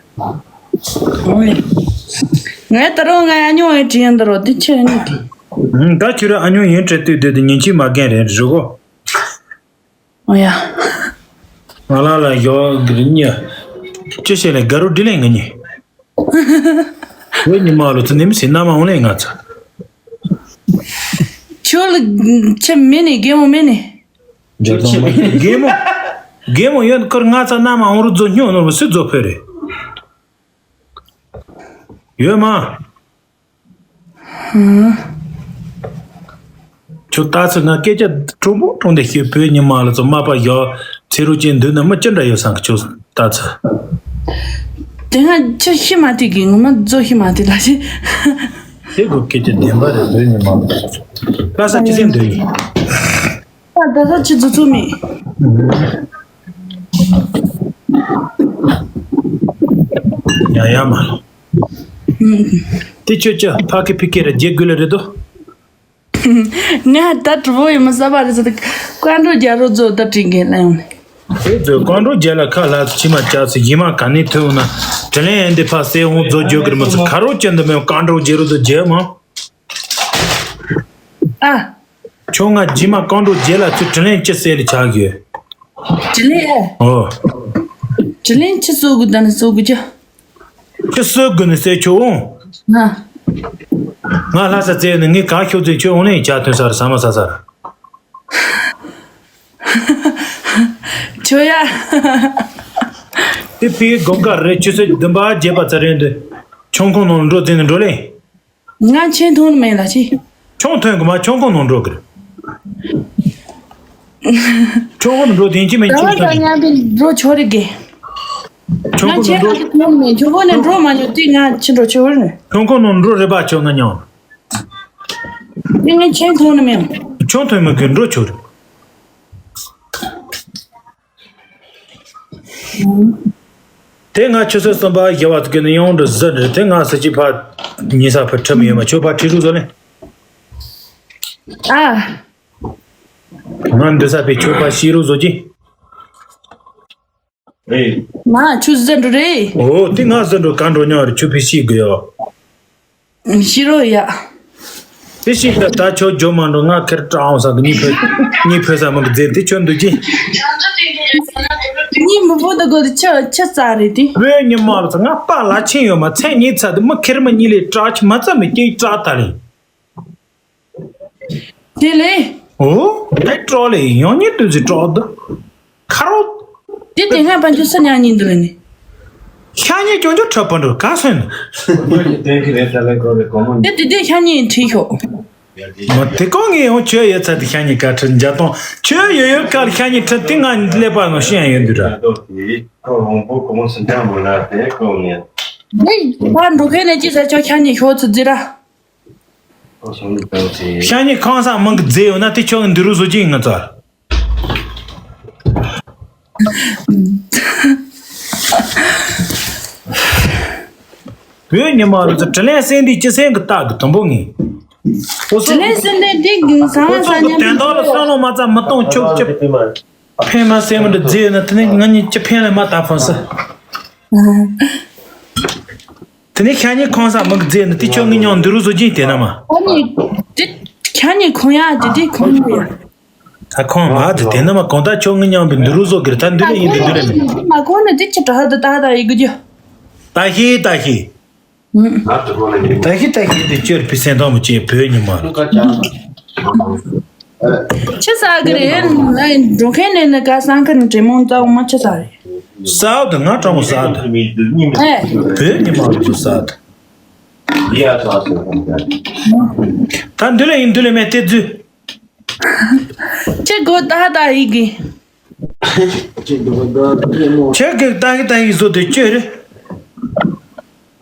ངས་ད་རུང་ང་ཨ་ཉོ་ཡིན་དྲན་ཡོད་འདི་རོ་དེ་ཆེ་ནི་གི། ད་ཁྱོད་རང་ཨ་ཉོ་ཡིན་དྲན་དུས་དེ་དེ་ཉིན་གཅིག་མ་རྒན་རེད་རི་གོ། ཨོ་ཡ། ང་ལ་ལ་ཡོ་གི་ཉ། ཅི་བྱས་ལས་དགའ་རུ་འདྲི་ལེ་ང་ཉི། བོད་ཉི་མ་ལོ་ཚོ་ནི་མི་སྲིད་ན་མ་འོང་ལེ་ང་ཚ། ཁྱོད་ལ་ཆེ་མེད་ནི་རྒན་མོ་མེད་ནི། རྒན་མོ། རྒན་མོ་ཡོད་ཁར་ང་ཚ་ན་མ་འོང་རུ་རྫོ་སྨྱོ་ནོར་བ་སུ་རྫོ་ཕེ་རེད། ཡོད་མ། ཁྱོད་ལྟ་ཚུལ་ང་སྐད་ཆ་དྲང་པོ་དྲང་བདེན་ཤོད། བོད་ཉི་མ་ལ་ཚོ་མ་པ་ཡོད་ཚེ་རུ་ཅན་འདུག་ན་མི་ཅི་འདྲ་ཡོད་སང་གི་ཁྱོད་ལྟ་ཚུལ། དེ་སྔ་ཁྱི་ཤི་མ་ཐུག་གི་ངོ་མ་རྫོ་ཤི་མ་ཐུག་ལ་ཤི། དེ་གོ་སྐད་ཆ་བདེན་པ་རེད། བོད་ཉི་མ་ལ་ལྟ་ས་ཅི་སེམས་འདུག་ཡིན། ད་ད་ས་ཅི་རྫོ་ཚུགས་མེད། ཡ་ཡ་མ། དེ་ཁྱོད་ཅི་ཕ་ཁི་ཕི་ཁི་ར་རྒྱལ་དགོས་ལ་རེད་དོ། ང་ད་གྲུ་བོ་ཡི་མི་ས་པ་རེད་ཟེར་ཏེ་བཀའ་འགྲོ་རྒྱ་རོ་ཛོ་ད་དྲིན་གྱི་ལན་ཡོང་ནས། ཨེ་ཛོ་བཀའ་འགྲོ་རྒྱ་ལ་ཁ་ལ་ཕྱི་མ་ཅག་སི་ཡི་མ་ག་ནས་ཐོན་ན་དྲིན་ལན་འདི་ཕ་སེ་འོང་ཛོ་རྒྱུ་གི་མི་ཚོ་ཁ་རོ་ཅན་དུ་མེད་བཀའ་འགྲོ་རྒྱ་རོ་ཛོ་རྒྱ་མ། ཨ། ཁྱོད་ང་རྗེས་མ་བཀའ་འགྲོ་རྒྱ་ལ་ཚུར་དྲིན་ལན་ཅི་སེ་ལ་ཆགས་ཡོད། དྲིན་ལན་ཨེ། ཨོ། དྲིན་ལན་ཅི་གསོ་དགོས་ད་ནི་གསོ་དགོས་ཀྱི། ཁྱོད་སུ་དགོས་ནས་ཟེར་ཁྱོད་འོང་། ང་། ང་ལྷ་ས་བཙལ་ནས་ངས་གང་ཤོག་ཚེ་ཁྱོད་འོང་ནས་ཇ་ཐོན་སར་ཟ་མ་ཟ་སར། ཁྱོད་ཡ། དེ་ཕིའི་དགོང་ཁ་རེ་ཆུ་ཚོད་བདུན་པ་བརྒྱད་པ་ཚ་རེད་འདུག་ཆང་ཁང་ནང་འགྲོ་ཟེར་ནས་འགྲོ་ལེ། ང་ཆེན་ཐུང་ནི་མེད་ལ་ཆི། ཆང་ཐོན་གི་མ་ཆང་ཁང་ནང་འགྲོ་གི་རེད། ཆང་ཁང་ནང་འགྲོ་དེ་ཅི་མིན་ཆང་ཐོན་གི། མཉམ་པའི་འགྲོ་ཆོག་རེད་གི། ཆང་ང་ཁང་ཆེན་ནང་ཐུང་ནི་མེད། ཆང་ཁང་ནས་འགྲོ་མ་མྱོང་དུས་ང་ཆི་འགྲོ་ཆོག་རེད། ཆང་ཁང་ནང་འགྲོ་རེད་པ་ཆོག་ང་མྱོང་། དེ་ངས་ཆེན་ཐུང་ནི་མེད། ཆང་ཐོན་མི་གི་འགྲོ་ཆོག་རེད། དེ་ང་ཆུ་ཚོད་གསུམ་པ་བཞི་བ་ཚོ་གི་ནི་ཡོང་འགྲོ་ཟི་འདྲ་དེ་ང་ཟི་ཅི་ཕ་ཉི་ས་ཕ་ཁྲིམས་ཡོད་མ་ཆོད་པ་ཁྲི་རུ་བཟོ་ལེ། ཨ། ང་འདི་ས་ཕའི་ཆོད་པ་ཤི་རུ་བཟོ་གི། མ་ཆུ་ཟི་འགྲོ་རེད། ཨོ་དེ་ང་ཟི་འགྲོ་ག་འགྲོ་ཉོ་རེ་ཆུ་ཕི་ཤི་དགོས་ཡོ། ཤི་རོ་ཡ། དེ་ཞིག་ད་ད་ཆོ་ཇོ་མ་འགྲོ་ང་ཁེར་བཀྲ་འོང་ས་གི་གཉིས་ཕེ་གཉིས་ཕེ་ས་མ་གི་རྫས་དེ་ཆོ་འདུག་ཅི། གཉིས་མི་བོ་ད་གོ་དེ་ཆ་ཆ་ཙ་རེད་དེ། བོད་ཉི་མ་ལ་ཚ་ང་པ་ལ་ཆེན་ཡོད་མ་ཚད་གཉིས་ཚ་དེ་མི་ཁེར་མ་གཉིས་ལས་བཀྲ་ཆ་མ་ཚ་མི་སྐྱེ་བཀྲ་ད་རེད། དེ་ལས། ཨོ། དེ་སྤྲོ་ལེ་ཡང་ཉིད་དུ་ཟི་སྤྲོ་དུ། ཁ་རོ། དེ་དེ་སྔ་ཕན་ཆུ་ས་ཉག་ཉིན་དུ་ལ་ནི། ཤ་ཉེ་ཅོང་ཅོ་ཁྲ་པ་འགྲོ་ག་སོན། དེ་དེ་དེ་ཤ་ཉེ་ཁྲི་ཤོག་མ་དེ་ཀོ་ངས་ཡང་ཆོས་ཡོད་ཚ་དེ་ཤ་ཉེ་ག་ཁྲི་འཇའ་དང་ཆོས་ཡོད་ཡོད་ཀ་ལ་ཤ་ཉེ་ཁྲི་དེ་ང་ཀླད་པ་ནང་ཤི་ཡང་ཡོད་འདུག་ར། དེ་ཕ་འགྲོ་མཁན་ནས་ཅི་ཟ་ཆོག་ཤ་ཉེ་ཤོག་ཚུ་རྫི་ར། ཤ་ཉེ་ཁང་ས་མང་གི་རྫས་ཡོད་ན་དེ་ཆོག་གི་འདི་རུ་བཟོ་གི་ང་ཚོ། བོད་ཉི་མ་རུ་ཚོ་དྲིན་ལན་གསན་དུས་ཅི་སེང་གི་རྟགས་ཀྱི་དུམ་བུ་ངེས། དྲིན་ལན་གསན་དུས་འདི་གི་ས་ང་ས་ཉམས་དོན་དག་ལ་བསམ་བློ་མ་ཚ་མི་གཏོང་ཆོག་ཅི། ཕན་མ་སེམས་འདི་རྫས་ན་དེ་ནི་ང་གཉིས་ཅི་ཕན་ལས་མ་ད་ཕོན་སི། དེ་ནི་ཤ་ཉེ་ཁང་ས་མི་གི་རྫས་ནི་དེ་ཆོག་ངེས་ཉང་འདི་རུ་བཟོ་གྱིན་དེ་ན་མ། ཁོ་ནི་དེ་ཤ་ཉེ་ཁང་ཡ་དེ་དེ་ཁང་ཡ། ད་ཁོང་མ་དེ་དེ་ན་མ་གང་ལྟར་ཆོག་ངེས་མཉམ་པའི་འདི་རུ་བཟོ་གིར་ད་འདི་ལ་ཡིན་འདི་འདི་ལ་མིན། མ་གོ་ནི་དེ་ཅི་དྲག་ད་ད་ད་ཡི་གི་རྒྱུ། ད་ཤི་ད་ཤི། ད་ཤི་ད་ཤི་དེ་ཅོར་པི་སེན་ཏོང་མི་ཅེ་བོད་ཉི་མ། ཆི་ས་གི་རེད་ན་འགྲོ་མཁན་ནས་ནི་ག་སང་ཁ་ནི་དྲེ་མོང་ཙའུ་མ་ཆི་ས་རེད། ས་འོ་དུ་ང་གྲོང་ས་འོ་དུ། ཨེ། བོད་ཉི་མ་རུ་ཚོ་ས་འོ་དུ། ད་འདི་ལ་ཡིན་འདི་ལ་མེད་དེ་རྫུས། ཁྱེད་གོ་ད་ད་ཡི་གི། ཁྱེད་གི་ད་གི་ད་ཡི་བཟོ་དེ་ཅོ་རེད།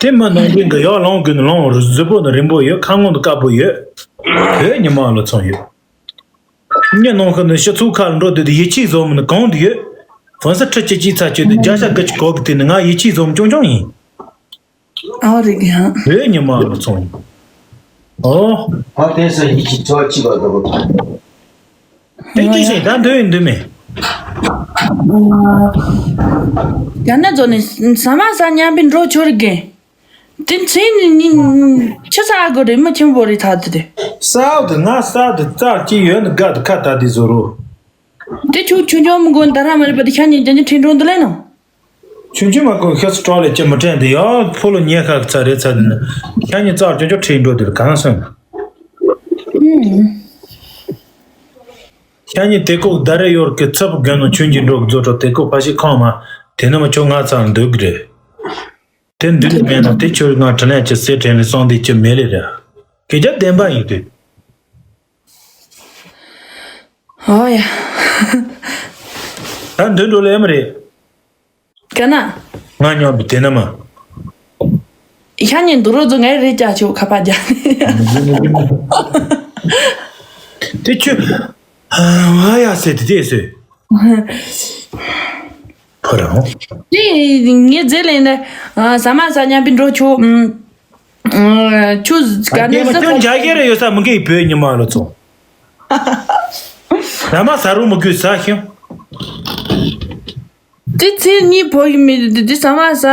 དེ་མི་ནང་དུ་གི་ཡག་ལོང་གི་ནི་ལོང་རུ་གཟི་པོ་ནི་རིང་པོ་ཡོད། ཁ་ངོ་ནི་དཀར་པོ་ཡོད། བོད་ཉི་མ་ལ་ཚོང་ཡོད། མྱི་ནང་ཁུལ་ནི་སྤྱི་ཚོགས་ཁ་ལ་འགྲོ་དུས་དེ་ཡིད་ཆེས་བཟོ་མི་ནི་གང་དུ་ཡོད། ཕོན་སི་ཁྲི་གཅིག་གཅིག་ཚ་ཅོ་དེ་བརྒྱ་ཆ་དགུ་གཅིག་གོ་གི་དེ་ནི་ང་ཡིད་ཆེས་བཟོ་མི་ཅུང་ཅུང་ཡིན། ཨོ་རེད་གི་ཧང་། བོད་ཉི་མ་ལ་ཚོང་ཡིན། ཨོ། ཕ་དེ་སོ་ཡིད་ཀྱི་ཚོ་ཅི་བ་དོ། དེ་ཅི་ཞིག་ད་འདོད་ཡིན་འདོད་མེད། ཡང་ན་ཚོ་ནི་ཟ་མ་ཟ་མཉམ་པའི་འགྲོ་ཆོར་གི། དེ་ཚེ་ནི་ནི་ཆི་ས་གོ་རེ་མི་ཆེན་པོ་རེ་ཐ་དེ་དེ། ས་འོག་ཏུ་ང་ས་དུ་རྩ་གཅིག་ཡོད་ནི་དགའ་དུ་ཁ་ད་དེ་བཟོ་རོ། དེ་ཆུ་ཆུ་ཆུ་མི་གོ་ད་ར་མ་རེ་པ་དེ་ཤ་ཉེ་ཅན་ཁྲིན་ཀྲོང་དུ་ལེན་ནོ། ཆུང་ཆུང་མ་ཀུན་ཤ་སུ་གྲོགས་ལས་ཀྱི་མི་དྲན་དེ་ཡང་ཕོ་ལོ་ཉེ་ཁ་ཚ་རེ་ཚ་དེ་ནི་ཤ་ཉེ་རྩ་ཆུང་ཆུང་ཁྲིན་ཀྲོང་དེ་ལ་གང་སོང་། ཤ་ཉེ་དེ་ཀོ་ད་རེ་ཡོར་གི་ཚབ་དགོན་ནོ་ཆུང་གི་འགྲོ་རྫོ་གྲོ་དེ་ཀོ་ཕ་ཤི་ཁོང་མ་དེ་ནི་མ་ཆོ་ང་ཚང་འདུག་རེད། དེ་འདུག་མེད་ན་དེ་ཁྱོད་ང་དྲིན་ལན་གྱི་སེ་དྲན་ནས་སོང་དེ་ཅི་མེད་ལེ་ར། སྐད་ཆ་བདེན་པ་ཡིན་དུས། ཨོ་ཡ། ད་འདུག་འགྲོ་ལེ་མ་རེད། ག་ན། ང་ཉོ་བི་དེ་ན་མ། ཤ་ཉེ་འདུག་རོ་ཛོ་ངའི་རེད་ཅག་ཆོ་ཁ་པ་རྒྱ། དེ་ཁྱོད། ང་ཡ་ཟེར་དེ་དེ་ཟེར། ཕོ་རང་། དེ་ངས་རྫས་ལེན་ནས་ཟ་མ་ཟ་མཉམ་པའི་འགྲོ་ཆོ། ཆུ་ག་ནས་ཟ་ཁྱོད་འཇའ་གྱེར་ཡོད་ས་མི་འགའི་བོད་ཉི་མ་ལོ་ཚོ། ཟ་མ་ཟ་རུ་མི་དགོས་ཟ་ཤིང་། དེ་ཚེ་གཉིས་བོ་ཡི་མི་དེ་ཟ་མ་ཟ་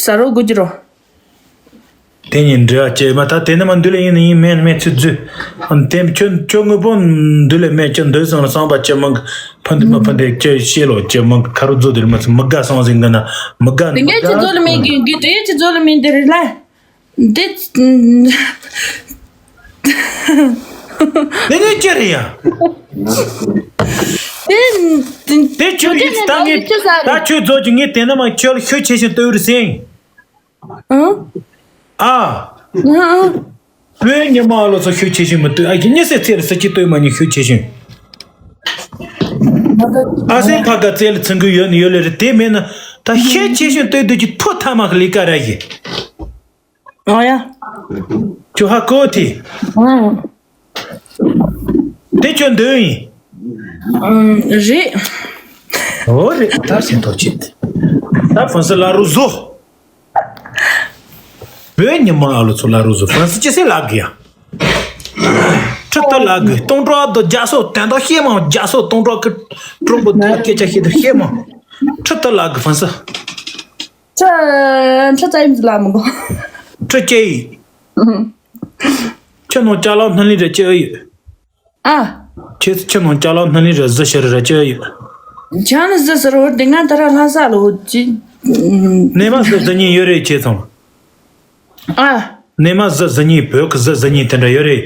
ཟ་རོ་དགོས་ཀྱི་རོ། དེ་ཉིན་འབྲེལ་བ་བྱས་མ་ཐག་དེ་ནི་མ་འདུལ་ལེ་ཡིན་ནི་ཡིན་མེད་མེད་ཚུལ་རྫུས། དེ་ཁྱོད་ཁྱོད་དངོས་པོ་འདུལ་ལེ་མེད་ཀྱི་འདུལ་སོང་ལ་བསམ་པ་ཅི་མང་ཕན་དུ་མི་ཕན་དེ་ཅི་ཤེས་ལོ་ཅི་མང་ཁ་རུ་རྫོ་དེར་མ་ཚུ་མི་དགའ་སོང་ཟིན་གི་ན་མི་དགའ་དེ་མི་ངས་ཅི་རྫོ་ལ་མེད་གི་གི་དེ་ཅི་རྫོ་ལ་མེད་དེ་རེད་ལ། འདི། དེ་ནས་ཅི་རེད་ཡ། དེ། དེ་ཁྱོད་ཀྱིས་ད་ངས་ད་ཁྱོད་རྫོགས་ཀྱི་ངས་དེ་ན་མ་ཁྱོད་ལ་ཤུགས་ཆེ་ཞིང་ལྟོས་རུ་ཟིན། ཨང་། ཨ། ཨང་། བོད་ཉི་མ་ལོ་ཚོ་ཤུགས་ཆེ་ཞིང་མི་ལྟོས་ཨ་ཀྱི་ཉི་སེ་ཚེ་ལ་ས་ཀྱི་ལྟོས་མ་ཉི་ཤུགས་ཆེ་ཞིང་། ཨ་སེ་ཕ་ག་ཚེ་ལ་ཚིང་གི་ཡོད་ནི་ཡོད་ལེ་རེད་དེ་མེད་ན་ད་ཤུགས་ཆེ་ཞིང་ལྟོས་སྡོད་ཀྱི་ཐོ་ཐ་མ་གི་ལས་ཀ་ར་ཡིན། ཨ་ཡ། ཁྱོད་ཧ་གོ་དེ། ཨང་། དེ་ཁྱོད་འདོད་ཡིན། ཨང་། རེད། ཨོ་རེད་ད་ཤེས་ཐོག་ཆེད། ད་ཕོན་སི་ལ་རུ་བཟོ། བོད་ཉི་མ་ཨ་ལོ་ཚོ་ལ་རུ་བཟོ་ཕོན་སི་ཅི་སེ་ལག་གི་ཡ། ཁྲི་ལྟར་ལག་གི་སྟོང་གྲོགས་དུ་རྒྱ་སོ་དན་ཏོ་ཤེས་མང་རྒྱ་སོ་སྟོང་གྲོགས་ཀྱི་ཀྲུང་པོ་དུ་སྐད་ཆ་ཤེས་དུ་ཤེས་མང་། ཁྲི་ལྟར་ལག་གི་ཕོན་སི། ཁྲི་ཁྲི་ཙམ་ལ་མི་གོ་ཁྲི་སྐྱེ་ཡི། ཁྱི་ནང་ཅ་ལག་སྣ་ལི་རེ་སྐྱེ་ཡོད། ཨ། ཁྱེད་ཁྱི་ནང་ཅ་ལག་སྣ་ལི་རེ་གཟི་ཤེར་རེ་སྐྱེ་ཡོད། ཁྱེད་ནི་གཟི་ཟེར་བ་དེ་ང་ད་ར་ལྷ་ས་ལོ་ཅི། ནས་མ་གཟི་གཟི་གཉིས་ཡོད་རེད་ཁྱེད་ཚང་། ཨ། ནས་མ་གཟི་གཟི་གཉིས་བོད་ཀྱི་གཟི་གཟི་གཉིས་དེ་འདྲ་ཡོད་རེད།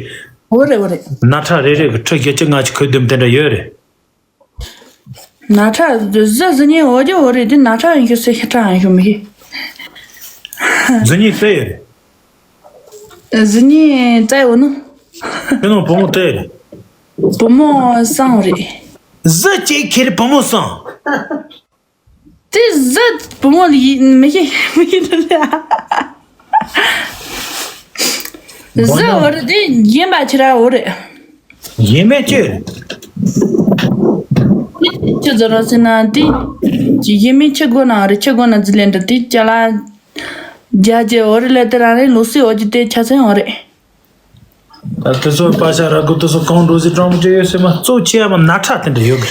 འོ་རེད་འོ་རེད། ན་ཁྲ་རེ་རེ་གི་ཁྲི་བརྒྱད་ཅུ་ལྔ་བཅུ་གོ་བདུན་དེ་འདྲ་ཡོད་རེད། ན་ཁྲ་གཟི་གཟི་གཉིས་འོ་ཅི་འོ་རེད་དེ་ན་ཁྲ་ཡང་ཤི་སེ་ཤི་ཁྲ་ཡང་ཤི་མི་ཤི། གཟི་གཉིས་སེ་ཡོད་རེད། གཟི་གཉིས་བཙལ་འོ་ནོ། ཁྱོད་ནང་བུ་མོ་སྟེ། བུ་མོ་སང་རེད། གཟི་གཅིག་ཁྱེར་བུ་མོ་སང་། དེ་གཟི་བུ་མོ་ལ་ཡིན་མི་ཤེས་མི་ཤེས་ལ། གཟི་འོ་རེད་དེ་ཡིན་པ་ཁྱེད་ར་འོ་རེད། ཡིན་མེད་ཅེས། ཁྱེད་ཚོ་ར་སེ་ན་དེ། ཡིན་མེད་ཁྱེད་དགོས་ན་རེད་ཁྱེད་དགོས་ན་གཟི་ལེན་འདྲ་དེ་ཅ་ལ། རྒྱ་རྒྱ་འོ་རེད་ལས་དེ་རང་རེད་ལུག་སྲིད་འོ་ཅི་དེ་ཆ་ཚན་འོ་རེད། ད་དེ་ཚོ་པ་ཤ་ར་གུ་དེ་ཚོ་གང་འགྲོ་ཟི་གྲོང་མི་ཅི་ཡོད་སེ་མ་གཙོ་ཆེ་ཡ་མ་ན་ཁྲ་དེ་འདྲ་ཡོད་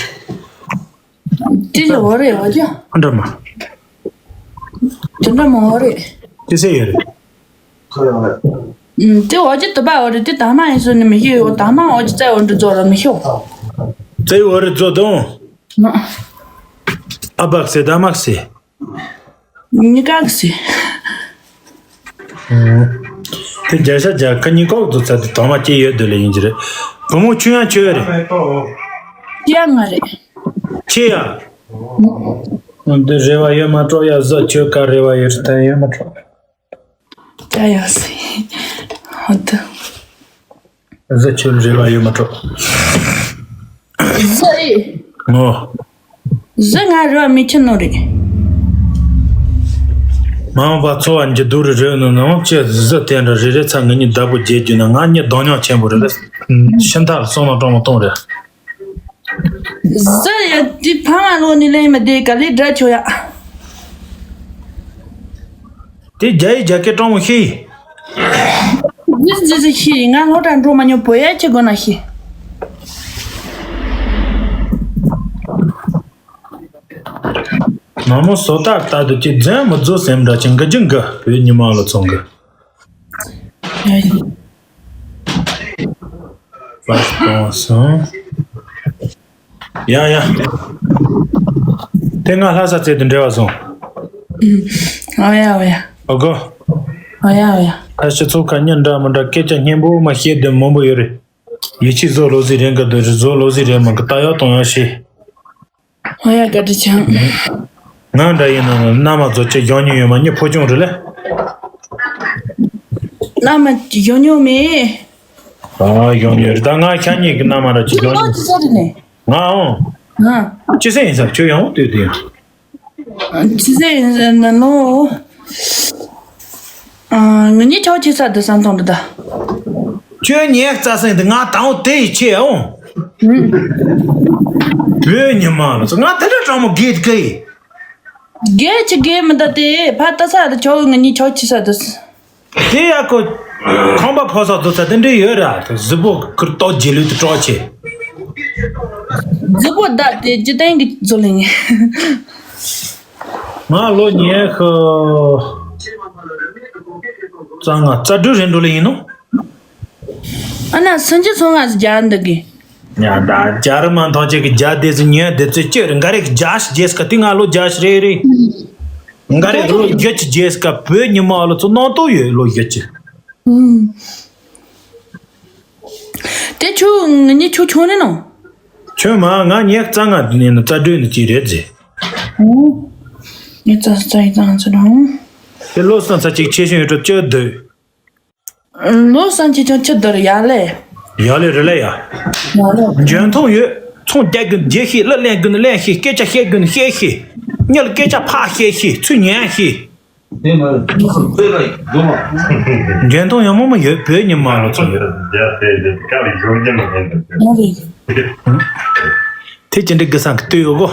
གི། དེ་ལ་འོ་རེད་འོ་ཅི། ཨ་འདྲ་མ། དེ་འདྲ་མ་འོ་རེད། དེ་སེ་ཡོད་རེད། ཨུམ། དེ་འོ་ཅི་དུ་པ་འོ་རེད་དེ་ད་མ་ཡིན་སོ་ནི་མི་ཤེས་འོ་ད་མ་འོ་ཅི་བཙལ་འོ་འདྲ་རྫོགས་ལ་མི་ཤེས། བཙལ་འོ་རེད་རྫོགས་དང་། ཨ་བག་སེ་ད་མག་སེ། གཉིས་ཀ་གི་སྲིད། དེ་རྒྱལ་ཤ་རྒྱལ་ཁ་གཉིས་ཀོག་རྫོགས་ཚར་དུས་དང་མ་སྐྱེས་ཡོད་དེ་ལས་ཡིན་གྱི་རེད། བུ་མོ་ཆུང་ཡང་ཆོས་རེད། ཡ་ང་རེད། ཆེ་ཡ། འདི་རེ་བ་ཡོད་མ་སྤྲོ་ཡ་བཟོ་ཆོས་ཀ་རེ་བ་ཡོད་ད་ཡོད་མ་སྤྲོ། ད་ཡ་སི། ཧོ་ད། གཟི་ཁྱོད་རེ་བ་ཡོད་མ་གྲོགས། གཟི་ཨེ། ངོ་། གཟི་ང་རེ་བ་མི་ཁྱེར་ནོ་རེད། མ་འོངས་པ་འཚོ་བ་འགྱུར་ལྡོག་རེ་རེ་ནོ་ནང་ཁྱེད་གཟི་དེ་འདྲ་རེ་རེ་ཚ་ངེད་གཉིས་བདག་པོ་བརྗེད་རྒྱུ་ན་ང་གཉིས་གདོང་མྱོང་ཆེན་པོ་རེ་རེ། ཤིན་ཐག་སོང་ལ་གྲོང་མོ་གཏོང་རེད། གཟི་ཡ་དེ་ཕ་མ་ལོ་ནི་ལེན་མ་དེ་ག་ལེ་འདྲ་ཆོ་ཡ། དེ་རྒྱ་ཡི་རྒྱ་སྐད་གྲོང་མོ་ཤི། ཇི་ཇི་ཇི་ཤི་ང་སློབ་གྲྭ་འགྲོ་མ་མྱོང་། བོད་ཡིག་ཅིག་དགོས་ན་ཤི། ནག་མོ་བཟོ་ལྟར་ལྟ་དུ་ཅི་འཛེམ་མི་འཛུ་སེམས་འདྲ་ཅི་འགི་ཅི་འགི་བོད་ཉི་མ་ལ་ཚོང་གི། ལ་གཏོང་སོང་། ཡ་ཡ། དེ་ང་ལྷ་ས་ཚེ་དུ་འབྲེལ་བ་སོང་། ཨོ་ཡ་ཨོ་ཡ། ཨོ་གོ། ཨོ་ཡ་ཨོ་ཡ། ད་སྤྱི་ཚོགས་ཁ་ཉིན་འདྲ་མི་འདྲ་སྐད་ཆ་སྙན་པོ་མ་བཤད་དུ་མང་པོ་ཡོད་རེད། ཡིད་ཆེས་བཟོ་ལོ་ཟིག་རེད་འགའ་དུ་རེད་བཟོ་ལོ་ཟིག་རེད་མ་གི་ད་ཡག་གཏོང་ཡག་བྱེད། ཨོ་ཡ་བཀའ་དྲིན་ཆེ། ང་འདྲ་ཡིན་ན་མནའ་མ་བཟོ་ཆེད་གཞོན་ཉུང་ཡོད་མ་ཉི་ཕོ་ཆུང་རེད་ལེ། མནའ་མ་གཞོན་ཉུང་མེད། ཨ་གཞོན་ཉུང་རེད་ད་ང་ཤ་ཉེ་གི་མནའ་མ་ར་ཅི་གཞོན་ཉུང་། ཅི་ཟེར་ནས། ང་འོང་། ང་། ཅི་ཟེར་ཡིན་ས་ཁྱོད་ཡང་ལྟོས་དེ་ཡང་། ཅི་ཟེར་ཡིན་ཟེར་ན་ནོ། ང་གཉིས་ཆོག་ཆེ་ས་དུ་བསམ་བཏང་འདུག་ད། ཁྱོད་ཉེ་རྩ་སེང་དུ་ང་དང་པོ་དེ་ཡི་ཆེ་འོང་། བོད་ཉི་མ་ལ་ང་དེ་འདྲ་དྲང་མོ་དགེ་དགེ་ཡི། དགེ་ཆི་དགེ་མི་འདུག་དེ་ཕ་ལྟ་ས་དུ་ཆོག་ང་གཉིས་ཆོག་ཆེ་ས་དུ། དེ་ཡ་ཁོ། ཁང་པ་ཕོ་ས་རྫོགས་ས་དེ་འདྲ་ཡོད་ར་དེ་གཟུགས་པོ་ཁུར་ཏོག་རྗེས་ལུས་དུ་གྲོགས་ཆེ། གཟུགས་པོ་བདག་དེ་ཇི་ལྟར་གྱི་བཟོ་ལེ་ངེ། ང་ལོ་ཉི་ཤུ་རྩ་ལྔ་རྩ་དྲུག་རེད་འགྲོ་ལེ་ཡིན་ནོ། ཨ་ན་སུན་ཅི་སོང་ང་སུ་རྒྱ་འདི་གི། ཡ་ད་རྒྱ་རི་མ་མཐོང་ཆེ་གི་རྒྱ་དེ་སུ་ཉོས་དེ་ཚོས་ཅི་རེད་འགའ་རེ་གི་རྒྱ་ཞིག་རྗེས་ཀ་དེ་ང་ལོ་རྒྱ་ཞིག་རེད་རེད། འགའ་རེ་ལོ་བརྒྱད་ཅུ་རྗེས་ཀ་བོད་ཉི་མ་ལོ་ཚོ་གནང་ཏོ་ཡོད་ལོ་བརྒྱད་ཅུ། ཨུམ། དེ་ཁྱོད་ང་གཉིས་ཁྱོད་ཆུང་ནི་ནོ། ཁྱོད་མ་ང་ཉེ་རྩ་ལྔ་ནས་ནི་རྩ་བདུན་ནི་གཅིག་རེད་ཟེར། ཨོ། ངས་རྩ་རྩ་ཡི་རྩ་ང་ཚོ་རང་། དེ་ལོ་སང་ཚ་གཅིག་ཆེ་ཤོས་ཡོད་གྲོ་བཅུ་བདུན། ལོ་སང་ཆེ་ཆུང་ཆུ་བདུན་ཡ་ལེ། ཡ་ལེ་རེད་ལེ་ཡ། ཡ་ལེ། འཇོན་ཐང་ཡོད། ཚོང་རྒྱག་དགོས་ན་རྒྱག་ཤེས། གླུ་ལེན་དགོས་ན་ལེན་ཤེས། སྐད་ཆ་བཤད་དགོས་ན་བཤད་ཤེས། མྱི་ལ་སྐད་ཆ་ཕར་བཤད་ཤེས། ཚུར་ཉན་ཤེས། དེ་མ་རེད། ཁོ་ཚོ་བོད་ལ་ཡོད་མ། འཇོན་ཐང་ཡང་མོ་མ་ཡོད་བོད་ཉི་མ་ལོ་ཚོ་ཡོད། རྒྱ་དེ་དེ་ཀ་ལ་ཡོང་རྒྱུ་མ་ཡིན་ད། དེ་ཅི་འདྲ་གི་སང་གི་ལྟོས་ཡོད་གོ།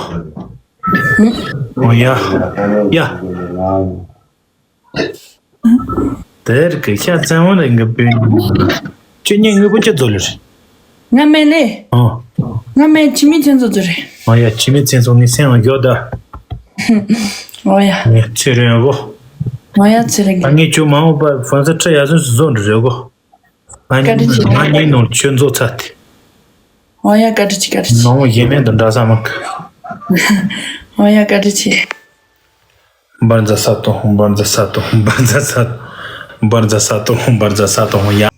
ཨོ་ཡ། ཡ། དེར་གི་ཤ་ཚན་བོ་ལ་ངི་པོའི། ཁྱོད་ཉིན་དངོས་པོ་ཅི་ཚོ་ལེར། ང་མེད་ལེ། ཨོ། ང་མེད་ཁྱིམ་མི་ཚན་ཚོ་ཚོ་རེད། ཨོ་ཡ་ཁྱིམ་མི་ཚན་ཚོ་ངི་སེམས་ལ་ཡོད་ད། ཨོ་ཡ། ངས་ཚེ་རིང་གོ། ཨོ་ཡ་ཚེ་རིང་། ད་ངས་ཁྱོད་མ་འོངས་པ་ཕོན་ཚ་ཁྲི་ཡ་སོན་སུ་བཟོ་འདྲི་རེད་གོ། ང་བཀའ་དྲིན་ཆེ། ང་གཉིས་ནང་ཆོས་མཛོད་ཚ་དེ། ཨོ་ཡ་བཀའ་དྲིན་ཆེ་བཀའ་དྲིན་ཆེ། ནང་གཞན་མེད་དུ་འདྲ་ས་མི་གི། ཨོ་ཡ་བཀའ་དྲིན་ཆེ། འབར་འཛག་ས་དོ་འབར་འཛག་ས་དོ་འབར་འཛག་ས་དོ་འབར་འཛག་ས་དོ་ཡ།